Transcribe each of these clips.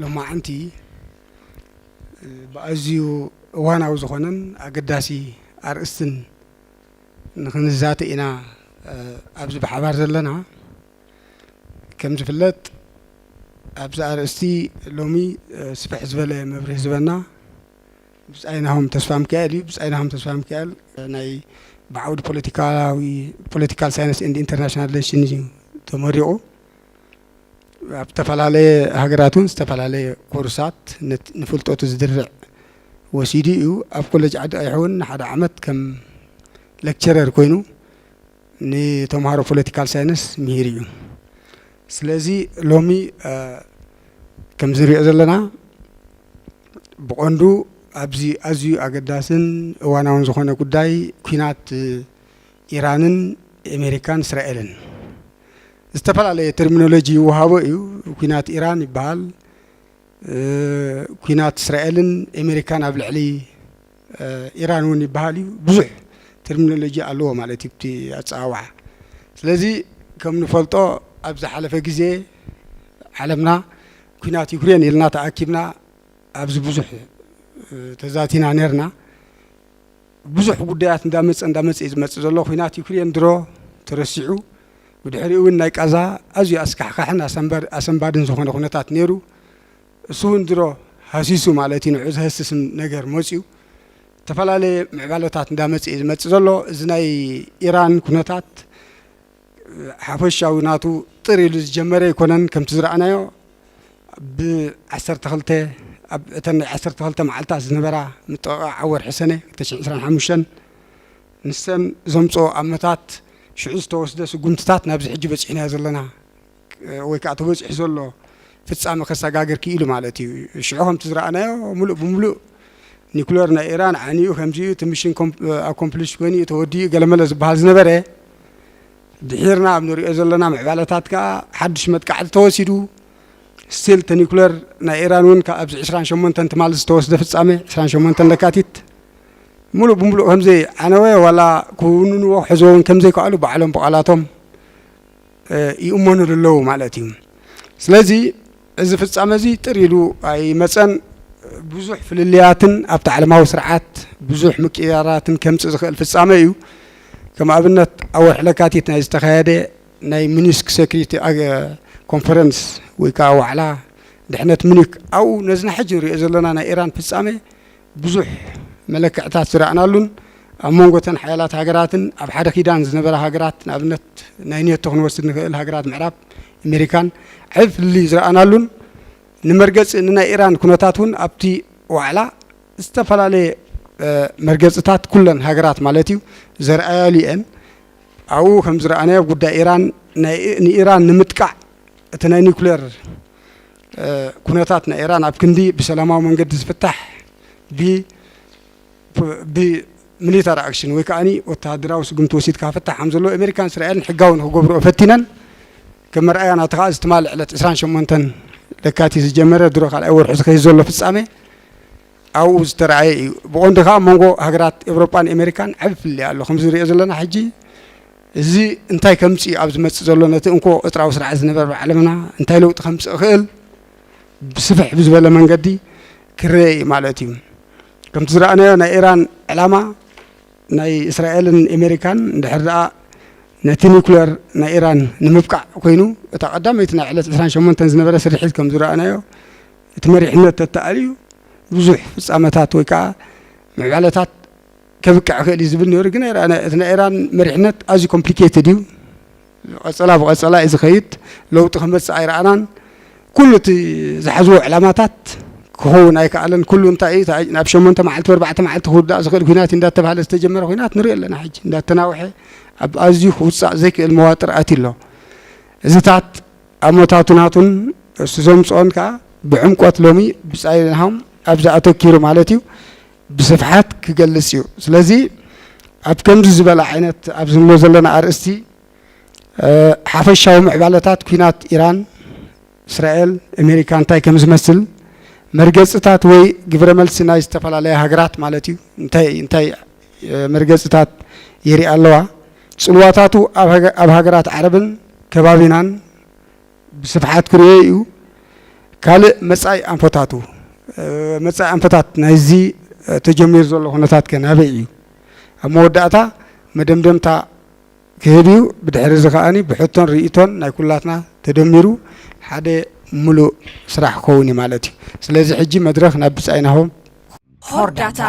ሎማዓንቲ ብኣዝዩ እዋናዊ ዝኾነን ኣገዳሲ ኣርእስትን ንኽንዛተ ኢና ኣብዚ ብሓባር ዘለና። ከም ዝፍለጥ ኣብዚ ኣርእስቲ ሎሚ ስፍሕ ዝበለ መብርሂ ዝህበና ብጻይ ናሆም ተስፋሚካኤል እዩ። ብጻይ ናሆም ተስፋሚካኤል ናይ ብዓውዲ ፖለቲካዊ political science and international relation እዩ ተመሪቑ። ኣብ ዝተፈላለየ ሃገራት እውን ዝተፈላለየ ኮርሳት ንፍልጠቱ ዝድርዕ ወሲዱ እዩ። ኣብ ኮሌጅ ዓዲ ቀይሕ እውን ንሓደ ዓመት ከም lecturer ኮይኑ ንተምሃሮ political science ምሂር እዩ። ስለዚ ሎሚ ከምዚ ንሪኦ ዘለና ብቐንዱ ኣብዚ ኣዝዩ ኣገዳስን እዋናውን ዝኾነ ጉዳይ ኲናት ኢራንን ኣሜሪካን እስራኤልን ዝተፈላለየ terminology ይወሃቦ እዩ። ኲናት ኢራን ይበሃል። ኲናት እስራኤልን ኣሜሪካን ኣብ ልዕሊ ኢራን እውን ይበሃል እዩ። ብዙሕ terminology ኣለዎ ማለት እዩ እቲ ኣጸዋውዓ። ስለዚ ከም ንፈልጦ ኣብ ዝሓለፈ ግዜ ዓለምና ኲናት ዩክሬን ኢልና ተኣኪብና ኣብዚ ብዙሕ ተዛቲና ነርና። ብዙሕ ጉዳያት እንዳመጸ እንዳመጸ እዩ ዝመጽእ ዘሎ። ኲናት ዩክሬን ድሮ ተረሲዑ፣ ብድሕሪኡ እውን ናይ ቃዛ ኣዝዩ ኣስካሕካሕን ኣሰንባድን ዝኾነ ኩነታት ነይሩ። እሱ እውን ድሮ ሃሲሱ ማለት እዩ፣ ንዑ ዘህስስን ነገር መጽዩ። ዝተፈላለየ ምዕባለታት እንዳመጸ እዩ ዝመጽእ ዘሎ። እዚ ናይ ኢራን ኩነታት ሓፈሻዊ ናቱ ጥር ኢሉ ዝጀመረ ኣይኮነን። ከምቲ ዝረኣናዮ ብ12 ኣብ እተን ናይ ዓሰርተ ክልተ መዓልታት ዝነበራ ምጥቕቓዕ ኣብ ወርሒ ሰነ ክልተ ሽሕን ዕስራን ሓሙሽተን ንሰን ዘምፅኦ ኣመታት ሽዑ ዝተወስደ ስጉምትታት ናብዚ ሕጂ በፂሕናዮ ዘለና ወይ ከዓ ተበፂሑ ዘሎ ፍጻመ ከሰጋግር ክኢሉ ማለት እዩ። ሽዑ ከምቲ ዝረኣናዮ ሙሉእ ብሙሉእ ኒኩለር ናይ ኢራን ዓንዩ ከምዚኡ እቲ ሚሽን ኣኮምፕሊሽ ኮይኑ እዩ ተወዲኡ ገለመለ ዝበሃል ዝነበረ ድሒርና ኣብ ንሪኦ ዘለና ምዕባለታት ከዓ ሓድሽ መጥቃዕቲ ተወሲዱ ስቲል ተኒኩለር ናይ ኢራን እውን ኣብዚ ዕስራን ሸሞንተን ትማል ዝተወስደ ፍጻመ ዕስራን ሸሞንተን ለካቲት ሙሉእ ብሙሉእ ከምዘይ ዓነወ ዋላ ክውንንዎ ክሕዝዎ እውን ከምዘይከኣሉ ባዕሎም ብቓላቶም ይእመኑ ኣለዉ ማለት እዩ። ስለዚ እዚ ፍጻመ እዚ ጥር ኢሉ ኣይመጸን። ብዙሕ ፍልልያትን ኣብቲ ዓለማዊ ስርዓት ብዙሕ ምቅይያራትን ከምጽእ ዝኽእል ፍጻመ እዩ። ከም ኣብነት ኣብ ወርሒ ለካቲት ናይ ዝተኻየደ ናይ ሚኒስክ ሴኩሪቲ ኮንፈረንስ ወይ ከዓ ዋዕላ ድሕነት ሚኒክ ኣብኡ ነዚ ንሕጂ ንሪኦ ዘለና ናይ ኢራን ፍጻመ ብዙሕ መለክዕታት ዝረኣናሉን ኣብ መንጎ እተን ሓያላት ሃገራትን ኣብ ሓደ ኪዳን ዝነበራ ሃገራት ንኣብነት ናይ ኔቶ ክንወስድ ንኽእል ሃገራት ምዕራብ ኣሜሪካን ዓቢ ፍልልይ ዝረኣናሉን ንመርገፂ ንናይ ኢራን ኩነታት እውን ኣብቲ ዋዕላ ዝተፈላለየ መርገፅታት ኩለን ሃገራት ማለት እዩ ዘርኣያሉ እየን። ኣብኡ ከም ዝረኣናዮ ጉዳይ ኢራን ንኢራን ንምጥቃዕ እቲ ናይ ኒኩሌር ኩነታት ናይ ኢራን ኣብ ክንዲ ብሰላማዊ መንገዲ ዝፍታሕ ብሚሊታሪ ኣክሽን ወይ ከዓ ወተሃደራዊ ስጉምቲ ወሲድካ ፍታሕ ከም ዘለዎ ኣሜሪካን እስራኤልን ሕጋዊ ንክገብርኦ ፈቲነን። ከም መርኣያ ናቲ ከዓ እዚ ትማሊ ዕለት ዕስራን ሸሞንተን ለካቲት ዝጀመረ ድሮ ካልኣይ ወርሑ ዝኸይድ ዘሎ ፍጻሜ ኣብኡ ዝተረኣየ እዩ። ብቐንዱ ከዓ ኣብ መንጎ ሃገራት ኤውሮጳን ኣሜሪካን ዓቢ ፍልልይ ኣሎ። ከምዚ ንሪኦ ዘለና ሕጂ እዚ እንታይ ከምፅእ እዩ ኣብ ዝመፅእ ዘሎ ነቲ እንኮ ቅጥራዊ ስርዓት ዝነበረ ዓለምና እንታይ ለውጢ ከምፅእ ይኽእል ብስፍሕ ብዝበለ መንገዲ ክረአ እዩ ማለት እዩ። ከምቲ ዝረኣናዮ ናይ ኢራን ዕላማ ናይ እስራኤልን ኣሜሪካን እንድሕር ደኣ ነቲ ኒኩለር ናይ ኢራን ንምብቃዕ ኮይኑ እታ ቀዳመይቲ ናይ ዕለት ዕስራን ሸሞንተን ዝነበረ ስርሒት ከም ዝረኣናዮ እቲ መሪሕነት ተተኣልዩ ብዙሕ ፍጻመታት ወይ ከዓ ምዕባለታት ከብቅዕ ይኽእል እዩ ዝብል ነይሩ። ግን ኣይረኣና። እቲ ናይ ኢራን መሪሕነት ኣዝዩ ኮምፕሊኬትድ እዩ። ቀጸላ ብቐጸላ እዩ ዝኸይድ። ለውጢ ክመጽእ ኣይረኣናን። ኩሉ እቲ ዝሓዝዎ ዕላማታት ክኸውን ኣይከኣለን። ኩሉ እንታይ እዩ? ናብ ሸሞንተ መዓልቲ፣ ኣርባዕተ መዓልቲ ክውዳእ ዝኽእል ኲናት እንዳተባህለ ዝተጀመረ ኲናት ንሪኦ ኣለና። ሕጂ እንዳተናውሐ ኣብ ኣዝዩ ክውጻእ ዘይክእል መዋጥር ኣትዩ ኣሎ። እዚታት ኣሞታቱ ናቱን እሱ ዘምፅኦን ከዓ ብዕምቆት ሎሚ ብጻይ ናሆም ኣብዚ ኣተኪሩ ማለት እዩ ብስፍሓት ክገልጽ እዩ። ስለዚ ኣብ ከምዚ ዝበለ ዓይነት ኣብዚ ንብሎ ዘለና ኣርእስቲ ሓፈሻዊ ምዕባለታት ኲናት ኢራን፣ እስራኤል፣ ኣሜሪካ እንታይ ከም ዝመስል መርገፅታት ወይ ግብረ መልሲ ናይ ዝተፈላለያ ሃገራት ማለት እዩ እንታይ እንታይ መርገፅታት የርኢ ኣለዋ። ፅልዋታቱ ኣብ ሃገራት ዓረብን ከባቢናን ብስፍሓት ክርኤ እዩ። ካልእ መጻኢ ኣንፈታቱ፣ እ፣ መጻኢ ኣንፈታት ናይዚ፣ እ፣ ተጀሚሩ ዘሎ ኩነታት ከ ናበይ እዩ? ኣብ መወዳእታ መደምደምታ ክህብ እዩ። ብድሕሪ እዚ ከኣኒ ብሕቶን ርእይቶን ናይ ኩላትና ተደሚሩ ሓደ ምሉእ ስራሕ ክኸውን እዩ ማለት እዩ። ስለዚ ሕጂ መድረኽ ናብ ብጻይ ናሆም። ሆርዳታ።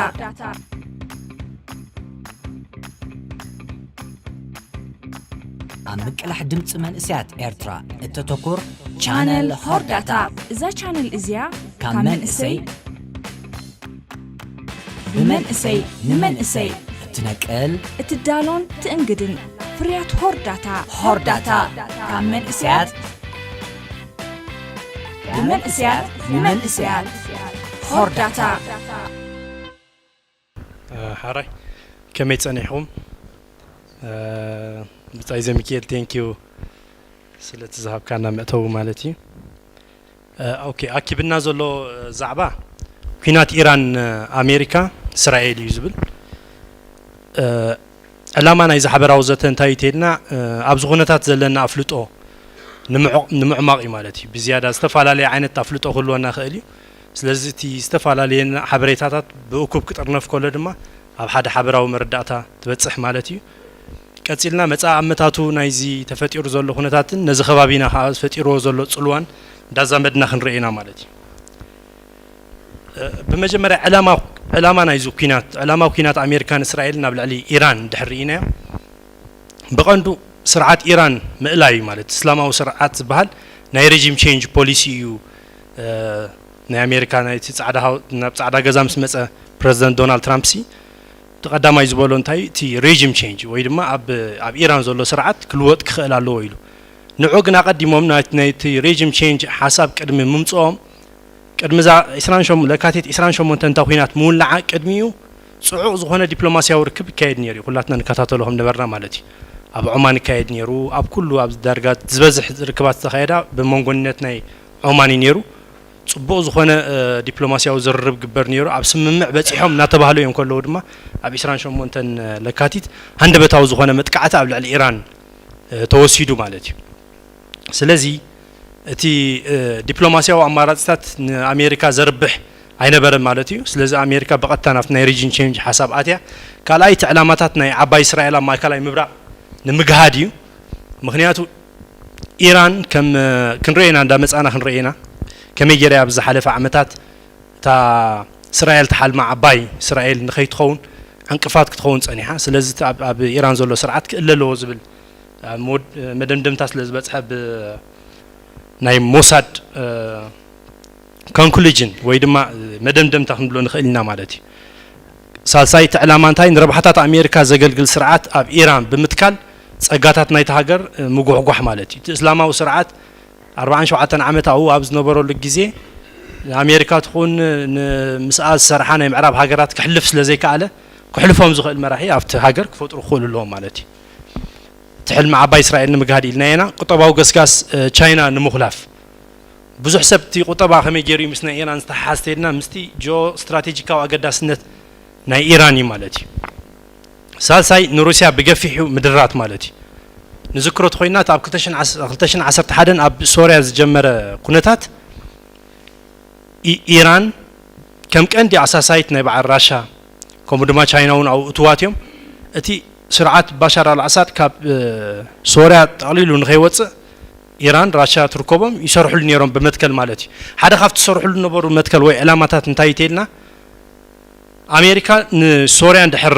ኣብ ምቅላሕ ድምፂ መንእሰያት ኤርትራ እተተኩር ቻነል ሆርዳታ። እዛ ቻነል እዚኣ ካብ መንእሰይ ብመንእሰይ ንመንእሰይ እትነቅል እትዳሎን ትእንግድን ፍርያት ሆርዳታ። ሆርዳታ። ካብ መንእሰያት ብመንእሰያት ንመንእሰያት። ሆርዳታ። ሓራይ፣ ከመይ ጸኒሕኹም? ብጻይ ዘሚክኤል፣ ቴንኪዩ ስለቲ ዝሃብካና መእተዊ ማለት እዩ። ኦኬ፣ ኣኪብና ዘሎ ዛዕባ ኲናት ኢራን ኣሜሪካ እስራኤል እዩ ዝብል። ዕላማ ናይዚ ሓበራዊ ዘተ እንታይ እዩ ተይልና፣ ኣብዚ ኩነታት ዘለና ኣፍልጦ ንምዕቕ-፣ ንምዕማቕ እዩ ማለት እዩ። ብዝያዳ ዝተፈላለየ ዓይነት ኣፍልጦ ክህልወና ይኽእል እዩ። ስለዚ እቲ ዝተፈላለየ ሓበሬታታት ብእኩብ ክጥርነፍ ከሎ ድማ ኣብ ሓደ ሓበራዊ መረዳእታ ትበጽሕ ማለት እዩ። ቀጺልና መጻኢ ኣመታቱ ናይዚ ተፈጢሩ ዘሎ ኩነታትን ነዚ ከባቢና ከኣ ፈጢርዎ ዘሎ ጽልዋን እንዳዛመድና ክንርኢ ኢና ማለት እዩ። ብመጀመርያ ዕላማ፣ ዕላማ ናይዚ ኲናት፣ ዕላማ ኲናት ኣሜሪካን እስራኤልን ኣብ ልዕሊ ኢራን እንድሕር ርኢናዮ፣ ብቐንዱ ስርዓት ኢራን ምእላይ እዩ ማለት እስላማዊ ስርዓት ዝበሃል ናይ ሬጂም ቼንጅ ፖሊሲ እዩ። ናይ ኣሜሪካ ናይቲ ጻዕዳ ሃው-፣ ናብ ጻዕዳ ገዛ ምስ መጸ ፕረዚደንት ዶናልድ ትራምፕ ሲ እቲ ቀዳማይ ዝበሎ እንታይ እቲ ሬጂም ቼንጅ ወይ ድማ ኣብ፣ ኣብ ኢራን ዘሎ ስርዓት ክልወጥ ክኽእል ኣለዎ ኢሉ። ንዑ ግን ኣቐዲሞም ናይ-፣ ናይቲ ሬጂም ቼንጅ ሓሳብ ቅድሚ ምምጽኦም፣ ቅድሚ እዛ ዕስራን ሸሞንተ ለካቲት ዕስራን ሸሞንተ እንታ ኲናት ምውላዓ ቅድሚኡ ጽዑቕ ዝኾነ ዲፕሎማስያዊ ርክብ ይካየድ ነይሩ እዩ። ኩላትና ንከታተሎ ከም ነበርና ማለት እዩ። ኣብ ዖማን ይካየድ ነይሩ። ኣብ ኩሉ ኣብ ዳርጋ ዝበዝሕ ርክባት ዝተኻየዳ ብመንጎነት ናይ ዖማን እዩ ነይሩ። ጽቡቕ ዝኾነ፣ እ፣ ዲፕሎማስያዊ ዝርርብ ግበር ነይሩ። ኣብ ስምምዕ በጺሖም እናተባህሉ እዮም ከለዉ ድማ ኣብ ዕስራን ሸሞንተን ለካቲት ሃንደበታዊ ዝኾነ መጥቃዕቲ ኣብ ልዕሊ ኢራን፣ እ፣ ተወሲዱ ማለት እዩ። ስለዚ እቲ፣ እ፣ ዲፕሎማስያዊ ኣማራጺታት ንኣሜሪካ ዘርብሕ ኣይነበረን ማለት እዩ። ስለዚ ኣሜሪካ ብቐጥታ ናብቲ ናይ ሪጅን ቼንጅ ሓሳብ ኣትያ። ካልኣይ እቲ ዕላማታት ናይ ዓባይ እስራኤል ኣብ ማእከላይ ምብራቕ ንምግሃድ እዩ። ምኽንያቱ ኢራን ከም፣ እ፣ ክንሪኦ ኢና፣ እንዳመጻና ክንሪኦ ኢና። ከመይ ገይራ ኣብ ዝሓለፈ ዓመታት እታ እስራኤል ትሓልማ ዓባይ እስራኤል ንኸይትኸውን ዕንቅፋት ክትኸውን ጸኒሓ። ስለዚ እቲ ኣብ፣ ኣብ ኢራን ዘሎ ስርዓት ክእለ ኣለዎ ዝብል ኣብ መወድ-፣ መደምደምታ ስለ ዝበጽሐ ብ-፣ ናይ ሞሳድ፣ እ፣ ኮንክሉዥን ወይ ድማ መደምደምታ ክንብሎ ንኽእል ኢና ማለት እዩ። ሳልሳይ እቲ ዕላማ እንታይ? ንረብሓታት ኣሜሪካ ዘገልግል ስርዓት ኣብ ኢራን ብምትካል ጸጋታት ናይቲ ሃገር፣ እ፣ ምጉሕጓሕ ማለት እዩ። እቲ እስላማዊ ስርዓት ኣርባዓን ሸውዓተን ዓመት ኣብኡ ኣብ ዝነበረሉ ግዜ ንኣሜሪካ ትኹን ን-፣ ምስኣ ዝሰርሓ ናይ ምዕራብ ሃገራት ክሕልፍ ስለ ዘይከኣለ፣ ክሕልፎም ዝኽእል መራሒ ኣብቲ ሃገር ክፈጥሩ ክኽእሉ ኣለዎም ማለት እዩ። እቲ ሕልሚ ዓባይ እስራኤል ንምግሃድ ኢልና ኢና። ቁጠባዊ ገስጋስ፣ እ፣ ቻይና ንምኹላፍ። ብዙሕ ሰብ እቲ ቁጠባ ከመይ ገይሩ እዩ ምስ ናይ ኢራን ዝተሓሓዝ ተይልና፣ ምስቲ ጂኦ ስትራቴጂካዊ ኣገዳስነት ናይ ኢራን እዩ ማለት እዩ። ሳልሳይ ንሩስያ ብገፊሑ ምድራት ማለት እዩ። ንዝክሮ ተኾይና፣ እቲ ኣብ ክልተ ሽሕን ዓሰርተ ሓደን ኣብ ሶርያ ዝጀመረ ኩነታት ኢ-፣ ኢራን ከም ቀንዲ ኣሳሳይት ናይ በዓል ራሻ፣ ከምኡ ድማ ቻይና እውን ኣብኡ እትዋት እዮም። እቲ ስርዓት ባሻር ኣልኣሳድ ካብ፣ እ፣ ሶርያ ጠቕሊሉ ንኸይወፅእ ኢራን፣ ራሻ ትርከቦም ይሰርሕሉ ነይሮም ብመትከል ማለት እዩ። ሓደ ካብቲ ዝሰርሕሉ ነበሩ መትከል ወይ ዕላማታት እንታይ እዩ ተይልና፣ ኣሜሪካ ንሶርያ እንድሕር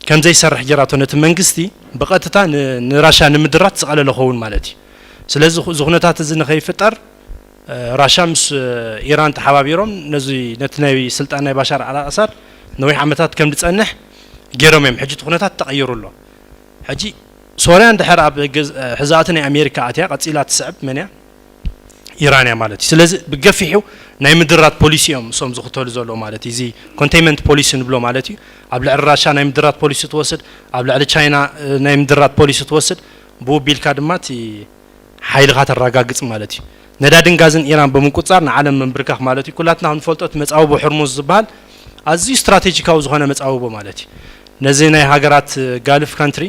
ከም ዘይሰርሕ ጌራቶ ነቲ መንግስቲ ብቐጥታ ን-፣ ንራሻ ንምድራት ዝቐለለ ኸውን ማለት እዩ። ስለዚ እዚ ኩነታት እዚ ንኸይፍጠር፣ እ፣ ራሻ ምስ፣ እ፣ ኢራን ተሓባቢሮም ነዚ፣ ነቲ ናይ ስልጣን ናይ ባሻር ኣልኣሳድ ነዊሕ ዓመታት ከም ዝጸንሕ ገይሮም እዮም። ሕጂ እቲ ኩነታት ተቐይሩ ኣሎ። ሕጂ ሶርያ እንድሕር ኣብ ገዝ-፣ ሕዛእቲ ናይ ኣሜሪካ ኣትያ ቀጺላ ትስዕብ መን እያ? ኢራን እያ ማለት እዩ። ስለዚ ብገፊሑ ናይ ምድራት ፖሊሲ እዮም እሶም ዝኽተሉ ዘለዉ ማለት እዩ። እዚ ኮንቴይንመንት ፖሊሲ ንብሎ ማለት እዩ። ኣብ ልዕሊ ራሻ ናይ ምድራት ፖሊሲ ትወስድ፣ ኣብ ልዕሊ ቻይና፣ እ፣ ናይ ምድራት ፖሊሲ ትወስድ፣ ብኡ ቢልካ ድማ እቲ ሓይልኻ ተረጋግጽ ማለት እዩ። ነዳድን ጋዝን ኢራን ብምቁጽጻር ንዓለም ምንብርካኽ ማለት እዩ። ኩላትና ክንፈልጦ እቲ መጻብቦ ሕርሙዝ ዝበሃል ኣዝዩ ስትራቴጂካዊ ዝኾነ መጻብቦ ማለት እዩ። ነዚ ናይ ሃገራት፣ እ፣ ጋልፍ ካንትሪ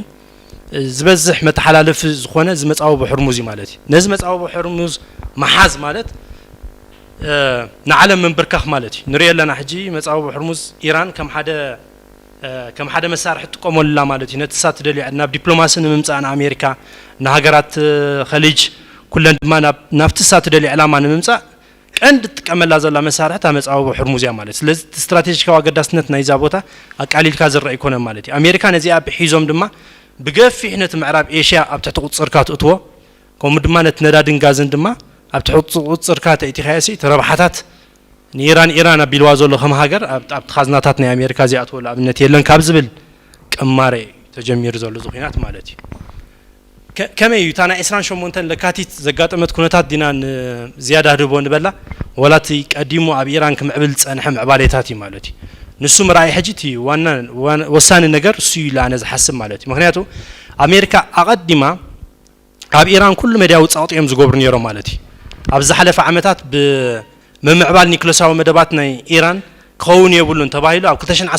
ዝበዝሕ መተሓላለፊ ዝኾነ እዚ መጻብቦ ሕርሙዝ እዩ ማለት እዩ። ነዚ መጻብቦ ሕርሙዝ ምሓዝ ማለት ንዓለም ምንብርካኽ ማለት እዩ። ንሪኦ ኣለና ሕጂ መጻብቦ ሕርሙዝ ኢራን ከም ሓደ ከም ሓደ መሳርሒ ትጥቀመሉላ ማለት እዩ። ነቲ እሳ ትደልዮ ናብ ዲፕሎማሲ ንምምጻእ ንኣሜሪካ፣ ንሃገራት ኸሊጅ ኩለን ድማ ናብቲ እሳ ትደልዮ ዕላማ ንምምጻእ ቀንዲ ትጥቀመላ ዘላ መሳርሒ እታ መጻብቦ ሕርሙዝ እያ ማለት። ስለዚ እቲ ስትራቴጂካዊ ኣገዳስነት ናይዛ ቦታ ኣቃሊልካ ዝረአ ኣይኮነን ማለት እዩ። ኣሜሪካ ነዚኣ ብሒዞም ድማ ብገፊሕ ነቲ ምዕራብ ኤሽያ ኣብ ትሕቲ ቁጽርካ ትእትዎ፣ ከምኡ ድማ ነቲ ነዳድን ጋዝን ድማ ኣብ ትሕቲ ቁጽርካ ተእቲኻዮ እቲ ረብሓታት ንኢራን ኢራን ኣቢልዋ ዘሎ ከም ሃገር ኣብቲ ካዝናታት ናይ ኣሜሪካ ዚኣትወሉ ኣብነት የለን ካብ ዝብል ቅማሬ ተጀሚሩ ዘሎ እዚ ኩናት ማለት እዩ። ከመይ እዩ እታ ናይ ዕስራን ሸሞንተን ለካቲት ዘጋጠመት ኩነታት ዲና ንዝያዳ ህድቦ ንበላ፣ ወላ እቲ ቀዲሙ ኣብ ኢራን ክምዕብል ዝጸንሐ ምዕባሌታት እዩ ማለት እዩ። ንሱ ምርኣይ ሕጂ እቲ ዋና ወሳኒ ነገር እሱ እዩ ኢለ ኣነ ዝሓስብ ማለት እዩ። ምክንያቱ ኣሜሪካ ኣቐዲማ ኣብ ኢራን ኩሉ መድያዊ ጸቕጢ እዮም ዝገብሩ ነይሮም ማለት እዩ። ኣብ ዝሓለፈ ዓመታት ብምምዕባል ኒክለሳዊ መደባት ናይ ኢራን ክኸውን የብሉን ተባሂሉ ኣብ ክልተ ሽሕን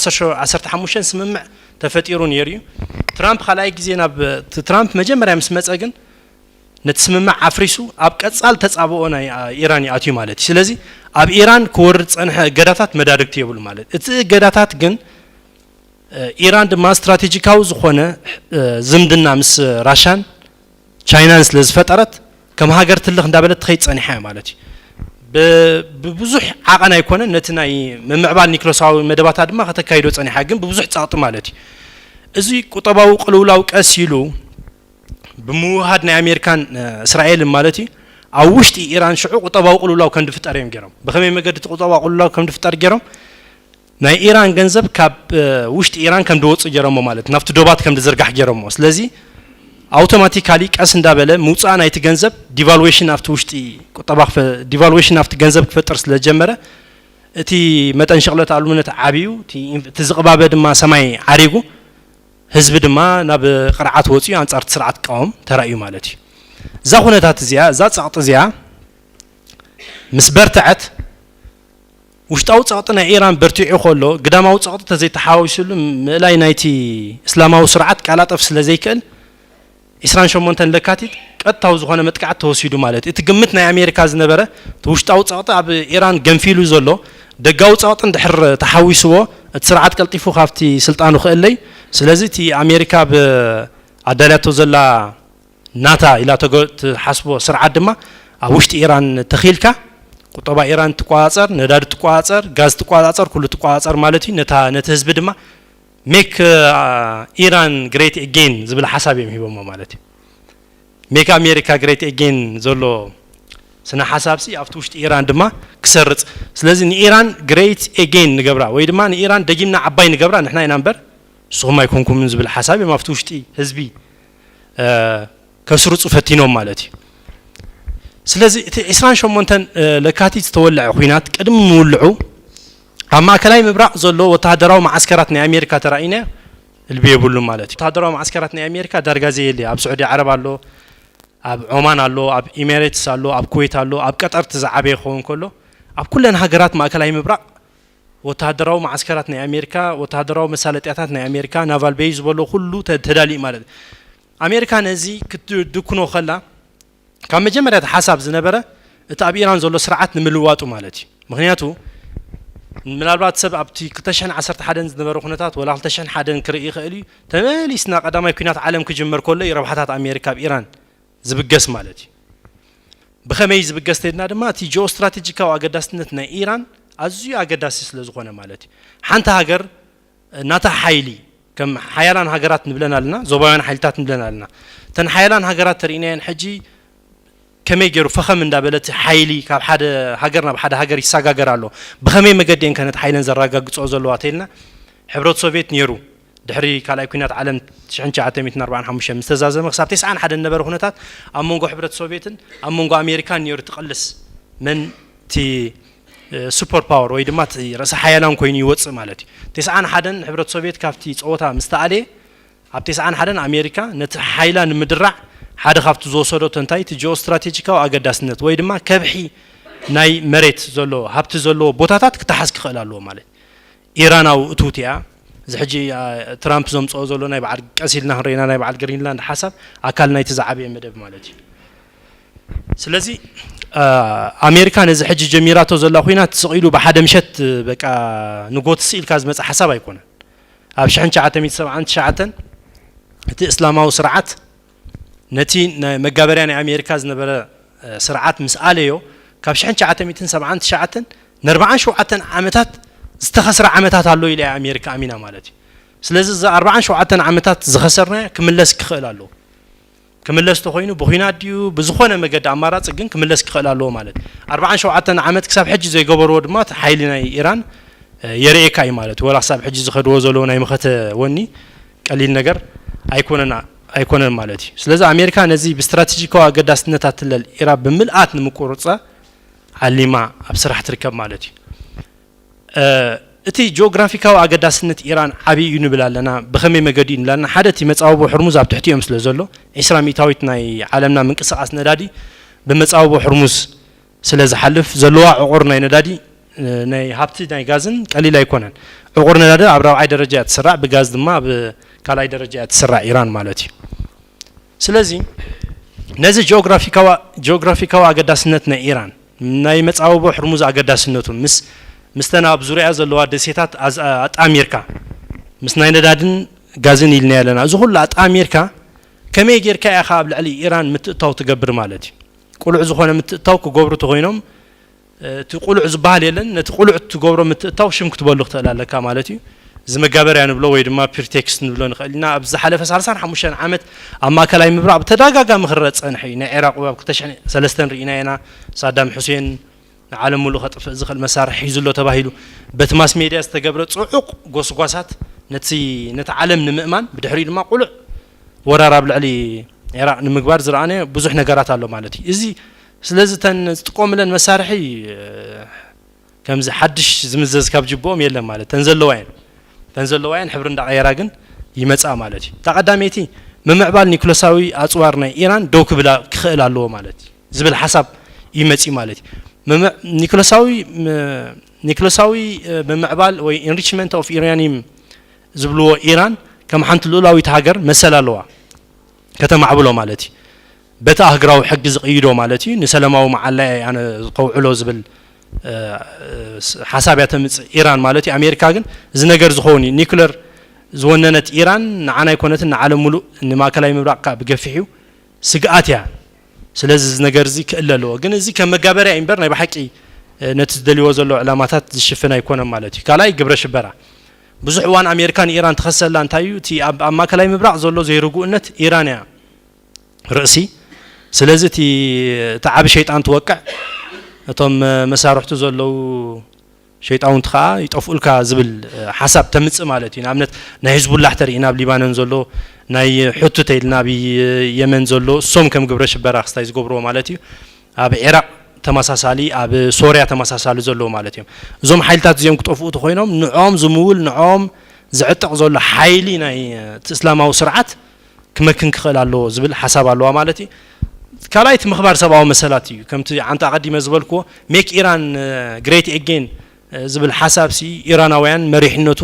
ዓሰርተ ሓሙሽተን ስምምዕ ተፈጢሩ ነይሩ እዩ። ትራምፕ ካልኣይ ግዜ ናብ እቲ ትራምፕ መጀመርያ ምስ መጸ ግን ነቲ ስምምዕ ኣፍሪሱ ኣብ ቀጻል ተጻብኦ ናይ ኢራን ይኣትዩ ማለት እዩ። ስለዚ ኣብ ኢራን ክወርድ ዝጸንሐ እገዳታት መዳርግቲ የብሉ ማለት እቲ እገዳታት ግን ኢራን ድማ ስትራቴጂካዊ ዝኾነ ዝምድና ምስ ራሻን ቻይናን ስለ ዝፈጠረት ከም ሃገር ትልኽ እንዳበለት ትኸይድ ጸኒሓ እያ ማለት እዩ። ብብዙሕ ዓቐን ኣይኮነን ነቲ ናይ ምምዕባል ኒክለሳዊ መደባታ ድማ ከተካይዶ ጸኒሓ ግን ብብዙሕ ጸቕጢ ማለት እዩ። እዚ ቁጠባዊ ቅልውላው ቀስ ኢሉ ብምውሃድ ናይ ኣሜሪካን እስራኤልን ማለት እዩ ኣብ ውሽጢ ኢራን ሽዑ ቁጠባዊ ቅልውላው ከም ድፍጠር እዮም ገይሮም። ብኸመይ መገዲ እቲ ቁጠባዊ ቅልውላው ከም ድፍጠር ገይሮም ናይ ኢራን ገንዘብ ካብ ውሽጢ ኢራን ከም ድወፁ ገይሮሞ ማለት ናብቲ ዶባት ከም ድዝርጋሕ ገይሮሞ። ስለዚ ኣውቶማቲካሊ ቀስ እንዳበለ ምውፃእ ናይቲ ገንዘብ ዲቫልዌሽን ኣብቲ ውሽጢ ቁጠባ ዲቫልዌሽን ኣብቲ ገንዘብ ክፈጥር ስለጀመረ እቲ መጠን ሽቕለት ኣሉነት ዓብዩ እቲ ዝቕባበ ድማ ሰማይ ዓሪጉ ህዝቢ ድማ ናብ ቅርዓት ወፅዩ ኣንፃር እቲ ስርዓት ክቃወም ተራእዩ ማለት እዩ። እዛ ኩነታት እዚኣ እዛ ፀቕጢ እዚኣ ምስ በርትዐት ውሽጣዊ ጸቕጢ ናይ ኢራን በርቲዑ ከሎ ግዳማዊ ጸቕጢ ተዘይተሓዋዊሱሉ ምእላይ ናይቲ እስላማዊ ስርዓት ቃላጠፍ ስለ ዘይክእል ዕስራን ሸሞንተን ለካቲት ቀጥታዊ ዝኾነ መጥቃዕቲ ተወሲዱ ማለት እቲ ግምት ናይ ኣሜሪካ ዝነበረ እቲ ውሽጣዊ ጸቕጢ ኣብ ኢራን ገንፊሉ ዘሎ ደጋዊ ጸቕጢ እንድሕር ተሓዊስዎ እቲ ስርዓት ቀልጢፉ ካብቲ ስልጣኑ ክእለይ ስለዚ እቲ ኣሜሪካ ኣብ ኣዳልያቶ ዘላ ናታ ኢላ ትሓስቦ ስርዓት ድማ ኣብ ውሽጢ ኢራን ተኺልካ ቁጠባ ኢራን ትቆፃፀር፣ ነዳዲ ትቆፃፀር፣ ጋዝ ትቆፃፀር፣ ኩሉ ትቆፃፀር ማለት እዩ። ነቲ ህዝቢ ድማ make Iran great again ዝብል ሓሳብ እዮም ሂቦሞ ማለት እዩ። make America great again ዘሎ ስነ ሓሳብ ሲ ኣብቲ ውሽጢ ኢራን ድማ ክሰርፅ። ስለዚ ንኢራን great again ንገብራ ወይ ድማ ንኢራን ደጊምና ዓባይ ንገብራ ንሕና ኢና እምበር ንስኹም ኣይኮንኩምን ዝብል ሓሳብ እዮም ኣብቲ ውሽጢ ህዝቢ ከስርፁ ፈቲኖም ማለት እዩ። ስለዚ እቲ ዕስራን ሸሞንተን ለካቲት ዝተወልዐ ኩናት ቅድሚ ምውልዑ ኣብ ማእከላይ ምብራቕ ዘሎ ወተሃደራዊ መዓስከራት ናይ ኣሜሪካ ተራኢና ልቢ የብሉን ማለት እዩ። ወተሃደራዊ መዓስከራት ናይ ኣሜሪካ ዳርጋ ዘየለ ኣብ ስዑዲ ዓረብ ኣሎ፣ ኣብ ዖማን ኣሎ፣ ኣብ ኢሜሬትስ ኣሎ፣ ኣብ ኩዌት ኣሎ፣ ኣብ ቀጠር እቲ ዝዓበየ ክኸውን ከሎ ኣብ ኩለን ሃገራት ማእከላይ ምብራቕ ወተሃደራዊ መዓስከራት ናይ ኣሜሪካ፣ ወተሃደራዊ መሳለጥያታት ናይ ኣሜሪካ፣ ናቫል ቤይ ዝበሎ ኩሉ ተዳሊዩ ማለት እዩ። ኣሜሪካ ነዚ ክትድኩኖ ከላ ካብ መጀመርያ እቲ ሓሳብ ዝነበረ እቲ ኣብ ኢራን ዘሎ ስርዓት ንምልዋጡ ማለት እዩ። ምክንያቱ ምናልባት ሰብ ኣብቲ ክልተ ሽሕን ዓሰርተ ሓደን ዝነበረ ኩነታት ወላ ክልተ ሽሕን ሓደን ክርኢ ይኽእል እዩ። ተመሊስና ቀዳማይ ኩናት ዓለም ክጅመር ከሎ እዩ ረብሓታት ኣሜሪካ ኣብ ኢራን ዝብገስ ማለት እዩ። ብኸመይ ዝብገስ ተድና ድማ እቲ ጂኦ ስትራቴጂካዊ ኣገዳስነት ናይ ኢራን ኣዝዩ ኣገዳሲ ስለ ዝኾነ ማለት እዩ። ሓንቲ ሃገር ናታ ሓይሊ ከም ሓያላን ሃገራት ንብለን ኣለና፣ ዞባውያን ሓይልታት ንብለን ኣለና። እተን ሓያላን ሃገራት ተርእናየን ሕጂ ከመይ ገይሩ ፈኸም እንዳበለት ሓይሊ ካብ ሓደ ሃገር ናብ ሓደ ሃገር ይሰጋገር ኣሎ። ብኸመይ መገዲ እየን ከ ነቲ ሓይለን ዘረጋግፅኦ ዘለዋ ተልና ሕብረት ሶቪየት ነይሩ ድሕሪ ካልኣይ ኩናት ዓለም ሽሕን ትሽዓተ ሚእትን ኣርባዓን ሓሙሽተን ምስ ተዛዘመ ክሳብ ተስዓን ሓደን ነበረ ኩነታት ኣብ መንጎ ሕብረት ሶቪየትን ኣብ መንጎ ኣሜሪካን ነይሩ ትቐልስ መን እቲ ሱፐር ፓወር ወይ ድማ እቲ ርእሰ ሓያላን ኮይኑ ይወፅእ ማለት እዩ። ተስዓን ሓደን ሕብረት ሶቪየት ካብቲ ፀወታ ምስ ተኣለየ ኣብ ተስዓን ሓደን ኣሜሪካ ነቲ ሓይላ ንምድራዕ ሓደ ካብቲ ዝወሰዶ ተንታይ እቲ ጂኦ ስትራቴጂካዊ ኣገዳስነት ወይ ድማ ከብሒ ናይ መሬት ዘሎ ሃብቲ ዘለዎ ቦታታት ክተሓዝ ክኽእል ኣለዎ ማለት ኢራናዊ እትውት እያ። እዚ ሕጂ ትራምፕ ዘምፅኦ ዘሎ ናይ በዓል ቀስ ኢልና ክንረኢና ናይ በዓል ግሪንላንድ ሓሳብ ኣካል ናይቲ ዝዓበየ መደብ ማለት እዩ። ስለዚ ኣሜሪካ ነዚ ሕጂ ጀሚራቶ ዘላ ኩናት ስቕ ኢሉ ብሓደ ምሸት በቃ ንጎትስ ኢልካ ዝመፀ ሓሳብ ኣይኮነን። ኣብ ሽሕን ትሽዓተ ሚእትን ሰብዓን ትሽዓተን እቲ እስላማዊ ስርዓት ነቲ መጋበርያ ናይ ኣሜሪካ ዝነበረ ስርዓት ምስ ኣለዮ ካብ ሽሕን ትሽዓተ ሚእትን ሰብዓን ትሽዓተን ንኣርባዓን ሸውዓተን ዓመታት ዝተኸስረ ዓመታት ኣሎ ኢለ ኣሜሪካ ኣሚና ማለት እዩ። ስለዚ እዚ ኣርባዓን ሸውዓተን ዓመታት ዝኸሰርናዮ ክምለስ ክኽእል ኣለዎ። ክምለስ ተኮይኑ ብኩናት ድዩ ብዝኾነ መገዲ ኣማራፂ ግን ክምለስ ክኽእል ኣለዎ ማለት። ኣርባዓን ሸውዓተን ዓመት ክሳብ ሕጂ ዘይገበርዎ ድማ እቲ ሓይሊ ናይ ኢራን የርእየካ እዩ ማለት። ወላ ክሳብ ሕጂ ዝኸድዎ ዘለዎ ናይ መኸተ ወኒ ቀሊል ነገር ኣይኮነን ኣይኮነን ማለት እዩ። ስለዚ ኣሜሪካ ነዚ ብስትራቴጂካዊ ኣገዳስነት ኣትለል ኢራን ብምልኣት ንምቁርፃ ዓሊማ ኣብ ስራሕ ትርከብ ማለት እዩ። እቲ ጂኦግራፊካዊ ኣገዳስነት ኢራን ዓብዪ እዩ ንብል ኣለና። ብኸመይ መገዲ እዩ ንብል ኣለና? ሓደ እቲ መጻብቦ ሕርሙዝ ኣብ ትሕቲኦም ስለ ዘሎ ዒስራ ሚእታዊት ናይ ዓለምና ምንቅስቓስ ነዳዲ ብመጻብቦ ሕርሙዝ ስለ ዝሓልፍ ዘለዋ ዕቑር ናይ ነዳዲ ናይ ሃብቲ ናይ ጋዝን ቀሊል ኣይኮነን። ዕቑር ነዳዲ ኣብ ራብዓይ ደረጃ እያ ትስራዕ፣ ብጋዝ ድማ ኣብ ካልኣይ ደረጃ እያ ትስራዕ ኢራን ማለት እዩ። ስለዚ ነዚ ጂኦግራፊካዊ ኣገዳስነት ናይ ኢራን ናይ መጻብቦ ሕርሙዝ ኣገዳስነቱ ምስ ምስተን ኣብ ዙሪያ ዘለዋ ደሴታት ኣጣሚርካ ምስ ናይ ነዳድን ጋዝን ኢልናዮ ኣለና። እዚ ኩሉ ኣጣሚርካ ከመይ ጌርካ ኢኻ ኣብ ልዕሊ ኢራን ምትእታው ትገብር ማለት እዩ? ቁሉዕ ዝኾነ ምትእታው ክገብሩ ተኾይኖም እቲ ቁሉዕ ዝበሃል የለን። ነቲ ቁሉዕ ትገብሮ ምትእታው ሽም ክትበሉ ክትእል ኣለካ ማለት እዩ። እዚ መጋበርያ ንብሎ ወይ ድማ ፕሪቴክስት ንብሎ ንኽእል ኢና። ኣብ ዝሓለፈ ሰላሳን ሓሙሽተን ዓመት ኣብ ማእከላይ ምብራቕ ብተደጋጋሚ ክረእ ዝጸንሐ እዩ። ናይ ዒራቕ ኣብ ክልተ ሽሕን ሰለስተን ርኢና ኢና። ሳዳም ሑሴን ንዓለም ሙሉእ ከጥፍእ ዝኽእል መሳርሒ ሒዙ ኣሎ ተባሂሉ በቲ ማስ ሜድያ ዝተገብረ ጽዑቕ ጎስጓሳት ነቲ ነቲ ዓለም ንምእማን ብድሕሪኡ ድማ ቁሉዕ ወራር ኣብ ልዕሊ ዒራቕ ንምግባር ዝረኣነ ብዙሕ ነገራት ኣሎ ማለት እዩ። እዚ ስለዚ ተን ዝጥቀሙለን መሳርሒ ከምዚ ሓድሽ ዝምዘዝ ካብ ጅብኦም የለን ማለት ተን ዘለዋ እየን። ተን ዘለዋ እየን ሕብሪ እንዳቐየራ ግን ይመጻ ማለት እዩ። እታ ቀዳመይቲ ምምዕባል ኒኩለሳዊ ኣጽዋር ናይ ኢራን ደው ክብላ ክኽእል ኣለዎ ማለት እዩ ዝብል ሓሳብ እዩ መጺኡ ማለት እዩ። ምምዕ- ኒኩለሳዊ ም- ኒኩለሳዊ ምምዕባል ወይ enrichment of uranium ዝብልዎ ኢራን ከም ሓንቲ ልኡላዊት ሃገር መሰል ኣለዋ ከተማዕብሎ ማለት እዩ። በቲ ኣህግራዊ ሕጊ ዝቕይዶ ማለት እዩ። ንሰለማዊ መዓላ እየ ኣነ ከውዕሎ ዝብል ሓሳብ እያ ተምፅእ ኢራን ማለት እዩ። ኣሜሪካ ግን እዚ ነገር ዝኸውን እዩ። ኒኩለር ዝወነነት ኢራን ንዓና ኣይኮነትን ንዓለም ሙሉእ ንማእከላይ ምብራቕ ከዓ ብገፊሕ እዩ ስግኣት እያ። ስለዚ እዚ ነገር እዚ ክእለ ኣለዎ። ግን እዚ ከም መጋበርያ እዩ እምበር ናይ ብሓቂ ነቲ ዝደልይዎ ዘለዉ ዕላማታት ዝሽፍን ኣይኮነን ማለት እዩ። ካልኣይ ግብረ ሽበራ። ብዙሕ እዋን ኣሜሪካ ንኢራን ትኸሰላ እንታይ እዩ? እቲ ኣብ ኣብ ማእከላይ ምብራቕ ዘሎ ዘይርጉእነት ኢራን እያ ርእሲ። ስለዚ እቲ እቲ ዓቢ ሸይጣን ትወቅዕ እቶም መሳርሕቱ ዘለዉ ሸይጣውንቲ ከዓ ይጠፍኡልካ ዝብል ሓሳብ ተምፅእ ማለት እዩ። ንኣብነት ናይ ህዝቡላህ ተርኢ ናብ ሊባኖን ዘሎ ናይ ሑቲ ተይልና ኣብ የመን ዘሎ እሶም ከም ግብረ ሽበራ ክስታይ ዝገብርዎ ማለት እዩ። ኣብ ዒራቕ ተመሳሳሊ ኣብ ሶርያ ተመሳሳሊ ዘለዎ ማለት እዮም። እዞም ሓይልታት እዚኦም ክጠፍኡ ተኮይኖም ንዕኦም ዝምውል ንዕኦም ዝዕጥቕ ዘሎ ሓይሊ ናይ እቲ እስላማዊ ስርዓት ክመክን ክኽእል ኣለዎ ዝብል ሓሳብ ኣለዋ ማለት እዩ። ካልኣይ እቲ ምኽባር ሰብኣዊ መሰላት እዩ። ከምቲ ዓንታ ኣቐዲመ ዝበልክዎ ሜክ ኢራን ግሬት ኤጌን ዝብል ሓሳብ ሲ ኢራናውያን መሪሕነቱ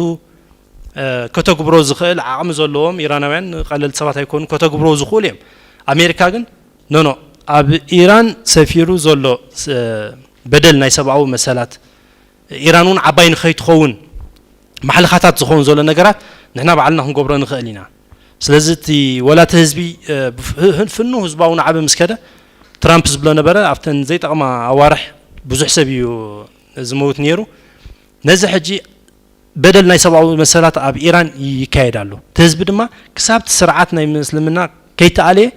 ከተግብሮ ዝኽእል ዓቕሚ ዘለዎም ኢራናውያን ቀለልቲ ሰባት ኣይኮኑ ከተግብሮ ዝኽእሉ እዮም። ኣሜሪካ ግን ኖኖ ኣብ ኢራን ሰፊሩ ዘሎ በደል ናይ ሰብኣዊ መሰላት ኢራን እውን ዓባይ ንኸይትኸውን ማሕልኻታት ዝኸውን ዘሎ ነገራት ንሕና ባዕልና ክንገብሮ ንኽእል ኢና። ስለዚ እቲ ወላ እቲ ህዝቢ ፍኑ ህዝባዊ ናዕቢ ምስ ከደ ትራምፕ ዝብሎ ነበረ ኣብተን ዘይጠቕማ ኣዋርሕ ብዙሕ ሰብ እዩ ዝመውት ነይሩ። ነዚ ሕጂ በደል ናይ ሰብኣዊ መሰላት ኣብ ኢራን ይካየድ ኣሎ። እቲ ህዝቢ ድማ ክሳብ እቲ ስርዓት ናይ ምስልምና ከይተኣለየ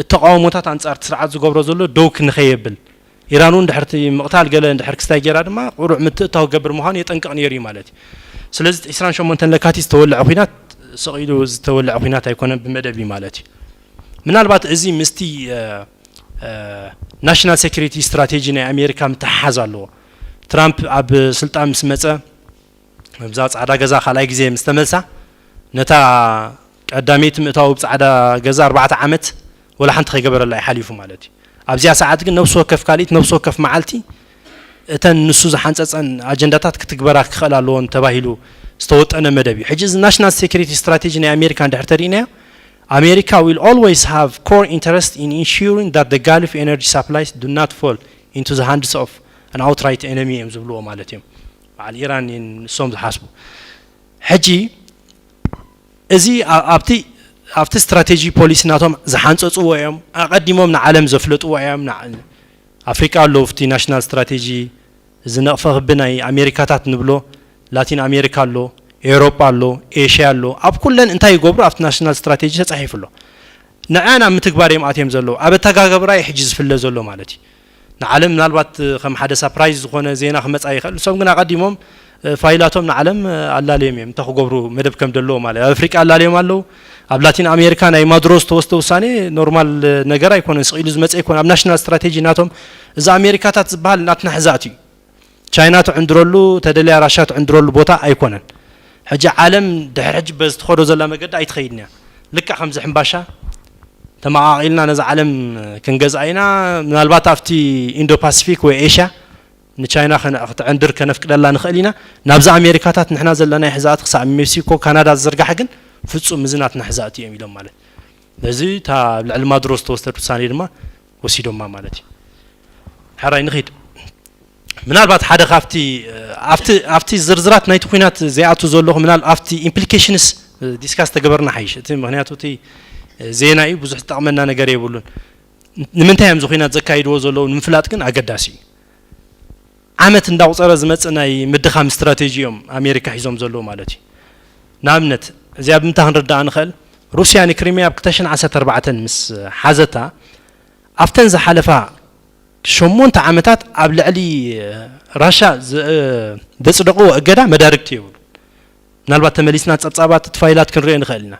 እቲ ተቃውሞታት ኣንጻር እቲ ስርዓት ዝገብሮ ዘሎ ደው ክንኸየብል ኢራን እውን ድሕርቲ ምቕታል ገለ እንድሕር ክስታይ ገይራ ድማ ቁሩዕ ምትእታው ክገብር ምዃኑ የጠንቅቕ ነይሩ እዩ ማለት እዩ። ስለዚ ዕስራን ሸሞንተን ለካቲት ዝተወልዐ ኩናት ስቕ ኢሉ ዝተወልዐ ኩናት ኣይኮነን ብመደብ እዩ ማለት እዩ። ምናልባት እዚ ምስቲ ናሽናል ሴኩሪቲ ስትራቴጂ ናይ ኣሜሪካ ምትሓሓዝ ኣለዎ። ትራምፕ ኣብ ስልጣን ምስ መፀ እዛ ጻዕዳ ገዛ ካልኣይ ግዜ ምስ ተመልሳ ነታ ቀዳመይቲ ምእታው ብጻዕዳ ገዛ ኣርባዕተ ዓመት ወላ ሓንቲ ከይገበረላ እዩ ሓሊፉ ማለት እዩ። ኣብዚኣ ሰዓት ግን ነብሲ ወከፍ ካልኢት ነብሲ ወከፍ መዓልቲ እተን ንሱ ዝሓንጸጸን ኣጀንዳታት ክትግበራ ክኽእል ኣለዎን ተባሂሉ ዝተወጠነ መደብ እዩ። ሕጂ እዚ ናሽናል ሴኩሪቲ ስትራቴጂ ናይ ኣሜሪካ እንድሕር ተሪእናዮ America will always have core interest in ensuring that the Gulf energy supplies do not fall into the hands of an outright enemy እዮም ዝብልዎ ማለት እዮም። በዓል ኢራን እዮም ንሶም ዝሓስቡ። ሕጂ እዚ ኣብቲ ኣብቲ ስትራቴጂ ፖሊሲ ናቶም ዝሓንፀፅዎ እዮም። ኣቐዲሞም ንዓለም ዘፍለጥዎ እዮም። ኣፍሪቃ ኣሎ ኣብቲ ናሽናል ስትራቴጂ፣ እዚ ነቕፈ ክቢ ናይ ኣሜሪካታት ንብሎ፣ ላቲን ኣሜሪካ ኣሎ፣ ኤውሮጳ ኣሎ፣ ኤሽያ ኣሎ። ኣብ ኩለን እንታይ ይገብሩ ኣብቲ ናሽናል ስትራቴጂ ተፃሒፉ ኣሎ። ንዕና ምትግባር እዮም ኣትዮም ዘለዉ። ኣብ ኣተጋገብራ እዩ ሕጂ ዝፍለ ዘሎ ማለት እዩ። ንዓለም ምናልባት ከም ሓደ ሳፕራይዝ ዝኾነ ዜና ክመፃ ይኽእል። ንሶም ግን ኣቐዲሞም ፋይላቶም ንዓለም ኣላለዮም እዮም እንታይ ክገብሩ መደብ ከም ዘለዎ ማለት ኣብ ኣፍሪቃ ኣላለዮም ኣለዉ። ኣብ ላቲን ኣሜሪካ ናይ ማድሮ ዝተወስደ ውሳኔ ኖርማል ነገር ኣይኮነን፣ ስቕ ኢሉ ዝመፀ ኣይኮነ። ኣብ ናሽናል ስትራቴጂ ናቶም እዚ ኣሜሪካታት ዝበሃል ናትና ሕዛእቲ እዩ። ቻይና ትዕንድረሉ ተደልያ ራሻ ትዕንድረሉ ቦታ ኣይኮነን። ሕጂ ዓለም ድሕሪ ሕጂ በዚ ትኸዶ ዘላ መገዲ ኣይትኸይድን እያ። ልክዕ ከምዚ ሕምባሻ ተመቓቒልና ነዚ ዓለም ክንገዝኣ ኢና። ምናልባት ኣብቲ ኢንዶ ፓሲፊክ ወይ ኤሽያ ንቻይና ክትዕንድር ከነፍቅደላ ንኽእል ኢና። ናብዚ ኣሜሪካታት ንሕና ዘለና ሕዛእቲ ክሳብ ሜክሲኮ ካናዳ ዝዝርጋሕ ግን ፍፁም እዚ ናትና ሕዛእቲ እዮም ኢሎም ማለት። በዚ እታ ኣብ ልዕሊ ማድሮ ዝተወሰደ ውሳኔ ድማ ወሲዶማ ማለት እዩ። ሕራይ ንኺድ። ምናልባት ሓደ ካብቲ ኣብቲ ኣብቲ ዝርዝራት ናይቲ ኩናት ዘይኣቱ ዘለኹ ምናል ኣብቲ ኢምፕሊኬሽንስ ዲስካስ ተገበርና ሓይሽ እቲ ምክንያቱ እቲ ዜና እዩ ብዙሕ ዝጠቕመና ነገር የብሉን። ንምንታይ እዮም ዝኩናት ዘካይድዎ ዘለዉ ንምፍላጥ ግን ኣገዳሲ እዩ። ዓመት እንዳቑፀረ ዝመፅእ ናይ ምድኻም ስትራቴጂ እዮም ኣሜሪካ ሒዞም ዘለዉ ማለት እዩ። ንኣብነት እዚኣ ብምንታይ ክንርዳኣ ንኽእል? ሩስያ ንክሪሚያ ኣብ ክልተ ሽሕን ዓሰርተ ኣርባዕተን ምስ ሓዘታ ኣብተን ዝሓለፋ ሸሞንተ ዓመታት ኣብ ልዕሊ ራሻ ዘጽደቕዎ እገዳ መዳርግቲ የብሉ። ምናልባት ተመሊስና ጸብጻባት እቲ ፋይላት ክንሪኦ ንኽእል ኢና።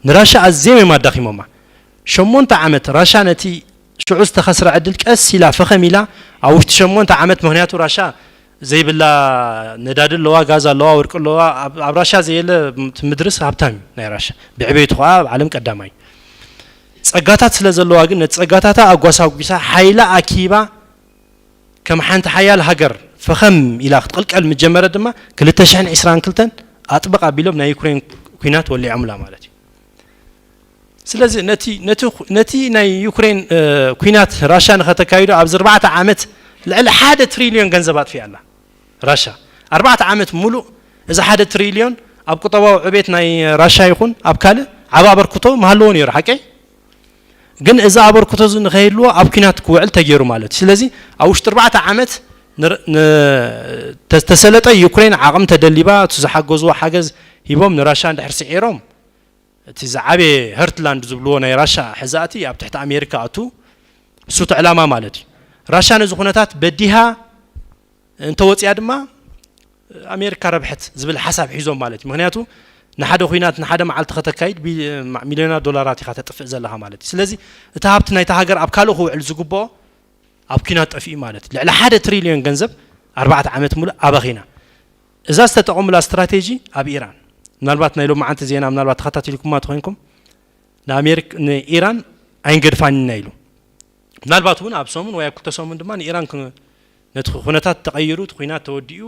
ንራሻ ኣዝዮም እዮም ኣዳኺሞማ። ሸሞንተ ዓመት ራሻ ነቲ ሽዑ ዝተኸስረ ዕድል ቀስ ኢላ ፈኸም ኢላ ኣብ ውሽጢ ሸሞንተ ዓመት ምክንያቱ ራሻ ዘይብላ ነዳዲ ኣለዋ፣ ጋዝ ኣለዋ፣ ወርቂ ኣለዋ። ኣብ ራሻ ዘየለ ምድርስ ሃብታም እዩ ናይ ራሻ። ብዕቤቱ ከዓ ኣብ ዓለም ቀዳማይ እዩ። ጸጋታት ስለ ዘለዋ ግን ነቲ ጸጋታታ ኣጓሳጒሳ ሓይላ ኣኪባ ከም ሓንቲ ሓያል ሃገር ፈኸም ኢላ ክትቕልቀል ምስ ጀመረት ድማ ክልተ ሽሕን ዕስራን ክልተን ኣጥብቕ ኣቢሎም ናይ ዩክሬን ኲናት ወሊዖምላ ማለት እዩ። ስለዚ ነቲ ነቲ ነቲ ናይ ዩክሬን ኲናት ራሻ ንኸተካይዶ ኣብዚ ኣርባዕተ ዓመት ልዕሊ ሓደ ትሪልዮን ገንዘብ ኣጥፊኣ ኣላ ራሻ። ኣርባዕተ ዓመት ሙሉእ እዚ ሓደ ትሪልዮን ኣብ ቁጠባዊ ዕቤት ናይ ራሻ ይኹን ኣብ ካልእ ዓቢ ኣበርክቶ ምሃለዎ ነይሩ፣ ሓቀይ? ግን እዚ ኣበርክቶ እዚ ንኸይህልዎ ኣብ ኲናት ክውዕል ተገይሩ ማለት እዩ። ስለዚ ኣብ ውሽጢ ኣርባዕተ ዓመት ዝተሰለጠ ዩክሬን ዓቕሚ ተደሊባ እቲ ዝሓገዝዎ ሓገዝ ሂቦም ንራሻ እንድሕር ስዒሮም እቲ ዝዓበየ ሀርትላንድ ዝብልዎ ናይ ራሻ ሕዛእቲ ኣብ ትሕቲ ኣሜሪካ ኣቱ እሱ እቲ ዕላማ ማለት እዩ። ራሻ ነዚ ኩነታት በዲሃ እንተወፂኣ ድማ ኣሜሪካ ረብሐት ዝብል ሓሳብ ሒዞም ማለት እዩ። ምክንያቱ ንሓደ ኩናት ንሓደ መዓልቲ ከተካይድ ሚሊዮናት ዶላራት ኢኻ ተጥፍእ ዘለኻ ማለት እዩ። ስለዚ እቲ ሃብቲ ናይታ ሃገር ኣብ ካልእ ክውዕል ዝግብኦ ኣብ ኩናት ጠፊኡ ማለት እዩ። ልዕሊ ሓደ ትሪልዮን ገንዘብ ኣርባዕተ ዓመት ሙሉእ ኣባኺና። እዛ ዝተጠቐሙላ ስትራቴጂ ኣብ ኢራን ምናልባት ናይ ሎማዓንቲ ዜና ምናልባት ተኸታቲልኩማ ተኮይንኩም ንኣሜሪክ ንኢራን ኣይንገድፋን ኢና ኢሉ። ምናልባት እውን ኣብ ሰሙን ወይ ኣብ ክልተ ሰሙን ድማ ንኢራን ነቲ ኩነታት ተቐይሩ እቲ ኩናት ተወዲኡ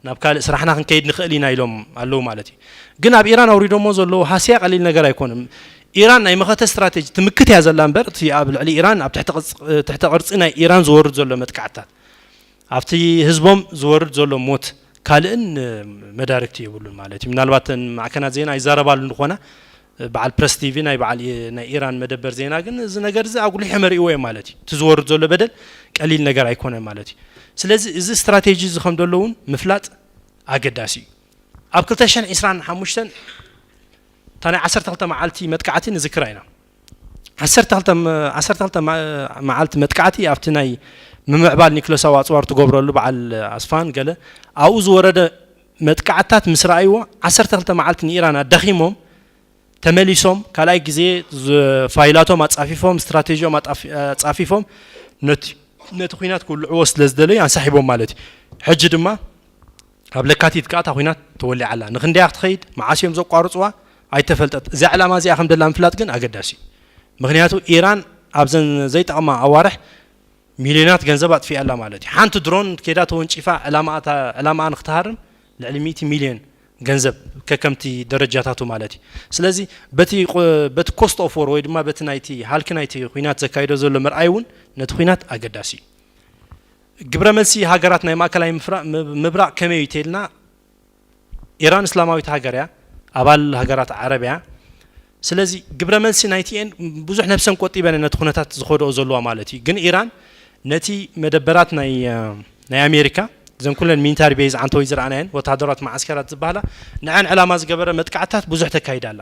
ናብ ካልእ ስራሕና ክንከይድ ንኽእል ኢና ኢሎም ኣለዉ ማለት እዩ። ግን ኣብ ኢራን ኣውሪዶሞ ዘለዉ ሃስያ ቀሊል ነገር ኣይኮነን። ኢራን ናይ መኸተ ስትራቴጂ ትምክት እያ ዘላ እምበር እቲ ኣብ ልዕሊ ኢራን ኣብ ትሕቲ ቅርፂ ናይ ኢራን ዝወርድ ዘሎ መጥቃዕትታት ኣብቲ ህዝቦም ዝወርድ ዘሎ ሞት ካልእን መዳርግቲ የብሉን ማለት እዩ። ምናልባት ማዕከናት ዜና ይዛረባሉ እንኾና በዓል ፕረስ ቲቪ ናይ በዓል ናይ ኢራን መደበር ዜና ግን እዚ ነገር እዚ ኣጉሊሑ መሪእዎ እዮም ማለት እዩ። እቲ ዝወርድ ዘሎ በደል ቀሊል ነገር ኣይኮነን ማለት እዩ። ስለዚ እዚ ስትራቴጂ እዚ ከም ዘሎ እውን ምፍላጥ ኣገዳሲ እዩ። ኣብ ክልተ ሽሕን ዕስራን ሓሙሽተን እታ ናይ ዓሰርተ ክልተ መዓልቲ መጥቃዕቲ ንዝክራ ኢና። ዓሰርተ ክልተ መዓልቲ መጥቃዕቲ ኣብቲ ናይ ምምዕባል ኒክለሳዊ ኣፅዋር ትገብረሉ በዓል ኣስፋን ገለ ኣብኡ ዝወረደ መጥቃዕትታት ምስ ረኣይዎ ዓሰርተ ክልተ መዓልቲ ንኢራን ኣዳኺሞም ተመሊሶም ካልኣይ ግዜ ፋይላቶም ኣፃፊፎም ስትራቴጂኦም ኣፃፊፎም ነቲ ኩናት ክውልዕዎ ስለ ዝደለዩ ኣንሳሒቦም ማለት እዩ። ሕጂ ድማ ኣብ ለካቲት ከኣ እታ ኩናት ተወሊዓ ኣላ። ንክንደያ ክትኸይድ መዓስ እዮም ዘቋርፅዋ ኣይተፈልጠት። እዚኣ ዕላማ እዚኣ ከም ደላ ምፍላጥ ግን ኣገዳሲ እዩ። ምክንያቱ ኢራን ኣብዘን ዘይጠቕማ ኣዋርሕ ሚልዮናት ገንዘብ ኣጥፊኣ ኣላ ማለት እዩ። ሓንቲ ድሮን ኬዳ ተወንጪፋ ዕላማኣ ንክትሃርም ልዕሊ ሚእቲ ሚልዮን ገንዘብ ከከምቲ ደረጃታቱ ማለት እዩ። ስለዚ በቲ cost of war ወይ ድማ በቲ ናይቲ ሃልኪ ናይቲ ኩናት ዘካይዶ ዘሎ ምርኣይ እውን ነቲ ኩናት ኣገዳሲ እዩ። ግብረ መልሲ ሃገራት ናይ ማእከላይ ምብራቕ ከመይ እዩ ተልና፣ ኢራን እስላማዊት ሃገር እያ፣ ኣባል ሃገራት ዓረብ እያ። ስለዚ ግብረ መልሲ ናይቲኤን ብዙሕ ነብሰን ቆጢበን ነቲ ኩነታት ዝኸድኦ ዘለዋ ማለት እዩ። ግን ኢራን ነቲ መደበራት ናይ ናይ ኣሜሪካ፣ እዘን ኩለን ሚሊታሪ ቤዝ ዓንተወይ ዝረኣናየን ወተሃደራት መዓስከራት ዝበሃላ፣ ንዐን ዕላማ ዝገበረ መጥቃዕታት ብዙሕ ተካይዳ ኣላ።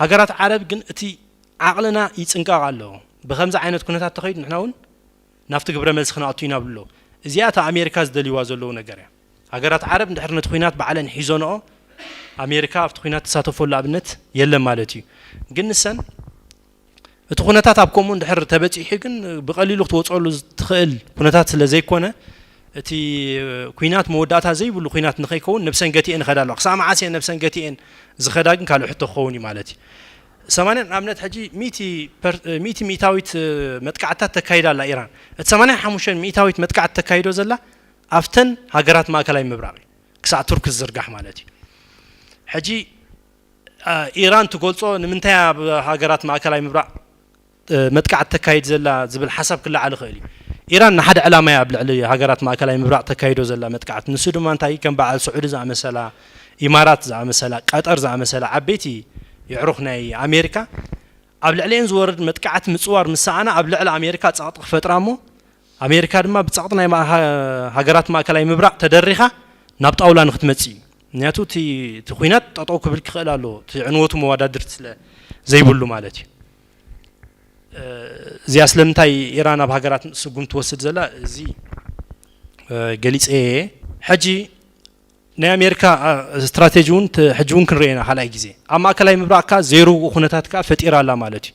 ሃገራት ዓረብ ግን እቲ ዓቕልና ይጽንቀቕ ኣሎ። ብኸምዚ ዓይነት ኩነታት ተኸይዱ ንሕና እውን ናብቲ ግብረ መልሲ ክነኣቱ ኢና ብሎ። እዚኣ እታ ኣሜሪካ ዝደልይዋ ዘለዉ ነገር እያ። ሃገራት ዓረብ እንድሕር ነቲ ኩናት ባዕለን ሒዞንኦ ኣሜሪካ ኣብቲ ኩናት ትሳተፈሉ ኣብነት የለን ማለት እዩ። ግን ንሰን እቲ ኩነታት ኣብ ከምኡ እንድሕር ተበፂሑ ግን ብቐሊሉ ክትወፀሉ ትኽእል ኩነታት ስለ ዘይኮነ እቲ ኩናት መወዳእታ ዘይብሉ ኩናት ንኸይከውን ነብሰን ገቲኤን ይኸዳ ኣለዋ። ክሳብ መዓስ እየን ነብሰን ገቲኤን ዝኸዳ ግን ካልእ ሕቶ ክኸውን እዩ ማለት እዩ። ሰማንያ ንኣብነት ሕጂ ሚእቲ ሚእታዊት መጥቃዕትታት ተካይዳ ኣላ ኢራን። እቲ ሰማንያ ሓሙሽተ ሚእታዊት መጥቃዕቲ ተካይዶ ዘላ ኣብተን ሃገራት ማእከላይ ምብራቕ እዩ። ክሳዕ ቱርክ ዝዝርጋሕ ማለት እዩ። ሕጂ ኢራን ትገልጾ ንምንታይ ኣብ ሃገራት ማእከላይ ምብራቕ መጥቃዕቲ ተካይድ ዘላ ዝብል ሓሳብ ክለዓል ይኽእል እዩ። ኢራን ንሓደ ዕላማ እያ ኣብ ልዕሊ ሃገራት ማእከላይ ምብራቕ ተካይዶ ዘላ መጥቃዕቲ። ንሱ ድማ እንታይ ከም በዓል ስዑዲ ዝኣመሰላ፣ ኢማራት ዝኣመሰላ፣ ቀጠር ዝኣመሰላ ዓበይቲ የዕሩኽ ናይ ኣሜሪካ ኣብ ልዕሊኤን ዝወርድ መጥቃዕቲ ምጽዋር ምስ ሰኣና ኣብ ልዕሊ ኣሜሪካ ጸቕጢ ክፈጥራ እሞ ኣሜሪካ ድማ ብጸቕጢ ናይ ሃገራት ማእከላይ ምብራቕ ተደሪኻ ናብ ጣውላ ንክትመጽእ እዩ። ምክንያቱ እቲ ኩናት ጠጠው ክብል ክኽእል ኣለዎ፣ እቲ ዕንወቱ መወዳድርቲ ስለ ዘይብሉ ማለት እዩ። እዚኣ ስለምንታይ ኢራን ኣብ ሃገራት ስጉም ትወስድ ዘላ እዚ ገሊፀ እየ። ሕጂ ናይ ኣሜሪካ ስትራቴጂ እውን ሕጂ እውን ክንሪኦ ኢና ካልኣይ ግዜ ኣብ ማእከላይ ምብራቕ ከ ዘይርውኡ ኩነታት ከ ፈጢራ ኣላ ማለት እዩ።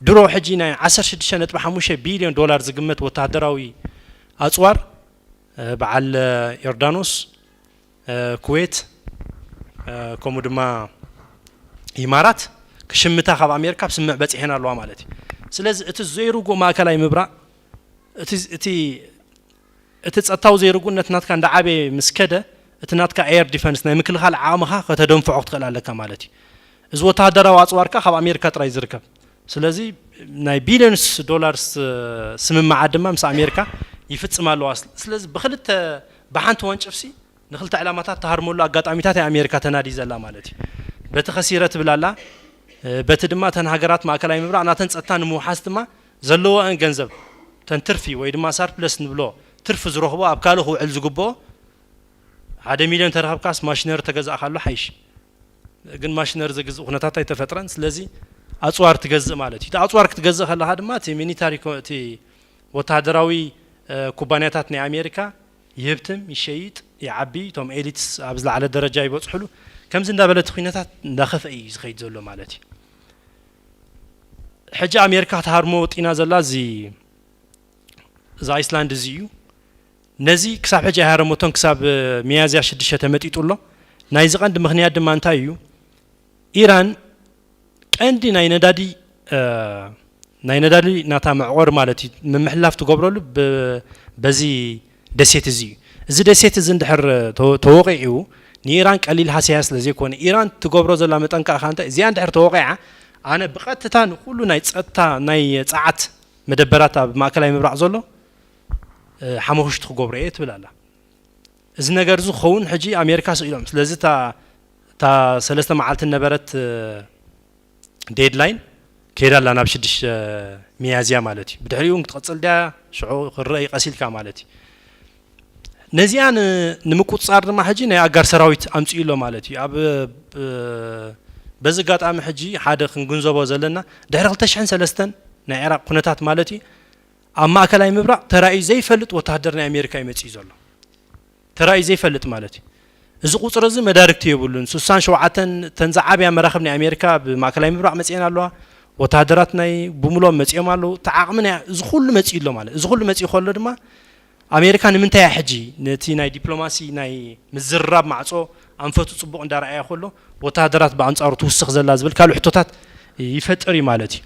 ድሮ ሕጂ ናይ ዓሰርተ ሽዱሽተ ነጥቢ ሓሙሽተ ቢልዮን ዶላር ዝግመት ወተሃደራዊ ኣፅዋር በዓል ዮርዳኖስ፣ ኩዌት፣ ከምኡ ድማ ኢማራት ክሽምታ ካብ ኣሜሪካ ኣብ ስምምዕ በፂሐን ኣለዋ ማለት እዩ። ስለዚ እቲ ዘይርጉእ ማእከላይ ምብራቕ እቲ ጸጥታዊ ዘይርጉእነት ናትካ እንዳዓበየ ምስ ከደ እቲ ናትካ air defense ናይ ምክልኻል ዓቕምኻ ከተደንፍዖ ክትኽእል ኣለካ ማለት እዩ። እዚ ወተሃደራዊ ኣፅዋርካ ካብ ኣሜሪካ ጥራይ ዝርከብ። ስለዚ ናይ ቢልዮንስ ዶላርስ ስምምዓት ድማ ምስ ኣሜሪካ ይፍፅም ኣለዋ። ስለዚ ብክልተ ብሓንቲ ወንጭፍሲ ንክልተ ዕላማታት ትሃርመሉ ኣጋጣሚታት እያ ኣሜሪካ ተናዲ ዘላ ማለት እዩ። በቲ ከሲረ ትብል ኣላ፣ በቲ ድማ እተን ሃገራት ማእከላይ ምብራቕ ናተን ጸጥታ ንምውሓስ ድማ ዘለዎአን ገንዘብ ተን ትርፊ ወይ ድማ ሳርፕለስ ንብሎ ትርፊ ዝረኽቦ ኣብ ካልእ ክውዕል ዝግብኦ ሓደ ሚልዮን ተረኸብካስ ማሽነሪ ተገዛእካሉ ሓይሽ። ግን ማሽነሪ ዘግዝእ ኩነታት ኣይተፈጥረን። ስለዚ ኣፅዋር ትገዝእ ማለት እዩ። እቲ ኣፅዋር ክትገዝእ ከለኻ ድማ እቲ ሚሊታሪ እቲ ወተሃደራዊ ኩባንያታት ናይ ኣሜሪካ ይህብትም፣ ይሸይጥ፣ ይዓቢ፣ እቶም ኤሊትስ ኣብ ዝለዓለ ደረጃ ይበፅሕሉ። ከምዚ እንዳበለ እቲ ኩነታት እንዳኸፍአ እዩ ዝኸይድ ዘሎ ማለት እዩ። ሕጂ ኣሜሪካ ክትሃርሞ ወጢና ዘላ እዚ እዚ ኣይስላንድ እዚ እዩ። ነዚ ክሳብ ሕጂ ኣይሃረመቶን፣ ክሳብ ሚያዝያ ሽዱሽተ ተመጢጡ ኣሎ። ናይዚ ቀንዲ ምኽንያት ድማ እንታይ እዩ? ኢራን ቀንዲ ናይ ነዳዲ ናይ ነዳዲ ናታ መዕቆሪ ማለት እዩ ምምሕልላፍ ትገብረሉ በዚ ደሴት እዚ እዩ። እዚ ደሴት እዚ እንድሕር ተወቂዑ ንኢራን ቀሊል ሃሰያ ስለ ዘይኮነ ኢራን ትገብሮ ዘላ መጠንቀቕታ እንታይ እዚኣ እንድሕር ተወቂዓ ኣነ ብቐጥታ ንኩሉ ናይ ጸጥታ ናይ ጸዓት መደበራት ኣብ ማእከላይ ምብራቕ ዘሎ ሓመኹሽቲ ክገብሮ እየ ትብል ኣላ። እዚ ነገር እዚ ክኸውን ሕጂ ኣሜሪካ ስኢሎም። ስለዚ እታ ሰለስተ መዓልቲ ነበረት ዴድላይን ከይዳ ኣላ ናብ ሽዱሽተ ሚያዝያ ማለት እዩ። ብድሕሪኡ እውን ክትቕፅል ድያ ሽዑ ክረአ ይቀሲልካ ማለት እዩ። ነዚኣ ንምቁፅፃር ድማ ሕጂ ናይ ኣጋር ሰራዊት ኣምፅኡ ኣሎ ማለት እዩ። ኣብ በዚ ኣጋጣሚ ሕጂ ሓደ ክንግንዘቦ ዘለና ድሕሪ ክልተ ሽሕን ሰለስተን ናይ ዒራቅ ኩነታት ማለት እዩ ኣብ ማእከላይ ምብራቕ ተራእዩ ዘይፈልጥ ወተሃደር ናይ ኣሜሪካ እዩ መፂኡ ዘሎ። ተራእዩ ዘይፈልጥ ማለት እዩ። እዚ ቁፅሪ እዚ መዳርግቲ የብሉን። ስሳን ሸውዓተን ተን ዝዓብያ መራኽብ ናይ ኣሜሪካ ኣብ ማእከላይ ምብራቕ መፂአን ኣለዋ። ወተሃደራት ናይ ብምሎም መፂኦም ኣለዉ። እቲ ዓቕሚ ናይ እዚ ኩሉ መፂኡ ኣሎ ማለት እዚ ኩሉ መፂኡ ከሎ ድማ ኣሜሪካ ንምንታይ እያ ሕጂ ነቲ ናይ ዲፕሎማሲ ናይ ምዝርራብ ማዕፆ ኣንፈቱ ፅቡቕ እንዳረኣያ ከሎ ወተሃደራት ብኣንፃሩ ትውስኽ ዘላ ዝብል ካልእ ሕቶታት ይፈጥር እዩ ማለት እዩ።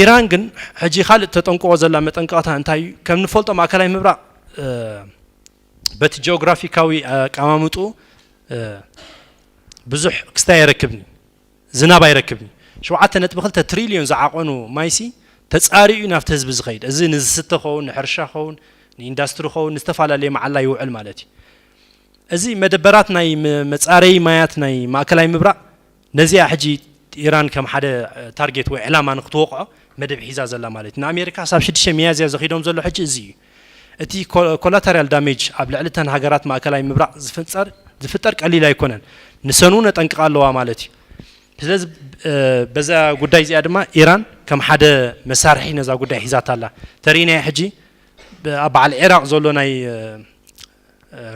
ኢራን ግን ሕጂ ካልእ ተጠንቅቆ ዘላ መጠንቀቕታ እንታይ እዩ? ከም ንፈልጦ ማእከላይ ምብራቕ በቲ ጂኦግራፊካዊ ኣቀማምጡ ብዙሕ ክስታይ ኣይረክብን እዩ፣ ዝናብ ኣይረክብን እዩ። ሸውዓተ ነጥቢ ክልተ ትሪልዮን ዝዓቐኑ ማይሲ ተፃሪኡ እዩ ናብቲ ህዝቢ ዝኸይድ። እዚ ንዝስተ ኸውን፣ ንሕርሻ ኸውን፣ ንኢንዳስትሪ ኸውን፣ ንዝተፈላለየ መዓላ ይውዕል ማለት እዩ። እዚ መደበራት ናይ መ- መፃረዪ ማያት ናይ ማእከላይ ምብራቕ ነዚኣ ሕጂ ኢራን ከም ሓደ ታርጌት ወይ ዕላማ ንክትወቕዖ መደብ ሒዛ ዘላ ማለት እዩ። ንኣሜሪካ ክሳብ ሽዱሽተ ሚያዝያ ዘኺዶም ዘሎ ሕጂ እዚ እዩ። እቲ ኮላተራል ዳሜጅ ኣብ ልዕሊ እተን ሃገራት ማእከላይ ምብራቕ ዝፍንፀር ዝፍጠር ቀሊል ኣይኮነን። ንሰን እውን ነጠንቅቓ ኣለዋ ማለት እዩ። ስለዚ በዛ ጉዳይ እዚኣ ድማ ኢራን ከም ሓደ መሳርሒ ነዛ ጉዳይ ሒዛታ ኣላ። ተሪእናዮ ሕጂ ኣብ በዓል ዒራቕ ዘሎ ናይ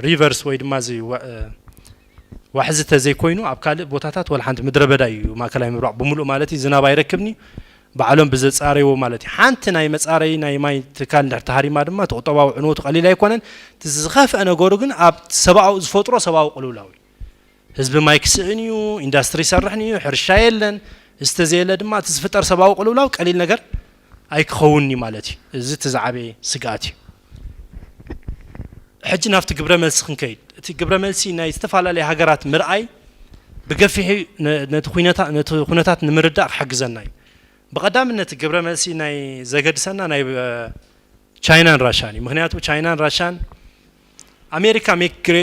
ሪቨርስ ወይ ድማ እዚ ዋሕዚ ተዘይኮይኑ ኣብ ካልእ ቦታታት ወላ ሓንቲ ምድረ በዳ እዩ ማእከላይ ምብራቕ ብምሉእ ማለት እዩ። ዝናብ ኣይረክብን እዩ። ባዕሎም ብዘፃረይዎ ማለት እዩ። ሓንቲ ናይ መፃረይ ናይ ማይ ትካል እንድሕር ተሃሪማ ድማ እቲ ቁጠባዊ ዕንወቱ ቀሊል ኣይኮነን። እቲ ዝኸፍአ ነገሩ ግን ኣብ ሰብኣዊ ዝፈጥሮ ሰብኣዊ ቅልውላው እዩ። ህዝቢ ማይ ክስእን እዩ፣ ኢንዳስትሪ ይሰርሕን እዩ፣ ሕርሻ የለን። እዚ ተዘየለ ድማ እቲ ዝፍጠር ሰብኣዊ ቅልውላው ቀሊል ነገር ኣይክኸውን እዩ ማለት እዩ። እዚ እቲ ዝዓበየ ስግኣት እዩ። ሕጂ ናብቲ ግብረ መልሲ ክንከይድ፣ እቲ ግብረ መልሲ ናይ ዝተፈላለዩ ሃገራት ምርኣይ ብገፊሑ ነቲ ኩነታት ንምርዳእ ክሕግዘና እዩ። ብቐዳምነት ግብረ መልሲ ናይ ዘገድሰና ናይ ቻይናን ራሻን እዩ። ምክንያቱ ቻይናን ራሻን ኣሜሪካ ሜክግሬ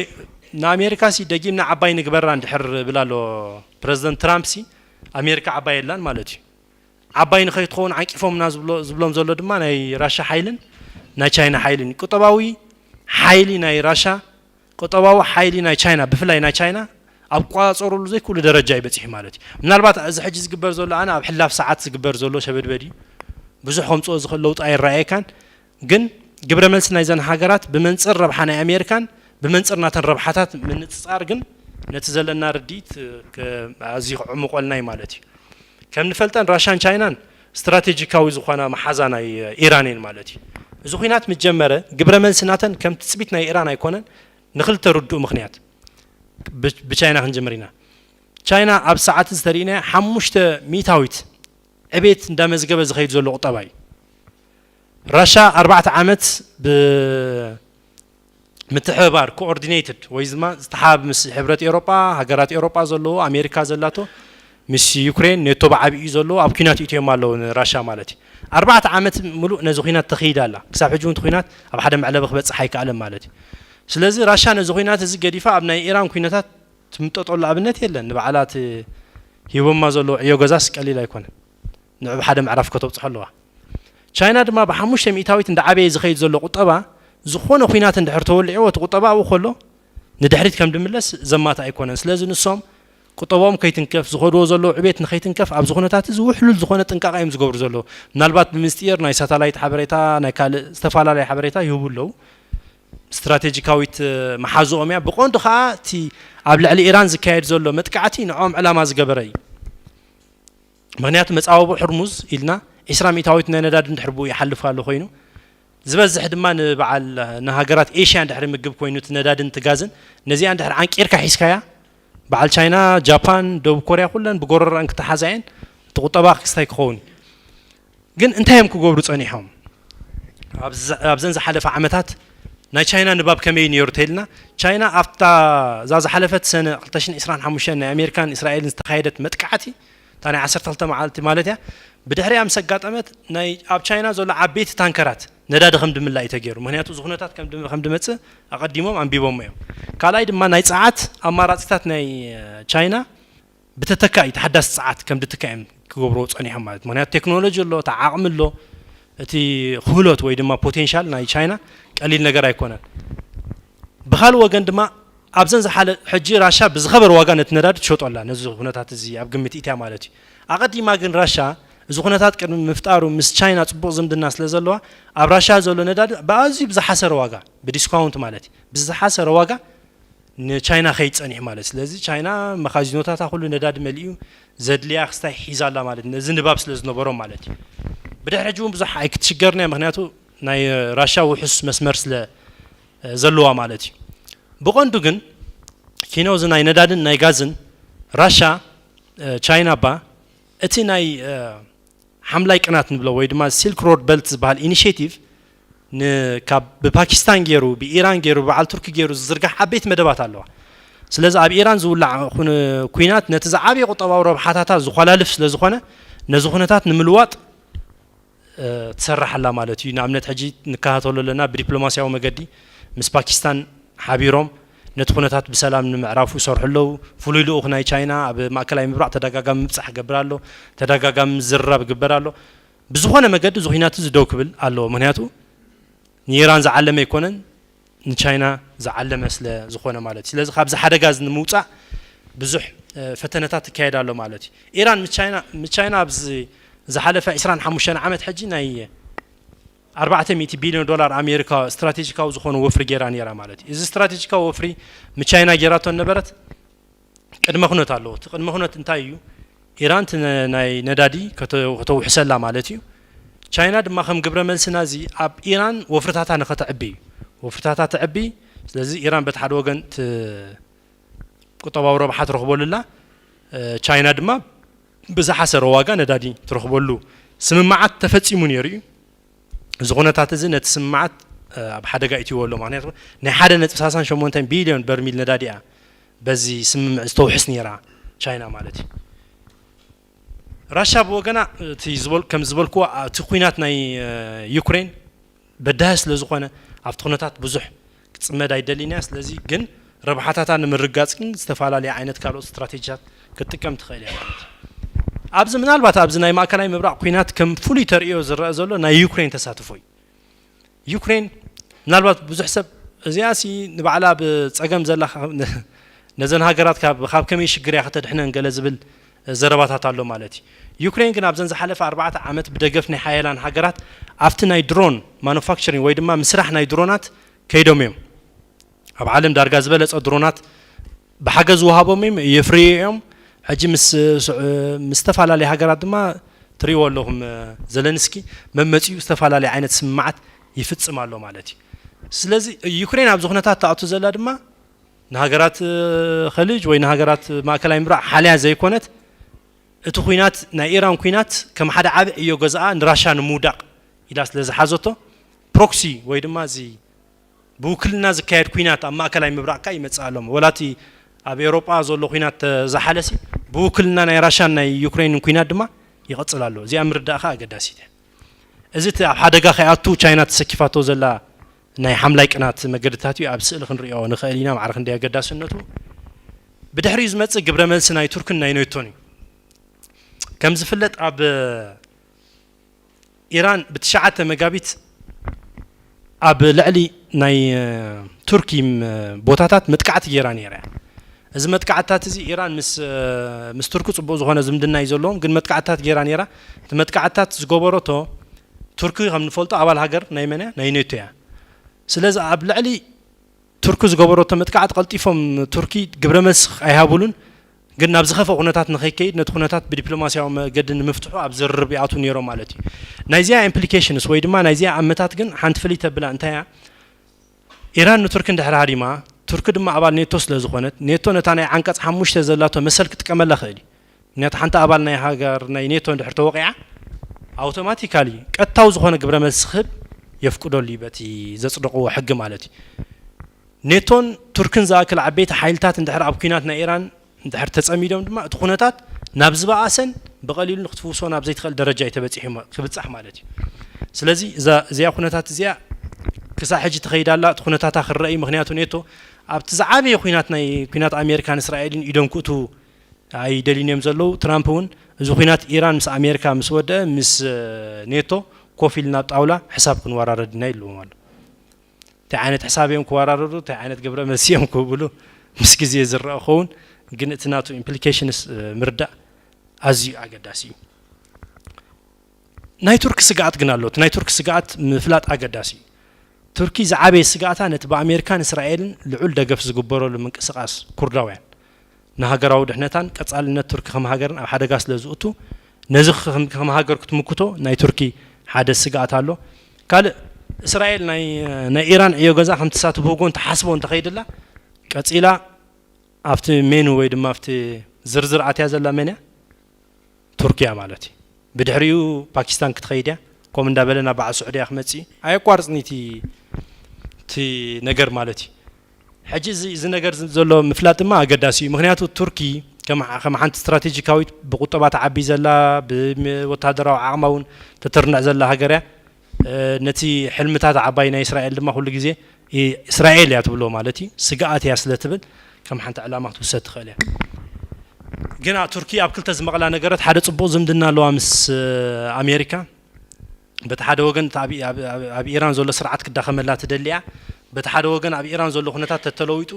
ንኣሜሪካ ሲ ደጊምና ዓባይ ንግበራ እንድሕር ብል ኣሎ ፕረዚደንት ትራምፕ ሲ ኣሜሪካ ዓባይ የላን ማለት እዩ። ዓባይ ንኸይትኸውን ዓንቂፎምና ዝብሎም ዘሎ ድማ ናይ ራሻ ሓይልን ናይ ቻይና ሓይልን እዩ። ቁጠባዊ ሓይሊ ናይ ራሻ ቁጠባዊ ሓይሊ ናይ ቻይና ብፍላይ ናይ ቻይና ኣብ ቋፀሩሉ ዘይክእሉ ደረጃ እዩ በፂሑ ማለት እዩ። ምናልባት እዚ ሕጂ ዝግበር ዘሎ ኣነ ኣብ ሕላፍ ሰዓት ዝግበር ዘሎ ሸበድበድ እዩ። ብዙሕ ከምፅኦ ዝኽእል ለውጢ ኣይረኣየካን። ግን ግብረ መልሲ ናይዘን ሃገራት ብመንፅር ረብሓ ናይ ኣሜሪካን ብመንፅር ናተን ረብሓታት ምንፅፃር ግን ነቲ ዘለና ርድኢት ኣዝዩ ክዕምቆልና እዩ ማለት እዩ። ከም ንፈልጠን ራሻን ቻይናን ስትራቴጂካዊ ዝኾና መሓዛ ናይ ኢራን እየን ማለት እዩ። እዚ ኩናት ምስ ጀመረ ግብረ መልሲ ናተን ከም ትፅቢት ናይ ኢራን ኣይኮነን። ንክልተ ርዱእ ምክንያት ብቻይና ክንጀምር ኢና። ቻይና ኣብ ሰዓት ዝተርእናያ ሓሙሽተ ሚእታዊት ዕቤት እንዳመዝገበ ዝኸይድ ዘሎ ቁጠባ እዩ። ራሻ ኣርባዕተ ዓመት ብምትሕብባር ኮኦርዲኔትድ ወይ ድማ ዝተሓብ ምስ ሕብረት ኤሮጳ ሃገራት ኤሮጳ ዘለዎ ኣሜሪካ ዘላቶ ምስ ዩክሬን ኔቶ ብዓብዩ ዘለዎ ኣብ ኩናት እትዮም ኣለዉ ንራሻ ማለት እዩ። ኣርባዕተ ዓመት ሙሉእ ነዚ ኩናት ተኸይዳ ኣላ። ክሳብ ሕጂ እውን ኩናት ኣብ ሓደ መዕለቢ ክበፅሕ ኣይከኣለን ማለት እዩ። ስለዚ ራሻ ነዚ ኩናት እዚ ገዲፋ ኣብ ናይ ኢራን ኩነታት ትምጠጠሉ ኣብነት የለን። ንባዕላ እቲ ሂቦማ ዘለዉ ዕዮ ገዛስ ቀሊል ኣይኮነን። ንዑ ብሓደ ምዕራፍ ከተብፅሖ ኣለዋ። ቻይና ድማ ብሓሙሽተ ሚእታዊት እንዳዓበየ ዝኸይድ ዘሎ ቁጠባ ዝኾነ ኩናት እንድሕር ተወሊዕዎ እቲ ቁጠባ ኣብኡ ከሎ ንድሕሪት ከም ድምለስ ዘማት ኣይኮነን። ስለዚ ንሶም ቁጠባኦም ከይትንከፍ ዝኸድዎ ዘለዉ ዕቤት ንኸይትንከፍ ኣብዚ ኩነታት እዚ ውሕሉል ዝኾነ ጥንቃቐ እዮም ዝገብሩ ዘለዉ። ምናልባት ብምስጢር ናይ ሳተላይት ሓበሬታ ናይ ካልእ ዝተፈላለየ ሓበሬታ ይህቡ ኣለዉ። ስትራቴጂካዊት መሓዝኦም እያ። ብቐንዱ ከዓ እቲ ኣብ ልዕሊ ኢራን ዝካየድ ዘሎ መጥቃዕቲ ንዕኦም ዕላማ ዝገበረ እዩ። ምክንያቱ መፃወቡ ሕርሙዝ ኢልና ዒስራ ሚእታዊት ናይ ነዳዲ እንድሕር ብኡ ይሓልፍ ኣሎ ኮይኑ ዝበዝሕ ድማ ንበዓል ንሃገራት ኤሽያ እንድሕር ምግብ ኮይኑ እቲ ነዳድን እቲ ጋዝን ነዚኣ እንድሕር ዓንቂርካ ሒዝካያ በዓል ቻይና፣ ጃፓን፣ ደቡብ ኮርያ ኩለን ብጎረረአን ክተሓዛ እየን። እቲ ቁጠባ ክስታይ ክኸውን ግን እንታይ እዮም ክገብሩ ፀኒሖም? ኣብዘን ዝሓለፈ ዓመታት ናይ ቻይና ንባብ ከመይ ነይሩ ተይልና ቻይና ኣብታ እዛ ዝሓለፈት ሰነ ክልተ ሽሕን ዕስራን ሓሙሽተን ናይ ኣሜሪካን እስራኤልን ዝተኻየደት መጥቃዕቲ እታ ናይ ዓሰርተ ክልተ መዓልቲ ማለት እያ። ብድሕሪኣ ምስ ኣጋጠመት ናይ ኣብ ቻይና ዘሎ ዓበይቲ ታንከራት ነዳዲ ከም ድምላእ እዩ ተገይሩ። ምክንያቱ እዚ ኩነታት ከም ድም- ከም ድመፅእ ኣቐዲሞም ኣንቢቦሞ እዮም። ካልኣይ ድማ ናይ ፀዓት ኣማራፂታት ናይ እ፣ ቻይና ብተተካኢ ተሓዳሲ ፀዓት ከም ድትካ እዮም ክገብርዎ ፀኒሖም ማለት። ምክንያቱ ቴክኖሎጂ ኣሎ፣ እቲ ዓቕሚ ኣሎ፣ እቲ ክህሎት ወይ ድማ ፖቴንሻል ናይ ቻይና ቀሊል ነገር ኣይኮነን። ብካልእ ወገን ድማ ኣብዘን ዝሓለ ሕጂ ራሻ ብዝኸበረ ዋጋ ነቲ ነዳዲ ትሸጦ ኣላ። ነዚ ኩነታት እዚ ኣብ ግምት ኢትያ ማለት እዩ። ኣቐዲማ ግን ራሻ እዚ ኩነታት ቅድሚ ምፍጣሩ ምስ ቻይና ፅቡቕ ዝምድና ስለ ዘለዋ ኣብ ራሻ ዘሎ ነዳዲ ብኣዝዩ ብዝሓሰረ ዋጋ ብዲስካውንት ማለት እዩ ብዝሓሰረ ዋጋ ንቻይና ከይድ ፀኒሑ ማለት እዩ። ስለዚ ቻይና መኻዚኖታታ ኩሉ ነዳዲ መሊኡ ዘድልያ ክስታይ ሒዛ ኣላ ማለት እዩ። ነዚ ንባብ ስለ ዝነበሮም ማለት እዩ። ብድሕሪ ሕጂ እውን ብዙሕ ኣይክትሽገርና እያ፣ ምክንያቱ ናይ ራሻ ውሑስ መስመር ስለ ዘለዋ ማለት እዩ። ብቐንዱ ግን ኪኖ እዚ ናይ ነዳድን ናይ ጋዝን ራሻ እ፣ ቻይና እባ እቲ ናይ እ፣ ሓምላይ ቅናት ንብሎ ወይ ድማ ሲልክ ሮድ በልት ዝበሃል ኢኒሽቲቭ ካብ ብፓኪስታን ገይሩ ብኢራን ገይሩ ብበዓል ቱርኪ ገይሩ ዝዝርጋሕ ዓበይቲ መደባት ኣለዋ። ስለዚ ኣብ ኢራን ዝውላዕ ኩን- ኩናት ነቲ ዝዓበየ ቁጠባዊ ረብሓታታ ዝኳላልፍ ስለ ዝኾነ ነዚ ኩነታት ንምልዋጥ ትሰርሕ ኣላ ማለት እዩ። ንኣብነት ሕጂ ንከታተሎ ኣለና ብዲፕሎማስያዊ መገዲ ምስ ፓኪስታን ሓቢሮም ነቲ ኩነታት ብሰላም ንምዕራፉ ይሰርሑ ኣለዉ። ፍሉይ ልኡኽ ናይ ቻይና ኣብ ማእከላይ ምብራቕ ተደጋጋሚ ምብጻሕ ክገብር ኣሎ፣ ተደጋጋሚ ዝርራብ ይግበር ኣሎ። ብዝኾነ መገዲ እዚ ኩናት እዚ ደው ክብል ኣለዎ። ምክንያቱ ንኢራን ዝዓለመ ኣይኮነን፣ ንቻይና ዝዓለመ ስለ ዝኾነ ማለት እዩ። ስለዚ ካብዚ ሓደጋ እዚ ንምውፃእ ብዙሕ ፈተነታት ትካየድ ኣሎ ማለት እዩ። ኢራን ምስ ቻይና ምስ ቻይና ኣብዚ ዝሓለፈ ዕስራን ሓሙሽተን ዓመት ሕጂ ናይ ኣርባዕተ ሚእቲ ቢልዮን ዶላር ኣሜሪካ ስትራቴጂካዊ ዝኾነ ወፍሪ ገይራ ነይራ ማለት እዩ። እዚ ስትራቴጂካዊ ወፍሪ ምስ ቻይና ገይራቶ ነበረት ቅድመ ኩነት ኣለዎ። እቲ ቅድመ ኩነት እንታይ እዩ? ኢራን እቲ ናይ ነዳዲ ከተውሕሰላ ማለት እዩ። ቻይና ድማ ከም ግብረ መልሲ ናዚ ኣብ ኢራን ወፍርታታ ንኸተዕቢ እዩ። ወፍርታታ ተዕቢ። ስለዚ ኢራን በቲ ሓደ ወገን ቁጠባዊ ረብሓ ትረኽበሉ ኣላ፣ ቻይና ድማ ብዝሓሰረ ዋጋ ነዳዲ ትረኽበሉ ስምምዓት ተፈፂሙ ነይሩ እዩ። እዚ ኩነታት እዚ ነቲ ስምምዓት ኣብ ሓደጋ እትይዎ ኣሎ። ምክንያቱ ናይ ሓደ ነጥቢ ሰላሳን ሸሞንተን ቢልዮን በርሚል ነዳዲ እያ በዚ ስምምዕ ዝተውሕስ ነይራ ቻይና ማለት እዩ። ራሻ ብወገና እቲ ዝበል- ከም ዝበልክዎ እቲ ኩናት ናይ ዩክሬን በዳሂ ስለ ዝኾነ ኣብቲ ኩነታት ብዙሕ ክትፅመድ ኣይደልይን እያ። ስለዚ ግን ረብሓታታ ንምርጋፅ ግን ዝተፈላለዩ ዓይነት ካልኦት ስትራቴጂታት ክትጥቀም ትኽእል እያ ማለት እዩ። ኣብዚ ምናልባት ኣብዚ ናይ ማእከላይ ምብራቕ ኩናት ከም ፍሉይ ተርእዮ ዝረአ ዘሎ ናይ ዩክሬን ተሳትፎ እዩ። ዩክሬን ምናልባት ብዙሕ ሰብ እዚኣ ሲ ንባዕላ ብፀገም ዘላ ነዘን ሃገራት ካብ ካብ ከመይ ሽግር እያ ከተድሕነን ገለ ዝብል ዘረባታት ኣሎ ማለት እዩ። ዩክሬን ግን ኣብዘን ዝሓለፈ ኣርባዕተ ዓመት ብደገፍ ናይ ሓያላን ሃገራት ኣብቲ ናይ ድሮን ማኑፋክቸሪንግ ወይ ድማ ምስራሕ ናይ ድሮናት ከይዶም እዮም። ኣብ ዓለም ዳርጋ ዝበለፀ ድሮናት ብሓገዝ ዝወሃቦም እዮም የፍርዩ እዮም። ሕጂ ምስ ምስ ዝተፈላለዩ ሃገራት ድማ ትሪእዎ ኣለኹም ዘለንስኪ መመፂኡ ዝተፈላለዩ ዓይነት ስምምዓት ይፍፅም ኣሎ ማለት እዩ። ስለዚ ዩክሬን ኣብዚ ኩነታት ትኣቱ ዘላ ድማ ንሃገራት ኸልጅ ወይ ንሃገራት ማእከላይ ምብራቕ ሓልያ ዘይኮነት እቲ ኩናት ናይ ኢራን ኩናት ከም ሓደ ዓቢ ዕዮ ገዛኣ ንራሻ ንምውዳቕ ኢላ ስለ ዝሓዘቶ ፕሮክሲ ወይ ድማ እዚ ብውክልና ዝካየድ ኩናት ኣብ ማእከላይ ምብራቕ ከኣ ይመጽእ ኣሎ። ወላ እቲ ኣብ ኤውሮጳ ዘሎ ኩናት ተዛሓለሲ ብውክልና ናይ ራሻን ናይ ዩክሬንን ኩናት ድማ ይቐጽል ኣሎ። እዚኣ ምርዳእ ከኣ ኣገዳሲት እያ። እዚ እቲ ኣብ ሓደጋ ከይኣቱ ቻይና ተሰኪፋቶ ዘላ ናይ ሓምላይ ቅናት መገድታት እዩ ኣብ ስእሊ ክንሪኦ ንኽእል ኢና። ማዕረ ክንደይ ኣገዳስነቱ። ብድሕሪኡ ዝመጽእ ግብረ መልሲ ናይ ቱርክን ናይ ኔቶን እዩ። ከም ዝፍለጥ ኣብ ኢራን ብትሽዓተ መጋቢት ኣብ ልዕሊ ናይ ቱርኪ ቦታታት መጥቃዕቲ ገይራ ነይራ እያ። እዚ መጥቃዕትታት እዚ ኢራን ምስ ምስ ቱርኪ ፅቡቅ ዝኾነ ዝምድና እዩ ዘለዎም፣ ግን መጥቃዕትታት ገይራ ነይራ። እቲ መጥቃዕትታት ዝገበረቶ ቱርኪ ከም ንፈልጦ ኣባል ሃገር ናይ መን እያ? ናይ ኔቶ እያ። ስለዚ ኣብ ልዕሊ ቱርኪ ዝገበረቶ መጥቃዕቲ ቀልጢፎም ቱርኪ ግብረ መልሲ ኣይሃቡሉን። ግን ናብ ዝኸፍአ ኩነታት ንኸይከይድ ነቲ ኩነታት ብዲፕሎማስያዊ መገዲ ንምፍትሑ ኣብ ዝርርብ ይኣትዉ ነይሮም ማለት እዩ። ናይዚኣ ኢምፕሊኬሽንስ ወይ ድማ ናይዚኣ ኣመታት ግን ሓንቲ ፍልይ ተብላ እንታይ እያ? ኢራን ንቱርኪ እንድሕር ሃዲማ ቱርኪ ድማ ኣባል ኔቶ ስለ ዝኾነት ኔቶ ነታ ናይ ዓንቀፅ ሓሙሽተ ዘላቶ መሰል ክጥቀመላ ክእል እዩ። ምክንያቱ ሓንቲ ኣባል ናይ ሃገር ናይ ኔቶ እንድሕር ተወቂዓ ኣውቶማቲካሊ ቀጥታዊ ዝኾነ ግብረ መልሲ ክህብ የፍቅደሉ እዩ በቲ ዘፅደቕዎ ሕጊ ማለት እዩ። ኔቶን ቱርክን ዝኣክል ዓበይቲ ሓይልታት እንድሕር ኣብ ኩናት ናይ ኢራን እንድሕር ተፀሚዶም ድማ እቲ ኩነታት ናብ ዝበኣሰን ብቐሊሉ ንክትፍውሶ ናብ ዘይትኽእል ደረጃ እዩ ተበፂሑ ክብፃሕ ማለት እዩ። ስለዚ እዛ እዚኣ ኩነታት እዚኣ ክሳብ ሕጂ ትኸይድ ኣላ። እቲ ኩነታታ ክረአ እዩ። ምክንያቱ ኔቶ ኣብቲ ዝዓበየ ኩናት ናይ ኩናት ኣሜሪካን እስራኤልን ኢዶም ክእትዉ ኣይደልዩን እዮም ዘለዉ። ትራምፕ እውን እዚ ኩናት ኢራን ምስ ኣሜሪካ ምስ ወደአ ምስ ኔቶ ኮፍ ኢልና ኣብ ጣውላ ሕሳብ ክንወራረድ ኢና ኢልዎም ኣሎ። እንታይ ዓይነት ሕሳብ እዮም ክወራረዱ፣ እንታይ ዓይነት ግብረ መልሲ እዮም ክህብሉ ምስ ግዜ ዝረአ ክኸውን፣ ግን እቲ ናቱ ኢምፕሊኬሽንስ ምርዳእ ኣዝዩ ኣገዳሲ እዩ። ናይ ቱርኪ ስግኣት ግን ኣሎ። እቲ ናይ ቱርኪ ስግኣት ምፍላጥ ኣገዳሲ እዩ። ቱርኪ ዝዓበየ ስግኣታ ነቲ ብኣሜሪካን እስራኤልን ልዑል ደገፍ ዝግበረሉ ምንቅስቓስ ኩርዳውያን ንሃገራዊ ድሕነታን ቀጻልነት ቱርኪ ከም ሃገርን ኣብ ሓደጋ ስለ ዝእቱ ነዚ ከም ሃገር ክትምክቶ ናይ ቱርኪ ሓደ ስግኣት ኣሎ። ካልእ እስራኤል ናይ ኢራን ዕዮ ገዛ ከም ትሳተፍ ወጎን ትሓስቦ እንተኸይድላ ቀጺላ ኣብቲ ሜኑ ወይ ድማ ኣብቲ ዝርዝር ኣትያ ዘላ መን እያ? ቱርኪያ ማለት እዩ። ብድሕሪኡ ፓኪስታን ክትኸይድ እያ። ከምኡ እንዳበለ ናብ በዓል ስዑድያ ክመጽእ እዩ። ኣየቋርጽን እቲ እቲ ነገር ማለት እዩ። ሕጂ እዚ ነገር ዘሎ ምፍላጥ ድማ ኣገዳሲ እዩ። ምክንያቱ ቱርኪ ከም ሓንቲ ስትራቴጂካዊት ብቁጠባ ተዓቢ ዘላ፣ ብወታደራዊ ዓቕማ እውን ተተርንዕ ዘላ ሃገር እያ። ነቲ ሕልምታት ዓባይ ናይ እስራኤል ድማ ኩሉ ግዜ እስራኤል እያ ትብሎ ማለት እዩ፣ ስግኣት እያ ስለ ትብል ከም ሓንቲ ዕላማ ክትውሰድ ትኽእል እያ። ግና ቱርኪ ኣብ ክልተ ዝመቕላ ነገራት ሓደ ጽቡቕ ዝምድና ኣለዋ ምስ ኣሜሪካ። በቲ ሓደ ወገን ኣብ ኢራን ዘሎ ስርዓት ክዳኸመላ ትደሊ እያ። በቲ ሓደ ወገን ኣብ ኢራን ዘሎ ኩነታት ተተለዊጡ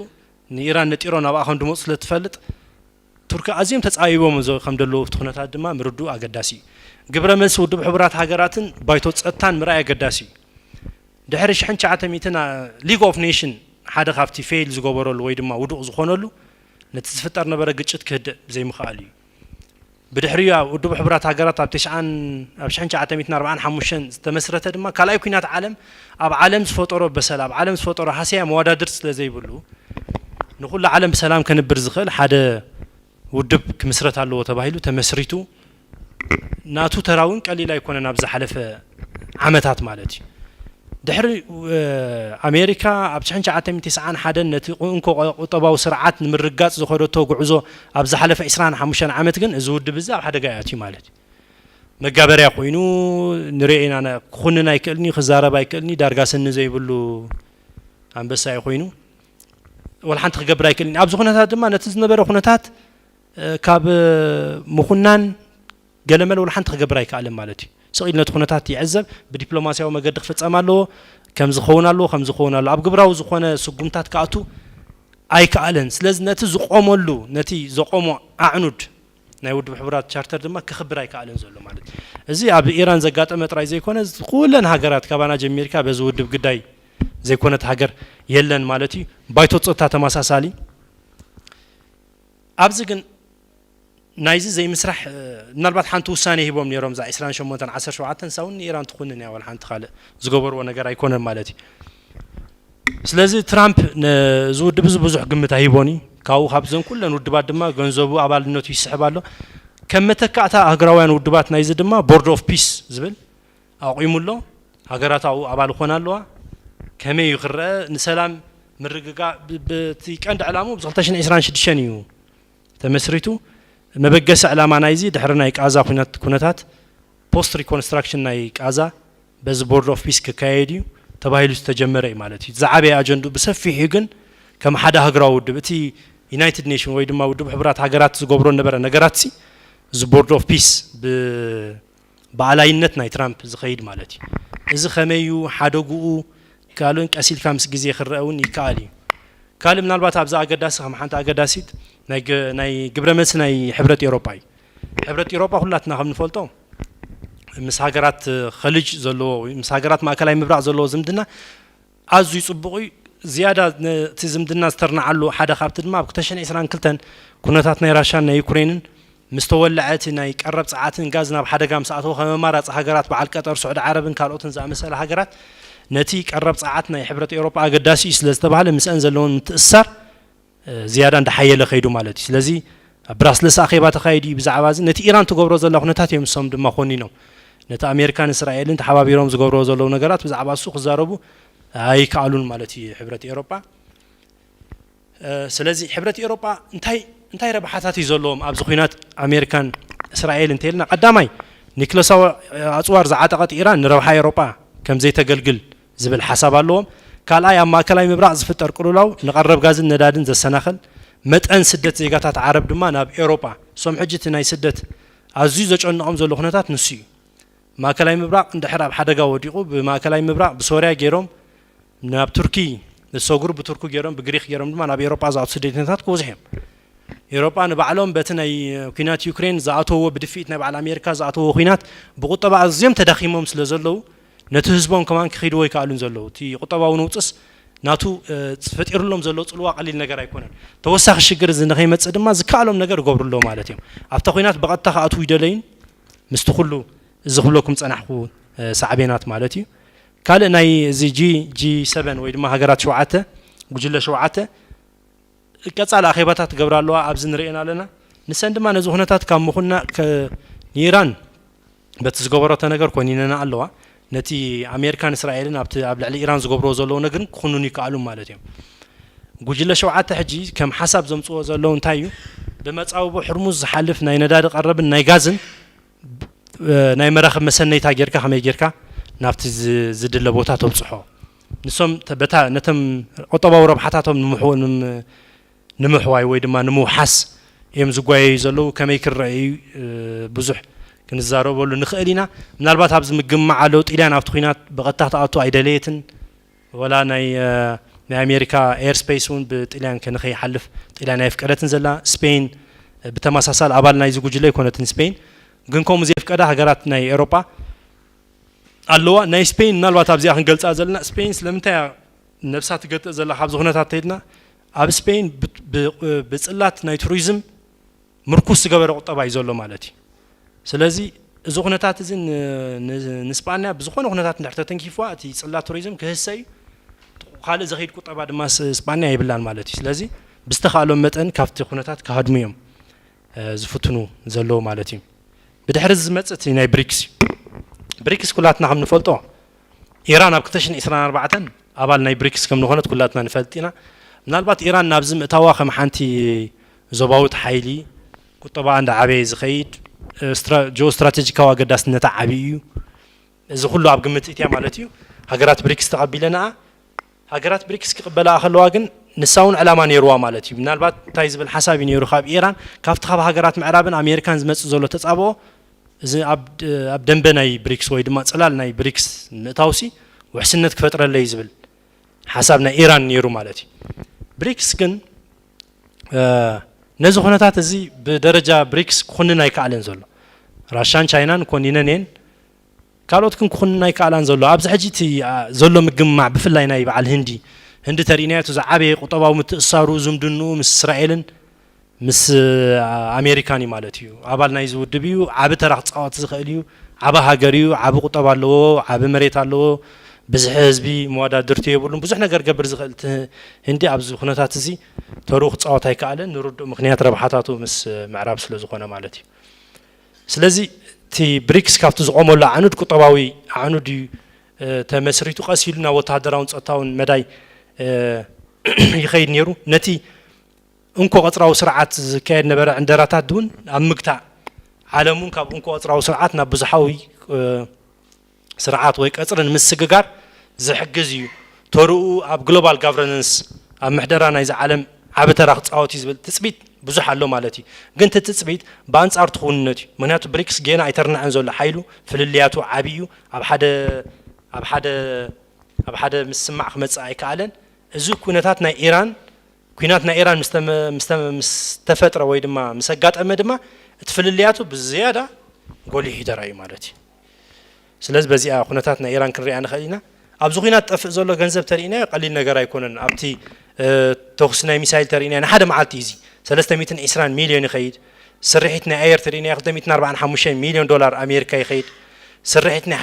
ንኢራን ነጢሮ ናብኣ ከም ድመፁ ስለ ትፈልጥ ቱርኪ ኣዝዮም ተፃቢቦም ከም ዘለዉ እቲ ኩነታት ድማ ምርድኡ ኣገዳሲ እዩ። ግብረ መልሲ ውድብ ሕቡራት ሃገራትን ባይቶ ፀጥታን ምርኣይ ኣገዳሲ እዩ። ድሕሪ ሽሕን ትሽዓተ ሚእትን ሊግ ኦፍ ኔሽን ሓደ ካብቲ ፌይል ዝገበረሉ ወይ ድማ ውዱቕ ዝኾነሉ ነቲ ዝፍጠር ነበረ ግጭት ክህድእ ዘይምኽኣሉ እዩ። ብድሕሪኡ ኣብ ውድብ ሕቡራት ሃገራት ኣብ ትሽዓን ኣብ ሽሕን ትሽዓተ ሚእትን ኣርባዓን ሓሙሽተን ዝተመስረተ ድማ ካልኣይ ኩናት ዓለም ኣብ ዓለም ዝፈጠሮ በሰል ኣብ ዓለም ዝፈጠሮ ሃሰያ መወዳድርቲ ስለ ዘይብሉ ንኩሉ ዓለም ብሰላም ከንብር ዝኽእል ሓደ ውድብ ክምስረት ኣለዎ ተባሂሉ ተመስሪቱ። ናቱ ተራ እውን ቀሊል ኣይኮነን ኣብ ዝሓለፈ ዓመታት ማለት እዩ። ድሕሪ ኣሜሪካ ኣብ ሽሕን ትሽዓተ ሚእትን ተስዓን ሓደን ነቲ እንኮ ቁጠባዊ ስርዓት ንምርጋፅ ዝኸደቶ ጉዕዞ ኣብ ዝሓለፈ ዕስራን ሓሙሽተን ዓመት ግን እዚ ውድብ እዚ ኣብ ሓደጋ እዩ ኣትዩ ማለት እዩ። መጋበርያ ኮይኑ ንሪኦ ኢና። ክኹንን ኣይክእልን እዩ፣ ክዛረብ ኣይክእልን እዩ፣ ዳርጋ ስኒ ዘይብሉ ኣንበሳ እዩ ኮይኑ ወላ ሓንቲ ክገብር ኣይክእልን እዩ። ኣብዚ ኩነታት ድማ ነቲ ዝነበረ ኩነታት ካብ ምኹናን ገለመለ ወላ ሓንቲ ክገብር ኣይከኣልን ማለት እዩ። ስቕ ኢሉ ነቲ ኩነታት ይዕዘብ፣ ብዲፕሎማስያዊ መገዲ ክፍጸም ኣለዎ፣ ከም ዝኸውን ኣለዎ፣ ከም ዝኸውን ኣለዎ። ኣብ ግብራዊ ዝኾነ ስጉምታት ክኣቱ ኣይከኣልን። ስለዚ ነቲ ዝቆመሉ፣ ነቲ ዘቆሞ ኣዕኑድ ናይ ውድብ ሕቡራት ቻርተር ድማ ክኽብር ኣይከኣልን ዘሎ ማለት እዩ። እዚ ኣብ ኢራን ዘጋጠመ ጥራይ ዘይኮነ ኩለን ሃገራት ካባና ጀሚርካ በዚ ውድብ ግዳይ ዘይኮነት ሃገር የለን ማለት እዩ። ባይቶ ጸጥታ ተመሳሳሊ። ኣብዚ ግን ናይዚ ዘይምስራሕ ምናልባት ሓንቲ ውሳኔ ሂቦም ነይሮም እዛ ዕስራን ሸሞንተን ዓሰርተ ሸውዓተን ሳውን ንኢራን ትኹንን እያ ወላ ሓንቲ ካልእ ዝገበርዎ ነገር ኣይኮነን ማለት እዩ። ስለዚ ትራምፕ ነዚ ውድብ እዚ ብዙሕ ግምት ኣይቦን እዩ። ካብኡ ካብ ዘን ኩለን ውድባት ድማ ገንዘቡ ኣባልነቱ ይስሕብ ኣሎ። ከም መተካእታ ኣህግራውያን ውድባት ናይዚ ድማ ቦርድ ኦፍ ፒስ ዝብል ኣቑሙ ኣሎ። ሃገራት ኣብኡ ኣባል ይኾና ኣለዋ። ከመይ እዩ ክረአ? ንሰላም ምርግጋእ ብቲ ቀንዲ ዕላሙ ብ ክልተ ሽሕን ዕስራን ሽዱሽተን እዩ ተመስሪቱ። መበገሲ ዕላማ ናይዚ ድሕሪ ናይ ቃዛ ኩነታት ፖስት ሪኮንስትራክሽን ናይ ቃዛ በዚ ቦርድ ኦፍ ፒስ ክካየድ እዩ ተባሂሉ ዝተጀመረ እዩ ማለት እዩ። ዝዓበየ ኣጀንድኡ ብሰፊሑ ግን ከም ሓደ ሃገራዊ ውድብ እቲ ዩናይትድ ኔሽን ወይ ድማ ውድብ ሕቡራት ሃገራት ዝገብሮ ነበረ ነገራት ሲ እዚ ቦርድ ኦፍ ፒስ ብኣላይነት ናይ ትራምፕ ዝኸይድ ማለት እዩ። እዚ ከመይ እዩ ሓደግኡ ካልኦን ቀስ ኢልካ ምስ ግዜ ክረአ እውን ይከኣል እዩ። ካልእ ምናልባት ኣብዚ ኣገዳሲ ከም ሓንቲ ኣገዳሲት ናይ ግብረ መልሲ ናይ ሕብረት ኤውሮጳ እዩ። ሕብረት ኤውሮጳ ኩላትና ከም ንፈልጦ ምስ ሃገራት ኸልጅ ዘለዎ ወይ ምስ ሃገራት ማእከላይ ምብራቕ ዘለዎ ዝምድና ኣዝዩ ጽቡቕ እዩ። ዝያዳ ነቲ ዝምድና ዝተርናዓሉ ሓደ ካብቲ ድማ ኣብ ክልተ ሽሕን ዕስራን ክልተን ኩነታት ናይ ራሻን ናይ ዩክሬንን ምስ ተወለዐ እቲ ናይ ቀረብ ጸዓትን ጋዝ ናብ ሓደጋ ምስ ኣተወ ከም ኣማራጺ ሃገራት በዓል ቀጠር፣ ስዑዲ ዓረብን ካልኦትን ዝኣመሰላ ሃገራት ነቲ ቀረብ ጸዓት ናይ ሕብረት ኤውሮጳ ኣገዳሲ እዩ ስለ ዝተባህለ ምስአን ዘለዎን ምትእስሳር ዝያዳ እንዳሓየለ ከይዱ ማለት እዩ። ስለዚ ኣብ ብራስለስ ኣኼባ ተኻይዱ እዩ ብዛዕባ እዚ። ነቲ ኢራን ትገብሮ ዘላ ኩነታት እዮም እሶም ድማ ኮኒኖም ነቲ ኣሜሪካን እስራኤልን ተሓባቢሮም ዝገብርዎ ዘለዉ ነገራት ብዛዕባ እሱ ክዛረቡ ኣይከኣሉን ማለት እዩ ሕብረት ኤውሮጳ። ስለዚ ሕብረት ኤውሮጳ እንታይ እንታይ ረብሓታት እዩ ዘለዎም ኣብዚ ኩናት ኣሜሪካን እስራኤል እንተልና፣ ቀዳማይ ኒክለሳዊ ኣፅዋር ዝዓጠቐት ኢራን ንረብሓ ኤውሮጳ ከም ዘይተገልግል ዝብል ሓሳብ ኣለዎም። ካልኣይ ኣብ ማእከላይ ምብራቕ ዝፍጠር ቅልውላው ንቐረብ ጋዝን ነዳድን ዘሰናኽል፣ መጠን ስደት ዜጋታት ዓረብ ድማ ናብ ኤውሮጳ፣ እሶም ሕጂ እቲ ናይ ስደት ኣዝዩ ዘጨንቖም ዘሎ ኩነታት ንሱ እዩ። ማእከላይ ምብራቕ እንድሕር ኣብ ሓደጋ ወዲቑ ብማእከላይ ምብራቕ ብሶርያ ገይሮም ናብ ቱርኪ ዝሰግሩ ብቱርኪ ገይሮም ብግሪክ ገይሮም ድማ ናብ ኤውሮጳ ዝኣቱ ስደተኛታት ክበዝሑ እዮም። ኤውሮጳ ንባዕሎም በቲ ናይ ኩናት ዩክሬን ዝኣተውዎ ብድፍኢት ናይ በዓል ኣሜሪካ ዝኣተውዎ ኩናት ብቁጠባ ኣዝዮም ተዳኺሞም ስለ ዘለዉ ነቲ ህዝቦም ከማን ክኺድዎ ኣይከኣሉን ዘለዉ። እቲ ቁጠባዊ ነውፅስ ናቱ ዝፈጢሩሎም ዘሎ ፅልዋ ቀሊል ነገር ኣይኮነን። ተወሳኺ ሽግር እዚ ንኸይመፅእ ድማ ዝከኣሎም ነገር ይገብሩ ኣለዉ ማለት እዮም። ኣብታ ኩናት ብቐጥታ ክኣትዉ ይደለዩን ምስቲ ኩሉ እዚ ክብለኩም ዝፀናሕኩ ሳዕቤናት ማለት እዩ። ካልእ ናይ እዚ ጂ ጂ ሰበን ወይ ድማ ሃገራት ሸውዓተ ጉጅለ ሸውዓተ ቀፃሊ ኣኼባታት ትገብራ ኣለዋ ኣብዚ ንርእየን ኣለና። ንሰን ድማ ነዚ ኩነታት ካብ ምኹና ንኢራን በቲ ዝገበረቶ ነገር ኮኒነና ኣለዋ። ነቲ ኣሜሪካን እስራኤልን ኣብቲ ኣብ ልዕሊ ኢራን ዝገብርዎ ዘለዉ ነገርን ክኹንኑ ይከኣሉ ማለት እዮም። ጉጅለ ሸውዓተ ሕጂ ከም ሓሳብ ዘምፅዎ ዘለዉ እንታይ እዩ? ብመፃውቦ ሕርሙዝ ዝሓልፍ ናይ ነዳዲ ቀረብን ናይ ጋዝን ብ- ናይ መራኽብ መሰነይታ ጌርካ ከመይ ጌርካ ናብቲ ዝ- ዝድለ ቦታ ተብፅሖ? ንሶም ተ- በታ ነቶም ቁጠባዊ ረብሓታቶም ንምሕ- ንም- ንምሕዋይ ወይ ድማ ንምውሓስ እዮም ዝጓየዩ ዘለዉ። ከመይ ክረአ እዩ ብዙሕ ክንዛረበሉ ንኽእል ኢና። ምናልባት ኣብዚ ምግማዕ ኣለዉ። ጥልያን ኣብቲ ኲናት ብቐጥታ ትኣቱ ኣይደለየትን። ወላ ናይ ናይ ኣሜሪካ ኤርስፔስ እውን ብጥልያን ከንኸይሓልፍ ጥልያን ኣይፍቀደትን ዘላ። ስፔን ብተመሳሳል ኣባል ናይዚ ጉጅለ ኣይኮነትን። ስፔን ግን ከምኡ ዘየፍቀዳ ሃገራት ናይ ኤሮጳ ኣለዋ። ናይ ስፔን ምናልባት ኣብዚኣ ክንገልፃ ዘለና፣ ስፔን ስለምንታይ እያ ነብሳ ትገጥእ ዘላ ካብዚ ኩነታት ተይድና፣ ኣብ ስፔን ብ- ብ- ብፅላት ናይ ቱሪዝም ምርኩስ ዝገበረ ቁጠባ እዩ ዘሎ ማለት እዩ። ስለዚ እዚ ኩነታት እዚ ን- ን- ንስጳንያ ብዝኾነ ኩነታት እንድሕር ተተንኪፍዋ እቲ ፅላት ቱሪዝም ክህሰ እዩ። ካልእ ዘኸይድ ቁጠባ ድማ ስ- ስጳንያ የብላን ማለት እዩ። ስለዚ ብዝተኻእሎም መጠን ካብቲ ኩነታት ክሃድሙ እዮም ዝፍትኑ ዘለዉ ማለት እዩ። ብድሕሪ እዚ ዝመፅእ እቲ ናይ ብሪክስ እዩ። ብሪክስ ኩላትና ከም ንፈልጦ ኢራን ኣብ ክልተ ሽሕን ዕስራን ኣርባዕተን ኣባል ናይ ብሪክስ ከም ዝኾነት ኩላትና ንፈልጥ ኢና። ምናልባት ኢራን ናብዚ ምእታዋ ከም ሓንቲ ዞባዊት ሓይሊ ቁጠባ እንዳዓበየ ዝኸይድ ስትራ- ጂኦ ስትራቴጂካዊ ኣገዳስነታ ዓብዪ እዩ። እዚ ኩሉ ኣብ ግምት እትያ ማለት እዩ። ሃገራት ብሪክስ ተቐቢለንኣ ሃገራት ብሪክስ ክቕበላ ከለዋ ግን ንሳ እውን ዕላማ ነይርዋ ማለት እዩ። ምናልባት እንታይ ዝብል ሓሳብ እዩ ነይሩ ካብ ኢራን ካብቲ ካብ ሃገራት ምዕራብን ኣሜሪካን ዝመፅእ ዘሎ ተፃብኦ እዚ ኣብ ድ- ኣብ ደንበ ናይ ብሪክስ ወይ ድማ ፅላል ናይ ብሪክስ ምእታውሲ ውሕስነት ክፈጥረለይ ዝብል ሓሳብ ናይ ኢራን ነይሩ ማለት እዩ። ብሪክስ ግን ነዚ ኩነታት እዚ ብደረጃ ብሪክስ ክኹንን ኣይከኣለን ዘሎ። ራሻን ቻይናን ኮኒነን እየን። ካልኦት ግን ክኹንን ኣይከኣላን ዘሎ። ኣብዚ ሕጂ እቲ ዘሎ ምግማዕ ብፍላይ ናይ በዓል ህንዲ ህንዲ ተርእናዮ እቲ ዝዓበየ ቁጠባዊ ምትእሳሩ ዝምድንኡ ምስ እስራኤልን ምስ ኣሜሪካን እዩ ማለት እዩ። ኣባል ናይዚ ውድብ እዩ። ዓቢ ተራ ክፃወት ዝኽእል እዩ። ዓቢ ሃገር እዩ። ዓቢ ቁጠባ ኣለዎ። ዓቢ መሬት ኣለዎ። ብዝሒ ህዝቢ መወዳድርቲ የብሉን። ብዙሕ ነገር ገብር ዝኽእል ህንዲ ኣብዚ ኩነታት እዚ ተርኡ ክፃወት ኣይከኣለን። ንርዱእ ምክንያት ረብሓታቱ ምስ ምዕራብ ስለ ዝኾነ ማለት እዩ። ስለዚ እቲ ብሪክስ ካብቲ ዝቆመሉ ኣዕኑድ ቁጠባዊ ኣዕኑድ እዩ ተመስሪቱ ቀስ ኢሉ ናብ ወተሃደራውን ፀጥታውን መዳይ ይኸይድ ነይሩ። ነቲ እንኮ ቀፅራዊ ስርዓት ዝካየድ ነበረ ዕንደራታት እውን ኣብ ምግታእ ዓለም እውን ካብ እንኮ ቀፅራዊ ስርዓት ናብ ብዙሓዊ ስርዓት ወይ ቀፅሪ ንምስግጋር ዝሕግዝ እዩ። ተርኡ ኣብ ግሎባል ጋቨርነንስ ኣብ ምሕደራ ናይዚ ዓለም ዓቢ ተራ ክፃወት እዩ ዝብል ትፅቢት ብዙሕ ኣሎ ማለት እዩ። ግን እቲ ትፅቢት ብኣንፃር ትኽውንነት እዩ። ምክንያቱ ብሪክስ ጌና ኣይተርናዕን ዘሎ ሓይሉ ፍልልያቱ ዓብዪ እዩ። ኣብ ሓደ ኣብ ሓደ ኣብ ሓደ ምስማዕ ክመፅእ ኣይከኣለን። እዚ ኩነታት ናይ ኢራን ኩናት ናይ ኢራን ምስ ተፈጥረ ወይ ድማ ምስ ኣጋጠመ ድማ እቲ ፍልልያቱ ብዝያዳ ጎሊሑ ይደራ እዩ ማለት እዩ። ስለዚ በዚኣ ኩነታት ናይ ኢራን ክንሪኣ ንኽእል ኢና። ኣብዚ ኩናት ጠፍእ ዘሎ ገንዘብ ተርእናዮ ቀሊል ነገር ኣይኮነን። ኣብቲ ተኩሲ ናይ ሚሳይል ተርእናዮ ንሓደ መዓልቲ እዩ እዚ ሰለስተ ሚእትን ዕስራን ሚልዮን ይኸይድ። ስርሒት ናይ ኣየር ተርእናዮ ክልተ ሚእትን ኣርባዓን ሓሙሽተን ሚልዮን ዶላር ኣሜሪካ ይኸይድ። ስርሒት ናይ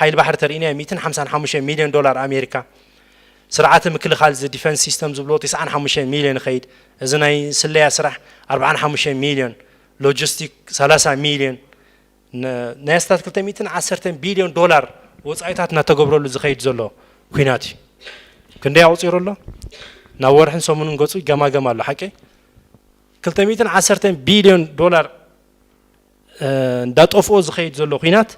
ሓይሊ ባሕሪ ተርእናዮ ሚእትን ሓምሳን ሓሙሽተን ሚልዮን ዶላር ኣሜሪካ። ስርዓተ ምክልኻል እዚ ዲፈንስ ሲስተም ዝብሎ ተስዓን ሓሙሽተን ሚልዮን ይኸይድ። እዚ ናይ ስለያ ስራሕ ኣርባዓን ሓሙሽተን ሚልዮን፣ ሎጂስቲክ ሰላሳ ሚልዮን፣ ናይ ኣስታት ክልተ ሚእትን ዓሰርተን ቢልዮን ዶላር ወፃኢታት እናተገብረሉ ዝኸይድ ዘሎ ኩናት እዩ። ክንደይ ኣቑፂሩ ኣሎ? ናብ ወርሕን ሰሙንን ገፁ ይገማገም ኣሎ። ሓቂ ክልተ ሚእትን ዓሰርተን ቢልዮን ዶላር እንዳጠፍኦ ዝኸይድ ዘሎ ኩናት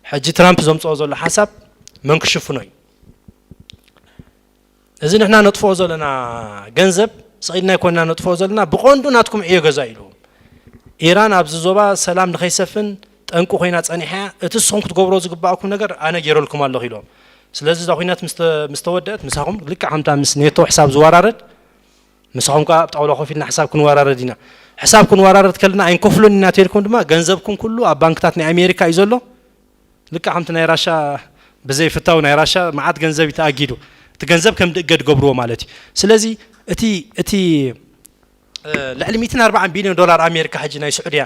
ሕጂ ትራምፕ ዘምፅኦ ዘሎ ሓሳብ መን ክሽፍኖ እዩ? እዚ ንሕና ነጥፍኦ ዘለና ገንዘብ ስቕ ኢልና ኣይኮንና ነጥፍኦ ዘለና፣ ብቐንዱ ናትኩም ዕዮ ገዛ ኢሉ። ኢራን ኣብዚ ዞባ ሰላም ንኸይሰፍን ጠንቂ ኮይና ፀኒሓ እያ። እቲ ንስኹም ክትገብሮ ዝግባኣኩም ነገር ኣነ ገይረልኩም ኣለኹ ኢሎም። ስለዚ እዛ ኩናት ምስ ተ- ምስ ተወደአት ምሳኹም ልክዕ ከምታ ምስ ኔቶ ሕሳብ ዝወራረድ ምሳኹም ከዓ ኣብ ጣውላ ኮፍ ኢልና ሕሳብ ክንወራረድ ኢና። ሕሳብ ክንወራረድ ከለና ኣይንከፍሎን ኢና ተልኩም ድማ ገንዘብኩም ኩሉ ኣብ ባንክታት ናይ ኣሜሪካ እዩ ዘሎ። ልክዕ ከምቲ ናይ ራሻ ብዘይፍታው ናይ ራሻ መዓት ገንዘብ እዩ ተኣጊዱ። እቲ ገንዘብ ከም ድእገድ ገብርዎ ማለት እዩ። ስለዚ እቲ እቲ ልዕሊ ሚእትን ኣርባዓን ቢልዮን ዶላር ኣሜሪካ ሕጂ ናይ ስዑድያ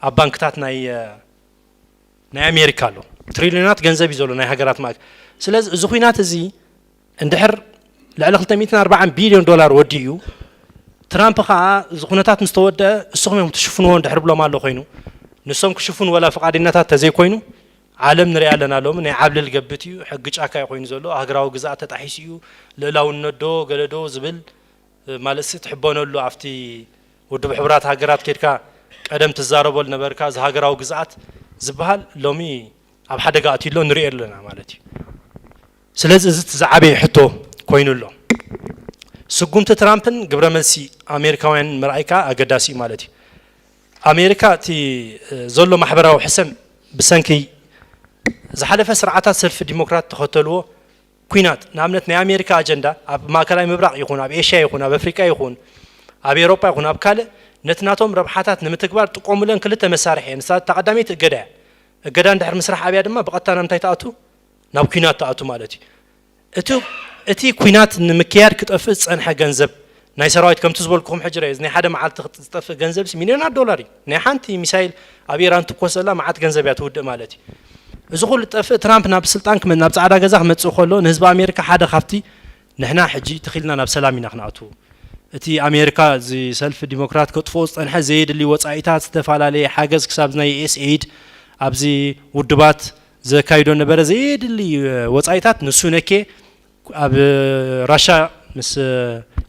ኣብ ባንክታት ናይ ናይ ኣሜሪካ ኣሎ። ትሪልዮናት ገንዘብ እዩ ዘሎ ናይ ሃገራት ማእከል። ስለዚ እዚ ኩናት እዚ እንድሕር ልዕሊ ክልተ ሚእትን ኣርባዓን ቢልዮን ዶላር ወዲኡ ትራምፕ ከዓ እዚ ኩነታት ምስ ተወደአ እስኹም እዮም ትሽፍንዎ እንድሕር ብሎም ኣሎ ኮይኑ ንሶም ክሽፍኑ ወላ ፍቓደኛታት ተዘይኮይኑ ዓለም ንሪኣ ኣለና። ሎሚ ናይ ዓብለል ገብት እዩ። ሕጊ ጫካ እዩ ኮይኑ ዘሎ። ሃገራዊ ግዝኣት ተጣሒሱ እዩ። ልእላውነት ዶ ገለ ዶ ዝብል ማለት ትሕበነሉ ኣብቲ ውድብ ሕቡራት ሃገራት ኬድካ ቀደም ትዛረቦ ነበርካ። እዚ ሃገራዊ ግዝኣት ዝበሃል ሎሚ ኣብ ሓደጋ ኣትዩ ኣሎ፣ ንሪኦ ኣለና ማለት እዩ። ስለዚ እዚ እቲ ዝዓበየ ሕቶ ኮይኑ ኣሎ። ስጉምቲ ትራምፕን ግብረ መልሲ ኣሜሪካውያን ምርኣይ ከዓ ኣገዳሲ እዩ ማለት እዩ። ኣሜሪካ እቲ ዘሎ ማሕበራዊ ሕሰም ብሰንኪ ዝሓለፈ ስርዓታት ሰልፊ ዲሞክራት ተኸተልዎ ኩናት፣ ንኣብነት ናይ ኣሜሪካ ኣጀንዳ ኣብ ማእከላይ ምብራቕ ይኹን ኣብ ኤሽያ ይኹን ኣብ ኣፍሪቃ ይኹን ኣብ ኤውሮጳ ይኹን ኣብ ካልእ፣ ነቲ ናቶም ረብሓታት ንምትግባር ጥቀሙለን ክልተ መሳርሒ እየን። ንሳ እታ ቀዳመይቲ እገዳ እያ። እገዳ እንድሕር ምስራሕ ኣብያ ድማ ብቐጥታ ናብ ምንታይ ትኣቱ? ናብ ኩናት ትኣቱ ማለት እዩ። እቲ እቲ ኩናት ንምክያድ ክጠፍእ ዝጸንሐ ገንዘብ ናይ ሰራዊት ከምቲ ዝበልኩኹም ሕጂ ርእ፣ ናይ ሓደ መዓልቲ ዝጠፍእ ገንዘብ ሚልዮናት ዶላር እዩ። ናይ ሓንቲ ሚሳይል ኣብ ኢራን ትኮሰላ መዓት ገንዘብ እያ ትውድእ ማለት እዩ። እዚ ኩሉ ጠፍእ ትራምፕ ናብ ስልጣን ክመ ናብ ጻዕዳ ገዛ ክመጽእ ከሎ ንህዝቢ ኣሜሪካ ሓደ ካብቲ ንሕና ሕጂ ትኺልና ናብ ሰላም ኢና ክነኣቱ፣ እቲ ኣሜሪካ እዚ ሰልፊ ዲሞክራት ከጥፍኦ ዝጸንሐ ዘየድሊ ወጻኢታት ዝተፈላለየ ሓገዝ ክሳብ ናይ ዩኤስኤይድ ኣብዚ ውድባት ዘካይዶ ነበረ ዘየድሊ ወጻኢታት ንሱ ነኬ ኣብ ራሻ ምስ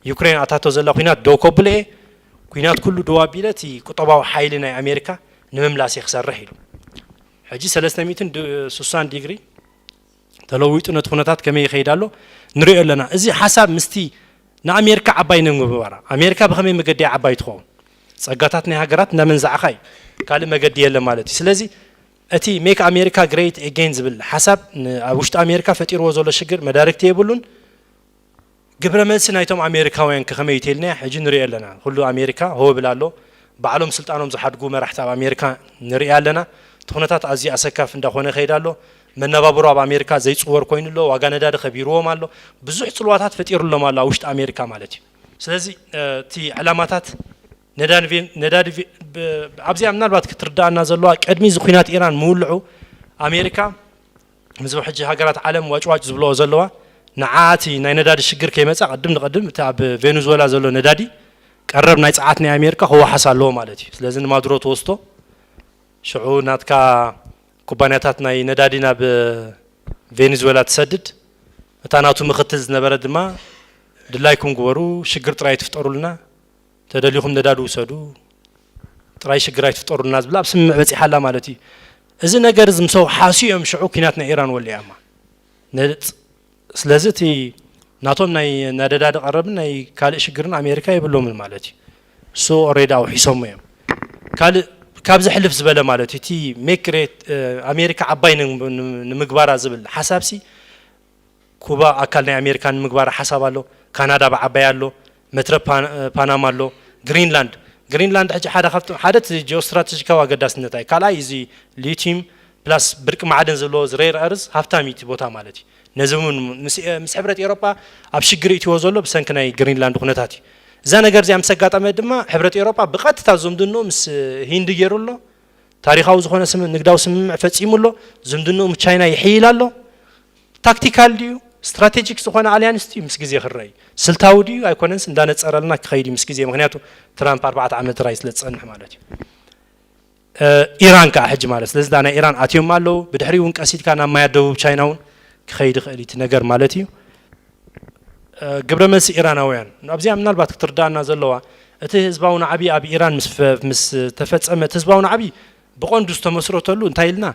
ዩክሬን ኣታቶ ዘላ ኩናት ደው ከብሎ እየ። ኩናት ኩሉ ደው ኣቢለ እቲ ቁጠባዊ ሓይሊ ናይ ኣሜሪካ ንምምላስ እየ ክሰርሕ ኢሉ። ሕጂ ሰለስተ ሚእትን ስሳን ዲግሪ ተለዊጡ ነቲ ኩነታት ከመይ ይኸይድ ኣሎ ንሪኦ ኣለና። እዚ ሓሳብ ምስቲ ንኣሜሪካ ዓባይ ንምግባራ ኣሜሪካ ብኸመይ መገዲ እያ ዓባይ ትኸውን? ጸጋታት ናይ ሃገራት እንዳመንዛዕኻ እዩ። ካልእ መገዲ የለ ማለት እዩ። ስለዚ እቲ make America great again ዝብል ሓሳብ ን- ኣብ ውሽጢ ኣሜሪካ ፈጢርዎ ዘሎ ሽግር መዳርግቲ የብሉን። ግብረ መልሲ ናይቶም ኣሜሪካውያን ከ ከመይ እዩ ተልና ሕጂ ንሪኦ ኣለና። ኩሉ ኣሜሪካ ሆ ብል ኣሎ። ባዕሎም ስልጣኖም ዝሓድጉ መራሕቲ ኣብ ኣሜሪካ ንርኢ ኣለና። እቲ ኩነታት ኣዝዩ ኣሰካፊ እንዳኾነ ይኸይድ ኣሎ። መነባብሮ ኣብ ኣሜሪካ ዘይፅወር ኮይኑ ኣሎ። ዋጋ ነዳዲ ከቢርዎም ኣሎ። ብዙሕ ፅልዋታት ፈጢሩሎም ኣሎ ኣብ ውሽጢ ኣሜሪካ ማለት እዩ። ስለዚ እቲ ዕላማታት ነዳዲ ቬ- ነዳዲ ቬ- ብ- ኣብዚኣ ምናልባት ክትርዳእና ዘለዋ ቅድሚ እዚ ኩናት ኢራን ምውልዑ ኣሜሪካ ምስዚ ሕጂ ሃገራት ዓለም ዋጭዋጭ ዝብልኦ ዘለዋ ንዓኣ እቲ ናይ ነዳዲ ሽግር ከይመፃ ቅድም ንቅድም እቲ ኣብ ቬኔዙዌላ ዘሎ ነዳዲ ቀረብ ናይ ፀዓት ናይ ኣሜሪካ ክወሓስ ኣለዎ ማለት እዩ። ስለዚ ንማዱሮ ትወስቶ ሽዑ ናትካ ኩባንያታት ናይ ነዳዲ ናብ ቬኔዙዌላ ትሰድድ። እታ ናቱ ምክትል ዝነበረ ድማ ድላይኩም ግበሩ፣ ሽግር ጥራይ ትፍጠሩልና፣ ተደሊኹም ነዳዲ ውሰዱ፣ ጥራይ ሽግር ኣይትፍጠሩልና ዝብል ኣብ ስምምዕ በፂሓ ኣላ ማለት እዩ። እዚ ነገር እዚ ምስ ኣውሓሱ እዮም ሽዑ ኩናት ናይ ኢራን ወሊዓማ። ነጽ- ስለዚ እቲ ናቶም ናይ ነዳዲ ቀረብን ናይ ካልእ ሽግርን ኣሜሪካ የብሎምን ማለት እዩ። እሱ ኦሬዲ ኣውሒሶሞ እዮም። ካልእ ካብዚ ሕልፍ ዝበለ ማለት እዩ። እቲ ሜክ ግሬት ኣሜሪካ ዓባይ ን- ን- ንምግባራ ዝብል ሓሳብሲ ኩባ ኣካል ናይ ኣሜሪካ ንምግባር ሓሳብ ኣሎ። ካናዳ ብዓባይ ኣሎ። መትረብ ፓን- ፓናማ ኣሎ። ግሪንላንድ ግሪንላንድ ሕጂ ሓደ ካብቶም ሓደ እቲ ጂኦስትራቴጂካዊ ኣገዳስነት ኣይ ካልኣይ እዚ ሊቲዩም ፕላስ ብርቂ ማዕድን ዘለዎ እዚ ሬር ኣርዝ ሃብታም እዩ እቲ ቦታ ማለት እዩ። ነዚ እውን ምስ ምስ ሕብረት ኤሮጳ ኣብ ሽግር እትዎ ዘሎ ብሰንኪ ናይ ግሪንላንድ ኩነታት እዩ። እዛ ነገር እዚኣ ምስ ኣጋጠመ ድማ ሕብረት ኤሮጳ ብቐጥታ ዝምድንኡ ምስ ሂንዲ ገይሩ ኣሎ። ታሪኻዊ ዝኾነ ስም ንግዳዊ ስምምዕ ፈጺሙ ኣሎ። ዝምድንኡ ምስ ቻይና ይሕይል ኣሎ። ታክቲካል ድዩ ስትራቴጂክ ዝኾነ ኣልያንስ ድዩ ምስ ግዜ ክረይ ስልታዊ ድዩ ኣይኮነንስ እንዳነፀረልና ክኸይድ እዩ ምስ ግዜ። ምክንያቱ ትራምፕ ኣርባዕተ ዓመት ራይ ስለ ዝፀንሕ ማለት እዩ። ኢራን ከዓ ሕጂ ማለት ስለዚ ናይ ኢራን ኣትዮም ኣለዉ። ብድሕሪ እውን ቀሲድካ ናብ ማያት ደቡብ ቻይና እውን ክኸይድ ይኽእል እቲ ነገር ማለት እዩ። ግብረ መልሲ ኢራናውያን ኣብዚኣ ምናልባት ክትርዳእና ዘለዋ እቲ ህዝባዊ ናዕቢ ኣብ ኢራን ምስ ተፈፀመ እቲ ህዝባዊ ናዕቢ ብቐንዱ ዝተመስረተሉ እንታይ ኢልና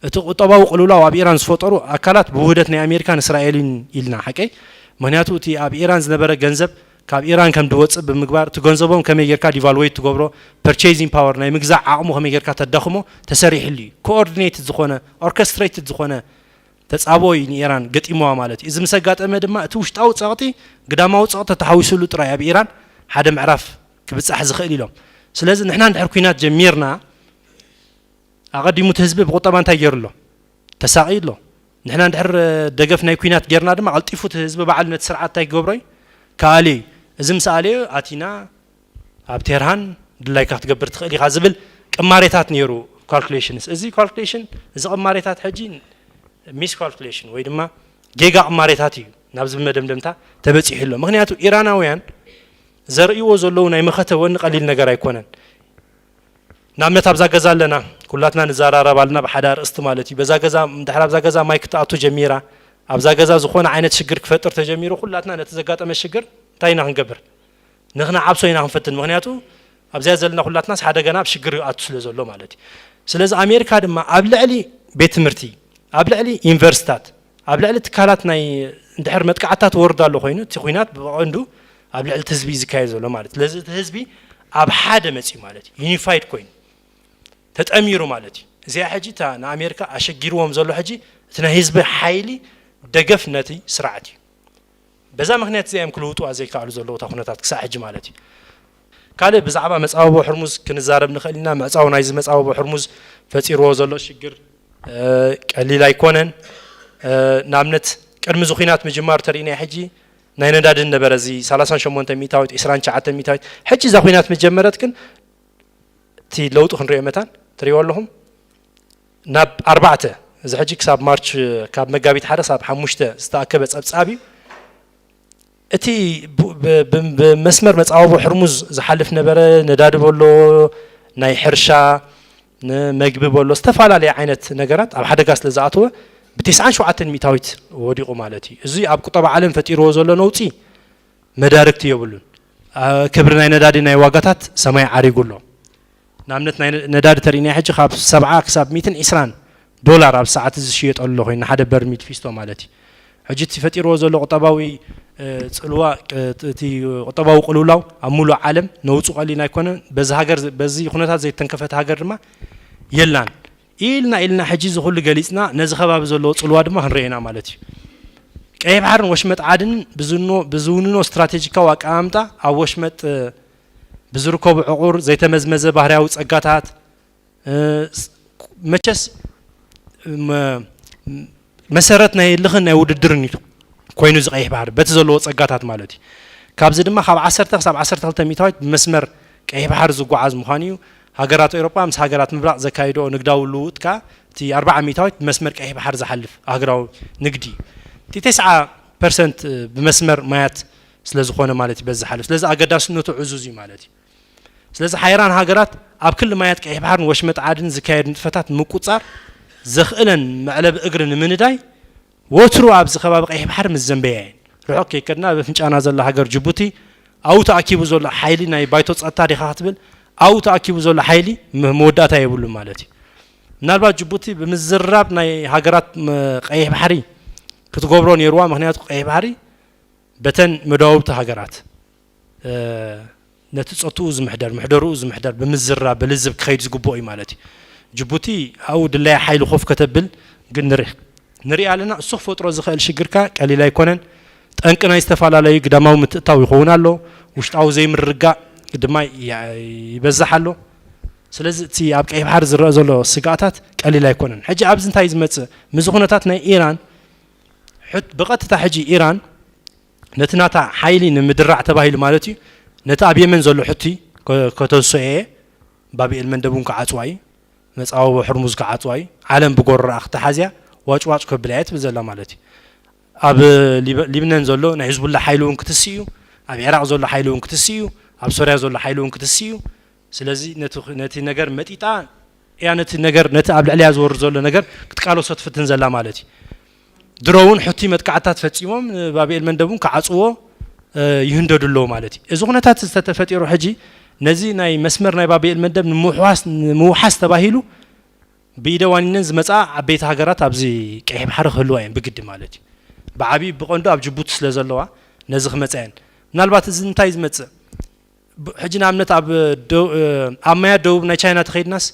እቲ ቁጠባዊ ቅልውላው ኣብ ኢራን ዝፈጠሩ ኣካላት ብውህደት ናይ ኣሜሪካን እስራኤልን ኢልና ሓቀይ። ምክንያቱ እቲ ኣብ ኢራን ዝነበረ ገንዘብ ካብ ኢራን ከም ድወፅእ ብምግባር እቲ ገንዘቦም ከመይ ጌርካ ዲቫልዌት ትገብሮ፣ ፐርቼዚንግ ፓወር ናይ ምግዛእ ዓቕሙ ከመይ ጌርካ ተዳኽሞ ተሰሪሕሉ እዩ። ኮኦርዲኔትድ ዝኾነ ኦርኬስትሬትድ ዝኾነ ተጻብኦ እዩ ንኢራን ገጢምዋ ማለት እዩ። እዚ ምስ ኣጋጠመ ድማ እቲ ውሽጣዊ ጸቕጢ ግዳማዊ ጸቕጢ ተተሓዊሱሉ ጥራይ ኣብ ኢራን ሓደ ምዕራፍ ክብጻሕ ዝኽእል ኢሎም። ስለዚ ንሕና እንድሕር ኲናት ጀሚርና ኣቐዲሙ እቲ ህዝቢ ብቁጠባ እንታይ ገይሩ ኣሎ? ተሳቒ ኣሎ። ንሕና እንድሕር ደገፍ ናይ ኲናት ጌርና ድማ ቀልጢፉ እቲ ህዝቢ ባዕሉ ነቲ ስርዓት እንታይ ክገብሮ እዩ? ክኣልዮ እዩ። እዚ ምስ ኣልዮ ኣቲና ኣብ ቴርሃን ድላይካ ክትገብር ትኽእል ኢኻ ዝብል ቅማሬታት ነይሩ ካልኩሌሽንስ። እዚ ካልኩሌሽን እዚ ቅማሬታት ሕጂ ሚስ ካልኩሌሽን ወይ ድማ ጌጋ ቅማሬታት እዩ ናብ ዝብል መደምደምታ ተበፂሑ ኣሎ። ምክንያቱ ኢራናውያን ዘርእይዎ ዘለዉ ናይ መኸተ ወኒ ቀሊል ነገር ኣይኮነን። ንኣብነት ኣብዛ ገዛ ኣለና ኩላትና ንዘራረብ ኣለና ብሓደ ኣርእስቲ ማለት እዩ። በዛ ገዛ ድሕር ኣብዛ ገዛ ማይ ክትኣቱ ጀሚራ ኣብዛ ገዛ ዝኾነ ዓይነት ሽግር ክፈጥር ተጀሚሩ ኩላትና ነቲ ዘጋጠመ ሽግር እንታይ ኢና ክንገብር? ንክንዓብሶ ኢና ክንፈትን። ምክንያቱ ኣብዚኣ ዘለና ኩላትናስ ሓደገና ኣብ ሽግር ይኣቱ ስለ ዘሎ ማለት እዩ። ስለዚ ኣሜሪካ ድማ ኣብ ልዕሊ ቤት ትምህርቲ፣ ኣብ ልዕሊ ዩኒቨርሲታት፣ ኣብ ልዕሊ ትካላት ናይ እንድሕር መጥቃዕታት ወርዶ ኣሎ ኮይኑ እቲ ኩናት ብቐንዱ ኣብ ልዕሊ እቲ ህዝቢ እዩ ዝካየድ ዘሎ ማለት እዩ። ስለዚ እቲ ህዝቢ ኣብ ሓደ መፅዩ ማለት እዩ፣ ዩኒፋይድ ኮይኑ ተጠሚሩ ማለት እዩ። እዚኣ ሕጂ እታ ንኣሜሪካ ኣሸጊርዎም ዘሎ ሕጂ እቲ ናይ ህዝቢ ሓይሊ ደገፍ ነቲ ስርዓት እዩ። በዛ ምክንያት እዚኣ እዮም ክልውጥዋ ዘይከኣሉ ዘለዉ እታ ኩነታት ክሳዕ ሕጂ ማለት እዩ። ካልእ ብዛዕባ መጻብቦ ሕርሙዝ ክንዛረብ ንኽእል ኢና። ምዕጻው ናይዚ መጻብቦ ሕርሙዝ ፈጢርዎ ዘሎ ሽግር ቀሊል ኣይኮነን። ንኣብነት ቅድሚ እዚ ኩናት ምጅማሩ ተሪእናዮ ሕጂ ናይ ነዳዲ ነበረ እዚ ሰላሳን ሸሞንተ ሚእታዊት፣ ዒስራን ትሽዓተን ሚእታዊት። ሕጂ እዛ ኩናት ምጀመረት ግን እቲ ለውጢ ክንሪኦ መታን ትሪእዎ ኣለኹም ናብ ኣርባዕተ፣ እዚ ሕጂ ክሳብ ማርች፣ ካብ መጋቢት ሓደ ክሳብ ሓሙሽተ ዝተኣከበ ጸብጻብ እዩ። እቲ ብመስመር መጻወቦ ሕርሙዝ ዝሓልፍ ነበረ፣ ነዳዲ በሎ፣ ናይ ሕርሻ፣ ንመግቢ በሎ፣ ዝተፈላለየ ዓይነት ነገራት ኣብ ሓደጋ ስለ ዝኣተወ ብተስዓን ሸውዓተን ሚእታዊት ወዲቑ ማለት እዩ። እዚ ኣብ ቁጠባ ዓለም ፈጢርዎ ዘሎ ነውጺ መዳርግቲ የብሉን። ክብሪ ናይ ነዳዲ ናይ ዋጋታት ሰማይ ዓሪጉ ኣሎ። ንኣብነት ናይ ነዳዲ ተሪእና ሕጂ ካብ ሰብዓ ክሳብ ሚእትን ዒስራን ዶላር ኣብ ሰዓት እዚ ዝሽየጠሉ ኣሎ ኮይኑ ሓደ በርሚል ፊስቶ ማለት እዩ። ሕጂ እቲ ፈጢርዎ ዘሎ ቁጠባዊ ጽልዋ፣ እቲ ቁጠባዊ ቅልውላው ኣብ ሙሉእ ዓለም ነውፁ ቀሊል ኣይኮነን። በዚ ሃገር፣ በዚ ኩነታት ዘይተንከፈት ሃገር ድማ የላን። ኢልና ኢልና ሕጂ እዚ ኩሉ ገሊፅና ነዚ ከባቢ ዘለዎ ፅልዋ ድማ ክንርኢ ኢና ማለት እዩ። ቀይሕ ባሕርን ወሽመጥ ዓድን ብዝውንኖ ስትራቴጂካዊ ኣቀማምጣ ኣብ ወሽመጥ ብዝርከቡ ዕቑር ዘይተመዝመዘ ባህርያዊ ፀጋታት መቸስ መሰረት ናይ ልኽን ናይ ውድድርን እዩ ኮይኑ እዚ ቀይሕ ባሕሪ በቲ ዘለዎ ፀጋታት ማለት እዩ። ካብዚ ድማ ካብ ዓሰርተ ክሳብ ዓሰርተ ክልተ ሚእታዊት ብመስመር ቀይሕ ባሕሪ ዝጓዓዝ ምዃኑ እዩ። ሃገራት ኤውሮጳ ምስ ሃገራት ምብራቕ ዘካይድኦ ንግዳዊ ልውውጥ ከኣ እቲ ኣርብዓ ሚእታዊት ብመስመር ቀይሕ ባሕሪ ዝሓልፍ ሃገራዊ ንግዲ እዩ። እቲ ተስዓ ፐርሰንት ብመስመር ማያት ስለ ዝኾነ ማለት እዩ በዚ ዝሓልፍ። ስለዚ ኣገዳስነቱ ዕዙዝ እዩ ማለት እዩ። ስለዚ ሓይራን ሃገራት ኣብ ክሊ ማያት ቀይሕ ባሕርን ወሽመጥ ዓድን ዝካየድ ንጥፈታት ንምቁጽጻር ዘኽእለን መዕለቢ እግሪ ንምንዳይ ወትሩ ኣብዚ ከባቢ ቀይሕ ባሕሪ ምስ ዘንበያ እየን። ርሑቕ ከይከድና ኣብ ኣፍንጫና ዘላ ሃገር ጅቡቲ ኣብኡ ተኣኪቡ ዘሎ ሓይሊ ናይ ባይቶ ጸጥታ ዲኻ ክትብል ኣብኡ ተኣኪቡ ዘሎ ሓይሊ መወዳእታ የብሉን ማለት እዩ። ምናልባት ጅቡቲ ብምዝራብ ናይ ሃገራት ቀይሕ ባሕሪ ክትገብሮ ነይርዋ። ምክንያቱ ቀይሕ ባሕሪ በተን መዳውብቲ ሃገራት ነቲ ጸጥኡ ዝምሕደር ምሕደርኡ ዝምሕደር ብምዝራብ ብልዝብ ክኸይድ ዝግብኦ እዩ ማለት እዩ። ጅቡቲ ኣብኡ ድላያ ሓይሊ ኮፍ ከተብል ግን ንርኢ ንርኢ ኣለና። እሱ ክፈጥሮ ዝኽእል ሽግርካ ቀሊል ኣይኮነን። ጠንቂ ናይ ዝተፈላለዩ ግዳማዊ ምትእታው ይኸውን ኣሎ። ውሽጣዊ ዘይምርጋእ ድማ ይበዝሕ ኣሎ። ስለዚ እቲ ኣብ ቀይሕ ባሕሪ ዝረአ ዘሎ ስግኣታት ቀሊል ኣይኮነን። ሕጂ ኣብዚ እንታይ ዝመጽእ ምስዚ ኩነታት ናይ ኢራን ብቐጥታ ሕጂ ኢራን ነቲ ናታ ሓይሊ ንምድራዕ ተባሂሉ ማለት እዩ ነቲ ኣብ የመን ዘሎ ሕቲ ከተንሶ እየ። ባብኤል መንደብ እውን ክዓፅዋ እዩ። መፃወቦ ሕርሙዝ ክዓፅዋ እዩ። ዓለም ብጎረኣ ክተሓዝያ ዋጭዋጭ ከብላ እየ ትብል ዘላ ማለት እዩ። ኣብ ሊብነን ዘሎ ናይ ህዝቡላ ሓይሊ እውን ክትስእ እዩ። ኣብ ኢራቅ ዘሎ ሓይሊ እውን ክትስእ እዩ። ኣብ ሶርያ ዘሎ ሓይሊ እውን ክትስእ እዩ። ስለዚ ነቲ ነገር መጢጣ እያ ነቲ ነገር ነቲ ኣብ ልዕሊያ ዝወርድ ዘሎ ነገር ክትቃለሶ ትፍትን ዘላ ማለት እዩ። ድሮ እውን ሕቲ መጥቃዕታት ፈፂሞም ንባብኤል መንደብ እውን ክዓፅዎ ይህንደዱ ኣለዉ ማለት እዩ። እዚ ኩነታት ዝተተፈጢሩ ሕጂ ነዚ ናይ መስመር ናይ ባብኤል መንደብ ንምውሓስ ንምውሓስ ተባሂሉ ብኢደ ዋኒነን ዝመፃ ዓበይቲ ሃገራት ኣብዚ ቀይሕ ባሕሪ ክህልዋ እየን ብግዲ ማለት እዩ። ብዓብዩ ብቐንዱ ኣብ ጅቡቲ ስለ ዘለዋ ነዚ ክመፃ እየን። ምናልባት እዚ እንታይ ዝመፅእ ሕጂ ንኣብነት ኣብ ኣብ ማያት ደቡብ ናይ ቻይና ተኸይድናስ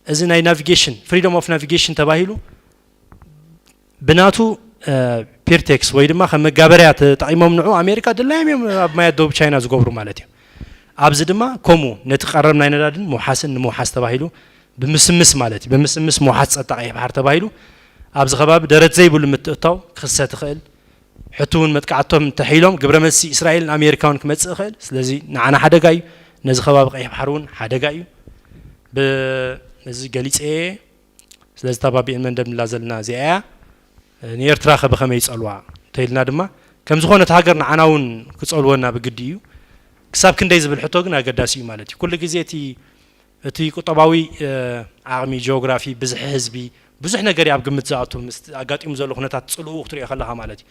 እዚ ናይ ናቪጌሽን ፍሪደም ኦፍ ናቪጌሽን ተባሂሉ ብናቱ ፒርቴክስ ወይ ድማ ከም መጋበርያ ተጠቒሞም ንዑ ኣሜሪካ ድላዮም እዮም ኣብ ማያት ደቡብ ቻይና ዝገብሩ ማለት እዩ። ኣብዚ ድማ ከምኡ ነቲ ቀረብ ናይ ነዳድን ምውሓስን ንምውሓስ ተባሂሉ ብምስምስ ማለት እዩ ብምስምስ ምውሓስ ፀጣ ቀይሕ ባሕር ተባሂሉ ኣብዚ ከባቢ ደረት ዘይብሉ ምትእታው ክኽሰት ይኽእል። ሕቲ እውን መጥቃዕቶም እንተሒሎም ግብረ መልሲ እስራኤልን ኣሜሪካውን ክመፅእ ይኽእል። ስለዚ ንዓና ሓደጋ እዩ። ነዚ ከባቢ ቀይሕ ባሕሪ እውን ሓደጋ እዩ። እዚ ገሊፀ እየ። ስለዚ እታ ባብኤል መንደብ ንላ ዘለና እዚኣ እያ። ንኤርትራ ከ ብኸመይ ይፀልዋ እንተኢልና ድማ ከም ዝኾነት ሃገር ንዓና እውን ክፀልወና ብግዲ እዩ። ክሳብ ክንደይ ዝብል ሕቶ ግን ኣገዳሲ እዩ ማለት እዩ። ኩሉ ግዜ እቲ እቲ ቁጠባዊ ዓቕሚ፣ ጂኦግራፊ፣ ብዝሒ ህዝቢ፣ ብዙሕ ነገር እዩ ኣብ ግምት ዝኣቱ። ምስ ኣጋጢሙ ዘሎ ኩነታት ጽልኡ ክትሪኦ ከለኻ ማለት እዩ።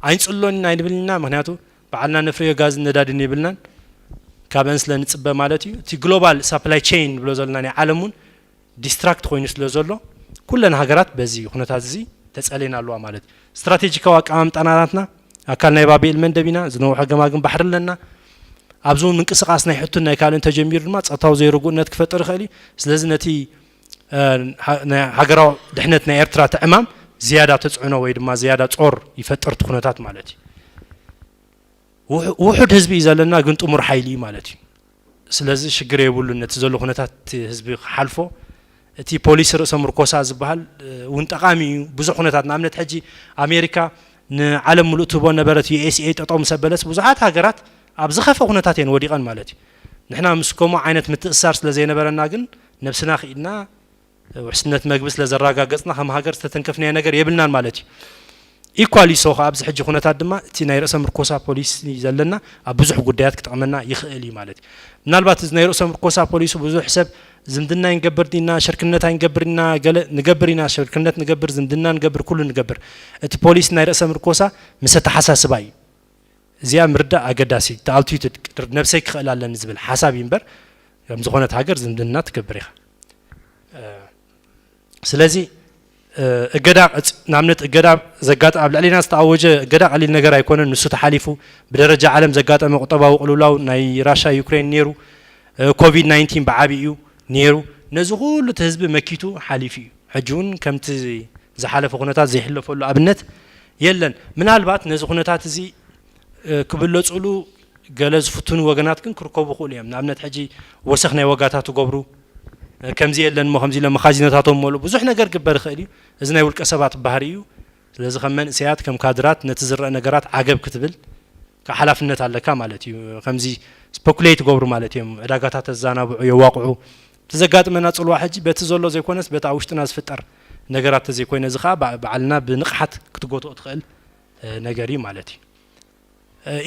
ኣይንጽሎን ኢና ኣይንብልን ኢና፣ ምኽንያቱ ባዕልና ነፍርዮ ጋዝን ነዳድን የብልናን። ካብአን ስለ ንፅበ ማለት እዩ። እቲ ግሎባል ሳፕላይ ቼይን ንብሎ ዘለና ናይ ዓለም እውን ዲስትራክት ኮይኑ ስለ ዘሎ፣ ኩለን ሃገራት በዚ ኩነታት እዚ ተፀልየን ኣለዋ ማለት እዩ። ስትራቴጂካዊ ኣቀማምጣና ናትና ኣካል ናይ ባብ ኤል መንደብ ኢና፣ ዝነውሐ ገማግም ባሕሪ ኣለና። ኣብዚ እውን ምንቅስቃስ ናይ ሕቱን ናይ ካልእን ተጀሚሩ ድማ ጸጥታዊ ዘይርጉእነት ክፈጥር ይኽእል እዩ። ስለዚ ነቲ ናይ ሃገራዊ ድሕነት ናይ ኤርትራ ትዕማም ዝያዳ ተፅዕኖ ወይ ድማ ዝያዳ ጾር ይፈጥር እቲ ኩነታት ማለት እዩ። ውሑድ ህዝቢ እዩ ዘለና፣ ግን ጥሙር ሓይሊ እዩ ማለት እዩ። ስለዚ ሽግር የብሉን ነቲ ዘሎ ኩነታት ህዝቢ ክሓልፎ። እቲ ፖሊሲ ርእሰ ምርኮሳ ዝበሃል እውን ጠቓሚ እዩ። ብዙሕ ኩነታት ንኣብነት ሕጂ ኣሜሪካ ንዓለም ምሉእ ትህቦ ነበረት ዩ ኤስ ኤ ጠጠው ምስ ኣበለስ ብዙሓት ሃገራት ኣብ ዝኸፈ ኩነታት እየን ወዲቐን ማለት እዩ። ንሕና ምስ ከምኡ ዓይነት ምትእስሳር ስለ ዘይነበረና ግን ነብስና ክኢልና ውሕስነት መግቢ ስለ ዘረጋገጽና ከም ሃገር ዝተተንከፍናዮ ነገር የብልናን ማለት እዩ። ኢኳሊ ሶ ከኣ ኣብዚ ሕጂ ኩነታት ድማ እቲ ናይ ርእሰ ምርኮሳ ፖሊሲ ዘለና ኣብ ብዙሕ ጉዳያት ክጠቕመና ይኽእል እዩ ማለት እዩ። ምናልባት እዚ ናይ ርእሰ ምርኮሳ ፖሊሲ ብዙሕ ሰብ ዝምድና ይንገብር ዲና ሽርክነት ኣይንገብር ኢና ገለ ንገብር ኢና ሽርክነት ንገብር ዝምድና ንገብር ኩሉ ንገብር እቲ ፖሊሲ ናይ ርእሰ ምርኮሳ ምስ ኣተሓሳስባ እዩ። እዚኣ ምርዳእ ኣገዳሲ ተኣልትዩት ነብሰይ ክኽእል ኣለኒ ዝብል ሓሳብ እዩ እምበር ከም ዝኾነት ሃገር ዝምድና ትገብር ኢኻ። ስለዚ እገዳ ንኣብነት እገዳ ዘጋጠ ኣብ ልዕሊና ዝተኣወጀ እገዳ ቀሊል ነገር ኣይኮነን። ንሱ ተሓሊፉ ብደረጃ ዓለም ዘጋጠመ ቁጠባዊ ቅልውላው ናይ ራሻ ዩክሬን ነይሩ፣ ኮቪድ ናይንቲን ብዓቢ እዩ ነይሩ። ነዚ ኩሉ እቲ ህዝቢ መኪቱ ሓሊፉ እዩ። ሕጂ እውን ከምቲ ዝሓለፈ ኩነታት ዘይሕለፈሉ ኣብነት የለን። ምናልባት ነዚ ኩነታት እዚ ክብለፅሉ ገለ ዝፍትኑ ወገናት ግን ክርከቡ ይኽእሉ እዮም። ንኣብነት ሕጂ ወሰኽ ናይ ዋጋታት ትገብሩ ከምዚ የለን እሞ ከምዚ ኢሎም መኻዚኖታቶም መልኡ ብዙሕ ነገር ክግበር ይኽእል እዩ። እዚ ናይ ውልቀ ሰባት ባህሪ እዩ። ስለዚ ከም መንእሰያት ከም ካድራት ነቲ ዝረአ ነገራት ዓገብ ክትብል ከዓ ሓላፍነት ኣለካ ማለት እዩ። ከምዚ ስፐኩሌት ይገብሩ ማለት እዮም። ዕዳጋታት ተዘናብዑ የዋቕዑ። እቲ ዘጋጥመና ፅልዋ ሕጂ በቲ ዘሎ ዘይኮነስ በቲ ኣብ ውሽጥና ዝፍጠር ነገራት ተዘይኮይነ እዚ ከዓ ባዕልና ብንቕሓት ክትጎትኦ ትኽእል ነገር እዩ ማለት እዩ።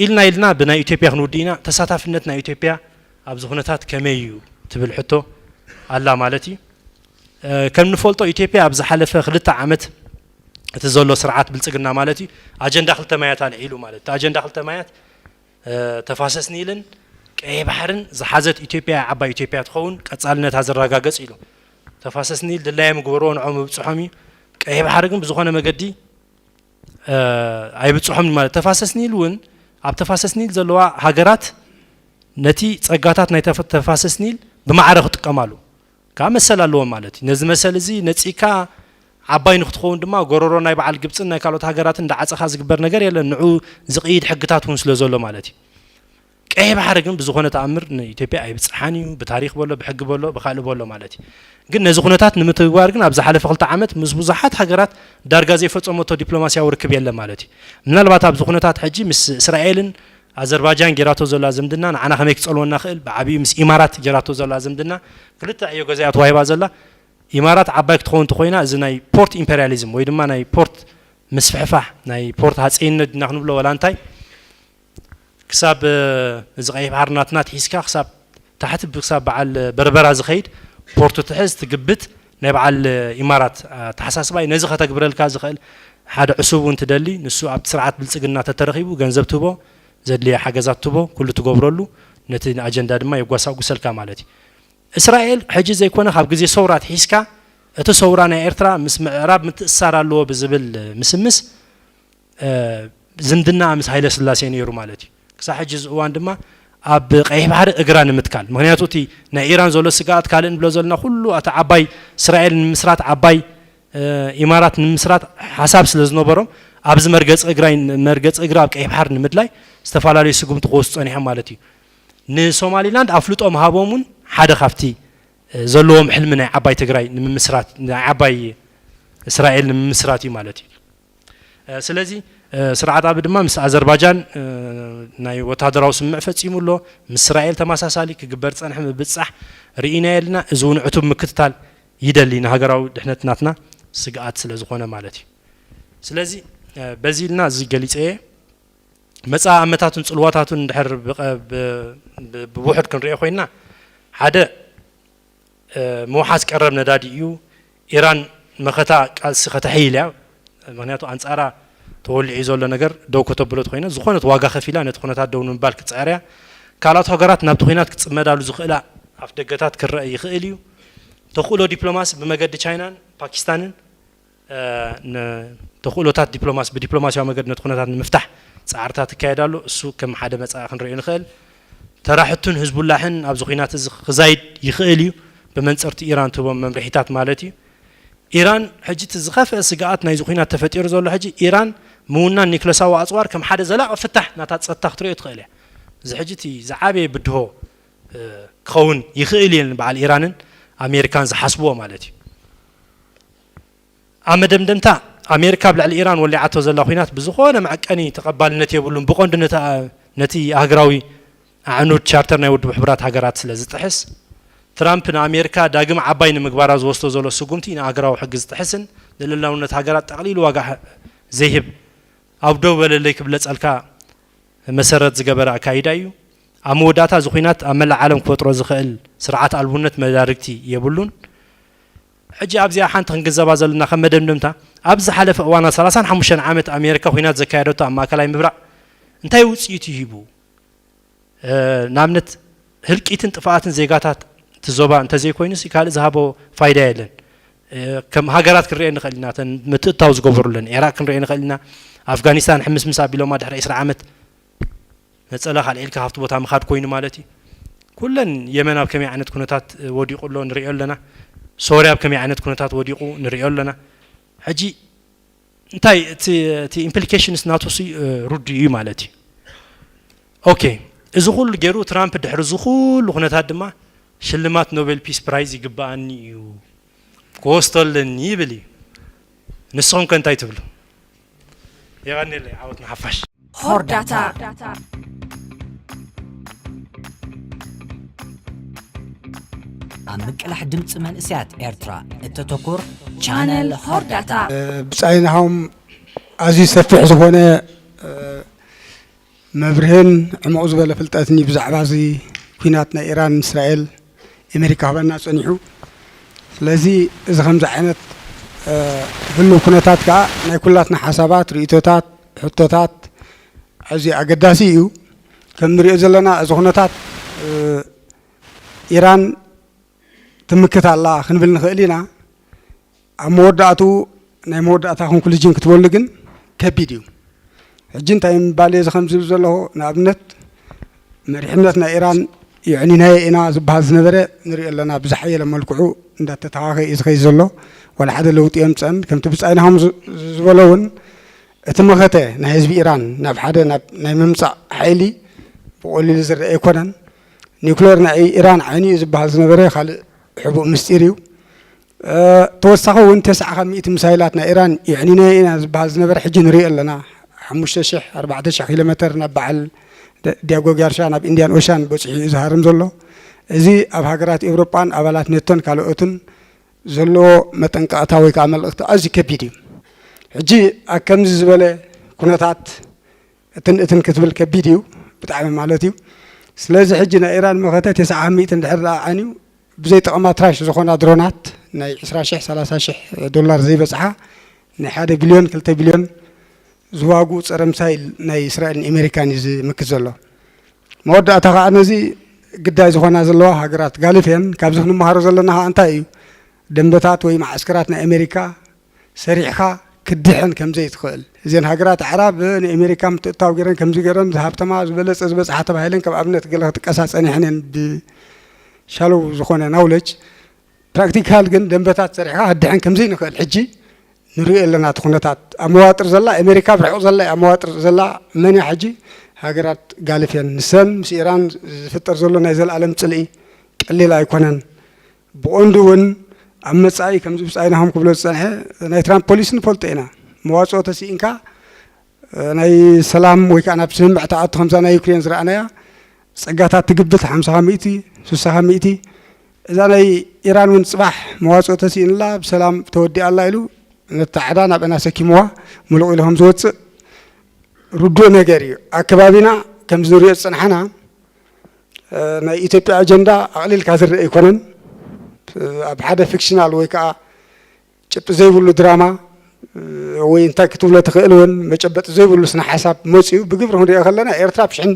ኢልና ኢልና ብናይ ኢትዮጵያ ክንውድእ ኢና። ተሳታፍነት ናይ ኢትዮጵያ ኣብዚ ኩነታት ከመይ እዩ ትብል ሕቶ ኣላ ማለት እዩ። ከም ንፈልጦ ኢትዮጵያ ኣብ ዝሓለፈ ክልተ ዓመት እቲ ዘሎ ስርዓት ብልፅግና ማለት እዩ ኣጀንዳ ክልተ ማያት ኣልዒሉ ማለት እቲ ኣጀንዳ ክልተ ማያት ተፋሰስ ኒልን ቀይ ባሕርን ዝሓዘት ኢትዮጵያ ዓባይ ኢትዮጵያ ትኸውን ቀፃልነታ ዝረጋገፅ ኢሉ ተፋሰስ ኒል ድላዮም ግበርዎ ንዖም ምብፅሖም እዩ። ቀይ ባሕሪ ግን ብዝኾነ መገዲ ኣይብፅሖም ማለት ተፋሰስ ኒል እውን ኣብ ተፋሰስ ኒል ዘለዋ ሃገራት ነቲ ፀጋታት ናይ ተፋሰስ ኒል ብማዕረ ክጥቀማሉ ከዓ መሰል ኣለዎም ማለት እዩ። ነዚ መሰል እዚ ነፂካ ዓባይ ንክትኸውን ድማ ጎረሮ ናይ በዓል ግብፅን ናይ ካልኦት ሃገራትን እንዳዓፀኻ ዝግበር ነገር የለን። ንዑ ዝቕይድ ሕግታት እውን ስለ ዘሎ ማለት እዩ። ቀይ ባሕሪ ግን ብዝኾነ ተኣምር ንኢትዮጵያ ኣይብፅሓን እዩ። ብታሪክ በሎ ብሕጊ በሎ ብካልእ በሎ ማለት እዩ። ግን ነዚ ኩነታት ንምትግባር ግን ኣብ ዝሓለፈ ክልተ ዓመት ምስ ብዙሓት ሃገራት ዳርጋ ዘይፈፀመቶ ዲፕሎማስያዊ ርክብ የለን ማለት እዩ። ምናልባት ኣብዚ ኩነታት ሕጂ ምስ እስራኤልን ኣዘርባጃን ጌራቶ ዘላ ዝምድና ንዓና ከመይ ክፀልወና ክእል ብዓብዩ ምስ ኢማራት ጌራቶ ዘላ ዝምድና ክልተ ዕዮ ገዛያ ተዋሂባ ዘላ ኢማራት ዓባይ ክትኸውን እንተኮይና እዚ ናይ ፖርት ኢምፔሪያሊዝም ወይ ድማ ናይ ፖርት ምስፍሕፋሕ ናይ ፖርት ሃፀይነት ዲና ክንብሎ ወላ እንታይ ክሳብ እዚ ቀይሕ ባሕሪ ናትና ትሒዝካ ክሳብ ታሕቲ ክሳብ በዓል በርበራ ዝኸይድ ፖርቱ ትሕዝ ትግብት ናይ በዓል ኢማራት ኣተሓሳስባ እዩ። ነዚ ከተግብረልካ ዝኽእል ሓደ ዕሱብ እውን ትደሊ ንሱ ኣብቲ ስርዓት ብልፅግና ተተረኺቡ ገንዘብ ትህቦ ዘድልየ ሓገዛት ትህቦ ኩሉ ትገብረሉ ነቲ ኣጀንዳ ድማ የጓሳጉሰልካ ማለት እዩ። እስራኤል ሕጂ ዘይኮነ ካብ ግዜ ሰውራ ትሒዝካ እቲ ሰውራ ናይ ኤርትራ ምስ ምዕራብ ምትእስሳር ኣለዎ ብዝብል ምስምስ ዝምድና ምስ ሃይለ ስላሴ ነይሩ ማለት እዩ። ክሳብ ሕጂ እዚ እዋን ድማ ኣብ ቀይሕ ባሕሪ እግራ ንምትካል ምክንያቱ እቲ ናይ ኢራን ዘሎ ስጋኣት ካልእ ንብሎ ዘለና ኩሉ እቲ ዓባይ እስራኤል ንምስራት ዓባይ ኢማራት ንምስራት ሓሳብ ስለ ዝነበሮም ኣብዚ መርገፂ እግራ መርገፂ እግራ ኣብ ቀይሕ ባሕሪ ንምድላይ ዝተፈላለዩ ስጉምቲ ክወስዱ ፀኒሖም ማለት እዩ። ንሶማሊላንድ ኣፍልጦ ምሃቦም እውን ሓደ ካብቲ ዘለዎም ሕልሚ ናይ ዓባይ ትግራይ ንምምስራት ናይ ዓባይ እስራኤል ንምምስራት እዩ ማለት እዩ። ስለዚ ስርዓት ኣቢ ድማ ምስ ኣዘርባጃን ናይ ወታደራዊ ስምምዕ ፈፂሙ ኣሎ። ምስ እስራኤል ተመሳሳሊ ክግበር ዝፀንሐ ምብፃሕ ርኢና የልና። እዚ እውን ዕቱብ ምክትታል ይደሊ ንሃገራዊ ድሕነት ናትና ስግኣት ስለ ዝኾነ ማለት እዩ። ስለዚ በዚ ኢልና እዚ ገሊፀ እየ። መፃ ኣመታቱን ፅልዋታቱን እንድሕር ብውሕድ ክንሪኦ ኮይና ሓደ ምውሓስ ቀረብ ነዳዲ እዩ። ኢራን መኸታ ቃልሲ ከተሕይል እያ። ምክንያቱ ኣንፃራ ተወሊዑ ዘሎ ነገር ደው ከተብሎ ተኮይነ ዝኾነት ዋጋ ከፊላ ነቲ ኩነታት ደው ንምባል ክትፅዕር እያ። ካልኦት ሃገራት ናብቲ ኲናት ክጽመዳሉ ዝኽእላ ኣፍደገታት ክረአ ይኽእል እዩ። ተኽእሎ ዲፕሎማሲ ብመገዲ ቻይናን ፓኪስታንን፣ እ፣ ን-፣ ተኽእሎታት ዲፕሎማሲ ብዲፕሎማሲያዊ መገዲ ነቲ ኩነታት ንምፍታሕ ጻዕርታት ይካየድ ኣሎ። እሱ ከም ሓደ መጻኢ ክንሪኦ ንኽእል። ተራ ሕቱን ህዝቡላሕን ኣብዚ ኲናት እዚ ክዛይድ ይኽእል እዩ፣ ብመንጽርቲ ኢራን ትህቦም መምርሒታት ማለት እዩ። ኢራን ሕጂ እቲ ዝኸፍአ ስግኣት ናይዚ ኲናት ተፈጢሩ ዘሎ ሕጂ ኢራን ምውናን ኒክለሳዊ ኣጽዋር ከም ሓደ ዘላቒ ፍታሕ ናታ ጸጥታ ክትሪኦ ትኽእል እያ። እዚ ሕጂ እቲ ዝዓበየ ብድሆ፣ እ፣ ክኸውን ይኽእል እየን በዓል ኢራንን ኣሜሪካን ዝሓስብዎ ማለት እዩ። ኣብ መደምደምታ ኣሜሪካ ኣብ ልዕሊ ኢራን ወሊዓቶ ዘላ ኲናት ብዝኾነ መዐቀኒ ተቐባልነት የብሉን። ብቐንዱ ነቲ፣ ነቲ ኣህግራዊ ኣዕኑድ ቻርተር ናይ ውድብ ሕቡራት ሃገራት ስለ ዝጥሕስ፣ ትራምፕ ንኣሜሪካ ዳግም ዓባይ ንምግባራ ዝወስዶ ዘሎ ስጉምቲ ንኣህግራዊ ሕጊ ዝጥሕስን ንልእላውነት ሃገራት ጠቕሊሉ ዋጋ ዘይህብ ኣብ ደው በለለይ ክብለጸልካ መሰረት ዝገበረ ኣካይዳ እዩ። ኣብ መወዳእታ እዚ ኲናት ኣብ መላእ ዓለም ክፈጥሮ ዝኽእል ስርዓት ኣልቡነት መዳርግቲ የብሉን። ሕጂ ኣብዚኣ ሓንቲ ክንግንዘባ ዘለና ከም መደምደምታ፣ ኣብ ዝሓለፈ እዋና ሰላሳን ሓሙሽተን ዓመት ኣሜሪካ ኲናት ዘካየደቶ ኣብ ማእከላይ ምብራቕ እንታይ ውጽኢት እዩ ሂቡ? እ፣ ንኣብነት ህልቂትን ጥፍኣትን ዜጋታት እቲ ዞባ እንተዘይኮይኑስ ካልእ ዝሃቦ ፋይዳ የለን። እ፣ ከም ሃገራት ክንሪኤ ንኽእል ኢና፣ እተን ምትእትታው ዝገበሩለን። ኢራቅ ክንሪኤ ንኽእል ኢና። ኣፍጋኒስታን ሕምስምስ ኣቢሎማ ድሕሪ ዕስራ ዓመት ነጸላኻ ኣልዒልካ ካብቲ ቦታ ምኻድ ኮይኑ ማለት እዩ። ኩለን የመን ኣብ ከመይ ዓይነት ኩነታት ወዲቑ ኣሎ ንሪኦ ኣለና። ሶርያ ኣብ ከመይ ዓይነት ኩነታት ወዲቑ ንሪኦ ኣለና። ሕጂ እንታይ እቲ፣ እቲ ኢምፕሊኬሽንስ ናቱ ሲ፣ እ፣ ሩዱ እዩ ማለት እዩ። ኦኬ፣ እዚ ኩሉ ገይሩ ትራምፕ ድሕሪ እዚ ኩሉ ኩነታት ድማ ሽልማት ኖቤል ፒስ ፕራይዝ ይግብኣኒ እዩ፣ ክወስዶ ኣለኒ ይብል እዩ። ንስኹም ከ እንታይ ትብሉ? የቐንየለይ፣ ዓወት ንሓፋሽ። ሆርዳታ። ኣብ ምቅላሕ ድምፂ መንእሰያት ኤርትራ እተተኩር ቻነል ሆርዳታ። ብጻይናሆም ኣዝዩ ሰፊሕ ዝኾነ፣ እ፣ መብርህን ዕሙቕ ዝበለ ፍልጠትን እዩ ብዛዕባ እዚ ኲናት ናይ ኢራን እስራኤል ኣሜሪካ ክበና ጸኒሑ። ስለዚ እዚ ከምዚ ዓይነት፣ እ፣ ህሉው ኩነታት ከኣ ናይ ኩላትና ሓሳባት፣ ርእይቶታት፣ ሕቶታት ኣዝዩ ኣገዳሲ እዩ። ከም ንሪኦ ዘለና እዚ ኩነታት፣ እ፣ ኢራን ትምክት ኣላ ክንብል ንኽእል ኢና። ኣብ መወዳእትኡ ናይ መወዳእታ ኮንክሉዥን ክትበሉ ግን ከቢድ እዩ። ሕጂ እንታይ ምባል እየ እዚ ከም ዝብል ዘለኹ፣ ንኣብነት መሪሕነት ናይ ኢራን የዕኒናዮ ኢና ዝበሃል ዝነበረ ንሪኦ ኣለና፣ ብዝሓየለ መልክዑ እንዳተተኻኸ እዩ ዝኸይድ ዘሎ። ዋላ ሓደ ለውጢ የምፀን። ከምቲ ብጻይናሆም ዝ-፣ ዝበሎ እውን እቲ መኸተ ናይ ህዝቢ ኢራን ናብ ሓደ ናብ ናይ ምምጻእ ሓይሊ ብቐሊሉ ዝረአ ኣይኮነን። ኒውክሌር ናይ ኢራን ዓይኒ እዩ ዝበሃል ዝነበረ ካልእ ሕቡእ ምስጢር እዩ። እ፣ ተወሳኺ እውን ተስዓ ካብ ሚእቲ ሚሳይላት ናይ ኢራን የዕኒናዮ ኢና ዝበሃል ዝነበረ ሕጂ ንሪኦ ኣለና። ሓሙሽተ ሽሕ፣ ኣርባዕተ ሽሕ ኪሎ ሜተር ናብ በዓል ደ-፣ ዲያጎ ጋርሻ ናብ ኢንዲያን ኦሻን በፂሑ እዩ ዝሃርም ዘሎ። እዚ ኣብ ሃገራት ኤውሮጳን ኣባላት ኔቶን ካልኦትን ዘለዎ መጠንቀቕታ ወይ ከዓ መልእኽቲ ኣዝዩ ከቢድ እዩ። ሕጂ ኣብ ከምዚ ዝበለ ኩነታት እትን እትን ክትብል ከቢድ እዩ፣ ብጣዕሚ ማለት እዩ። ስለዚ ሕጂ ናይ ኢራን መኸተ ተስዓ ሚእቲ እንድሕር ደኣ ዓንዩ፣ ብዘይ ጠቕማ ትራሽ ዝኾና ድሮናት ናይ ዕስራ ሽሕ፣ ሰላሳ ሽሕ ዶላር ዘይበጽሓ ናይ ሓደ ቢልዮን፣ ክልተ ቢልዮን ዝዋግኡ ጸረ ሚሳይል ናይ እስራኤልን ኣሜሪካን እዩ ዝምክት ዘሎ። መወዳእታ ከኣ ነዚ ግዳይ ዝኾና ዘለዋ ሃገራት ጋልፍ እየን። ካብዚ ክንመሃሮ ዘለና ከኣ እንታይ እዩ? ደንበታት ወይ መዓስከራት ናይ ኣሜሪካ ሰሪሕኻ ክትድሕን ከም ዘይትኽእል። እዘን ሃገራት ኣዕራብ ንኣሜሪካ ምትእትታው ገይረን ከምዚ ገይረን ዝሃብተማ ዝበለጸ ዝበጽሓ ተባሂለን ከም ኣብነት ገለ ክጥቀሳ ጸኒሐን እየን ብሻሎው ዝኾነ ናውለጅ። ፕራክቲካል ግን ደንበታት ሰሪሕኻ ክትድሕን ከም ዘይንኽእል ሕጂ ንሪኦ ኣለና። እቲ ኩነታት ኣብ መዋጥር ዘላ ኣሜሪካ፣ ብርሑቕ ዘላ ኣብ መዋጥር ዘላ መን እያ ሕጂ? ሃገራት ጋልፍ እየን። ንሰን ምስ ኢራን ዝፍጠር ዘሎ ናይ ዘለኣለም ጽልኢ ቀሊል ኣይኮነን። ብቐንዱ እውን ኣብ መጻኢ ከምዚ ብጻይናኹም ክብሎ ዝጸንሐ ናይ ትራምፕ ፖሊሲ ንፈልጦ ኢና። መዋጽኦ ተስኢንካ፣ እ፣ ናይ ሰላም ወይ ከዓ ናብ ስምምዕ ትኣቱ ከምዛ ናይ ዩክሬን ዝረኣናያ ጸጋታት ትግብት ሓምሳ ሚእቲ፣ ስሳ ሚእቲ። እዛ ናይ ኢራን እውን ጽባሕ መዋጽኦ ተስኢንላ ብሰላም ተወዲኣ ኣላ ኢሉ ነታ ዕዳ ናብአን ኣሰኪምዋ ምሉቕ ኢሉ ከም ዝወጽእ ርዱእ ነገር እዩ። ኣብ ከባቢና ከምዚ ንሪኦ ዝጸንሓና፣ እ፣ ናይ ኢትዮጵያ ኣጀንዳ ኣቕሊልካ ዝረአ ኣይኮነን። እ፣ ኣብ ሓደ ፊክሽናል ወይ ከዓ ጭብጢ ዘይብሉ ድራማ፣ እ፣ ወይ እንታይ ክትብሎ ትኽእል እውን መጨበጢ ዘይብሉ ስነ ሓሳብ መፅዩ ብግብሪ ክንሪኦ ከለና ኤርትራ ብሽሕን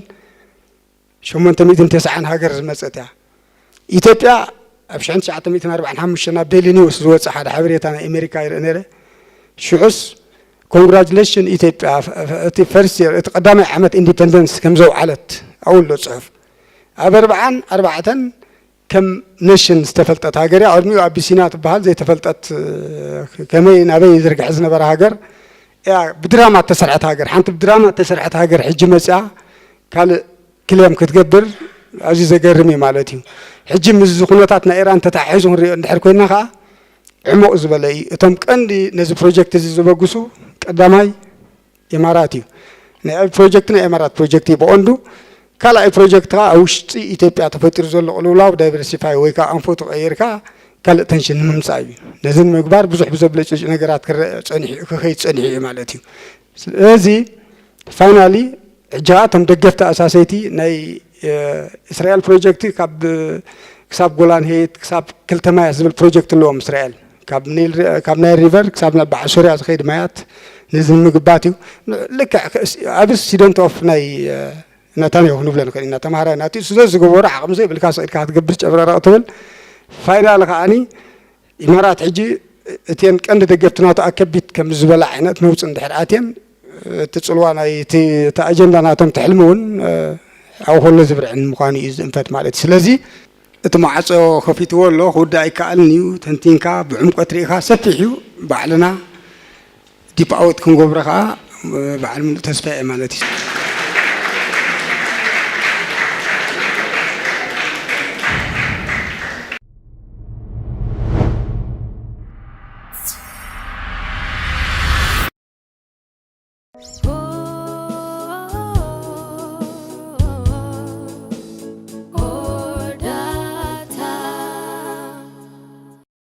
ሸሞንተ ሚእትን ተስዓን ሃገር ዝመጸት እያ። ኢትዮጵያ ኣብ ሽሕን ትሽዓተ ሚእትን ኣርባዓን ሓሙሽተን ኣብ ዴይሊ ኒውስ ዝወጽእ ሓደ ሓበሬታ ናይ ኣሜሪካ ይርኢ ነይረ። ሽዑስ ኮንግራጁሌሽን ኢትዮጵያ፣ እቲ ፈርስት የር፣ እቲ ቀዳማይ ዓመት ኢንዲፐንደንስ ከም ዘውዓለት ኣብኡ ኣሎ ጽሑፍ። ኣብ ኣርባዓን ኣርባዕተን ከም ኔሽን ዝተፈልጠት ሃገር እያ። ቅድሚኡ ኣቢሲንያ ትበሃል ዘይተፈልጠት፣ ከመይ ናበይ ዝርግሐ ዝነበረ ሃገር እያ። ብድራማ እተሰርሐት ሃገር፣ ሓንቲ ብድራማ እተሰርሐት ሃገር ሕጂ መፅያ ካልእ ክሌም ክትገብር ኣዝዩ ዘገርም እዩ ማለት እዩ። ሕጂ ምስዚ ኩነታት ናይ ኢራን ተተሓሒዙ ክንሪኦ እንድሕር ኮይና ከዓ ዕሙቕ ዝበለ እዩ። እቶም ቀንዲ ነዚ ፕሮጀክት እዚ ዘበግሱ ቀዳማይ ኢማራት እዩ። ናይ ፕሮጀክት ናይ ኢማራት ፕሮጀክት እዩ ብቐንዱ። ካልኣይ ፕሮጀክት ከዓ ኣብ ውሽጢ ኢትዮጵያ ተፈጢሩ ዘሎ ቅልውላው ዳይቨርሲፋይ ወይ ከዓ ኣንፈቱ ቀይርካ ካልእ ተንሽን ንምምፃእ እዩ። ነዚ ንምግባር ብዙሕ ብዘብለጭልጭ ነገራት ክረአ ፀኒሑ፣ ክኸይድ ፀኒሑ እዩ ማለት እዩ። ስለዚ ፋይናሊ ሕጂ ከዓ እቶም ደገፍቲ ኣሳሰይቲ ናይ እስራኤል ፕሮጀክት ካብ ክሳብ ጎላን ሄይት ክሳብ ክልተ ማያት ዝብል ፕሮጀክት ኣለዎም እስራኤል። ካብ ኒል ሪ-፣ ካብ ናይል ሪቨር ክሳብ ናብ በዓል ሶርያ ዝኸይድ ማያት ነዚ ንምግባት እዩ። ልክዕ ኣብስ ሲደንት ኦፍ ናይ ነታንያሁ ክንብሎ ንኽእል ኢና። ተምሃራይ ናቲ ስለ ዝገበሮ ዓቕሚ ዘይብልካ ስቕ ኢልካ ክትገብር ጨብረረቕ ትብል። ፋይናል ከዓኒ ኢማራት ሕጂ እተን ቀንዲ ደገፍቲ ናቱ ኣከቢት ከም ዝበላ ዓይነት ነውፂ እንድሕር ኣትየን እቲ ፅልዋ ናይ እቲ ኣጀንዳ ናቶም ትሕልሚ እውን ኣብኡ ከሎ ዝብርዕን ምዃኑ እዩ ዝእንፈት ማለት እዩ። ስለዚ እቲ ማዕፆ ከፊትዎ ኣሎ ክውዳእ ኣይከኣልን እዩ። ተንቲንካ ብዕምቆት ርኢኻ ሰፊሕ እዩ። ባዕልና ዲፕ ኣውት ክንገብሮ ከዓ በዓል ምሉእ ተስፋ እየ ማለት እዩ።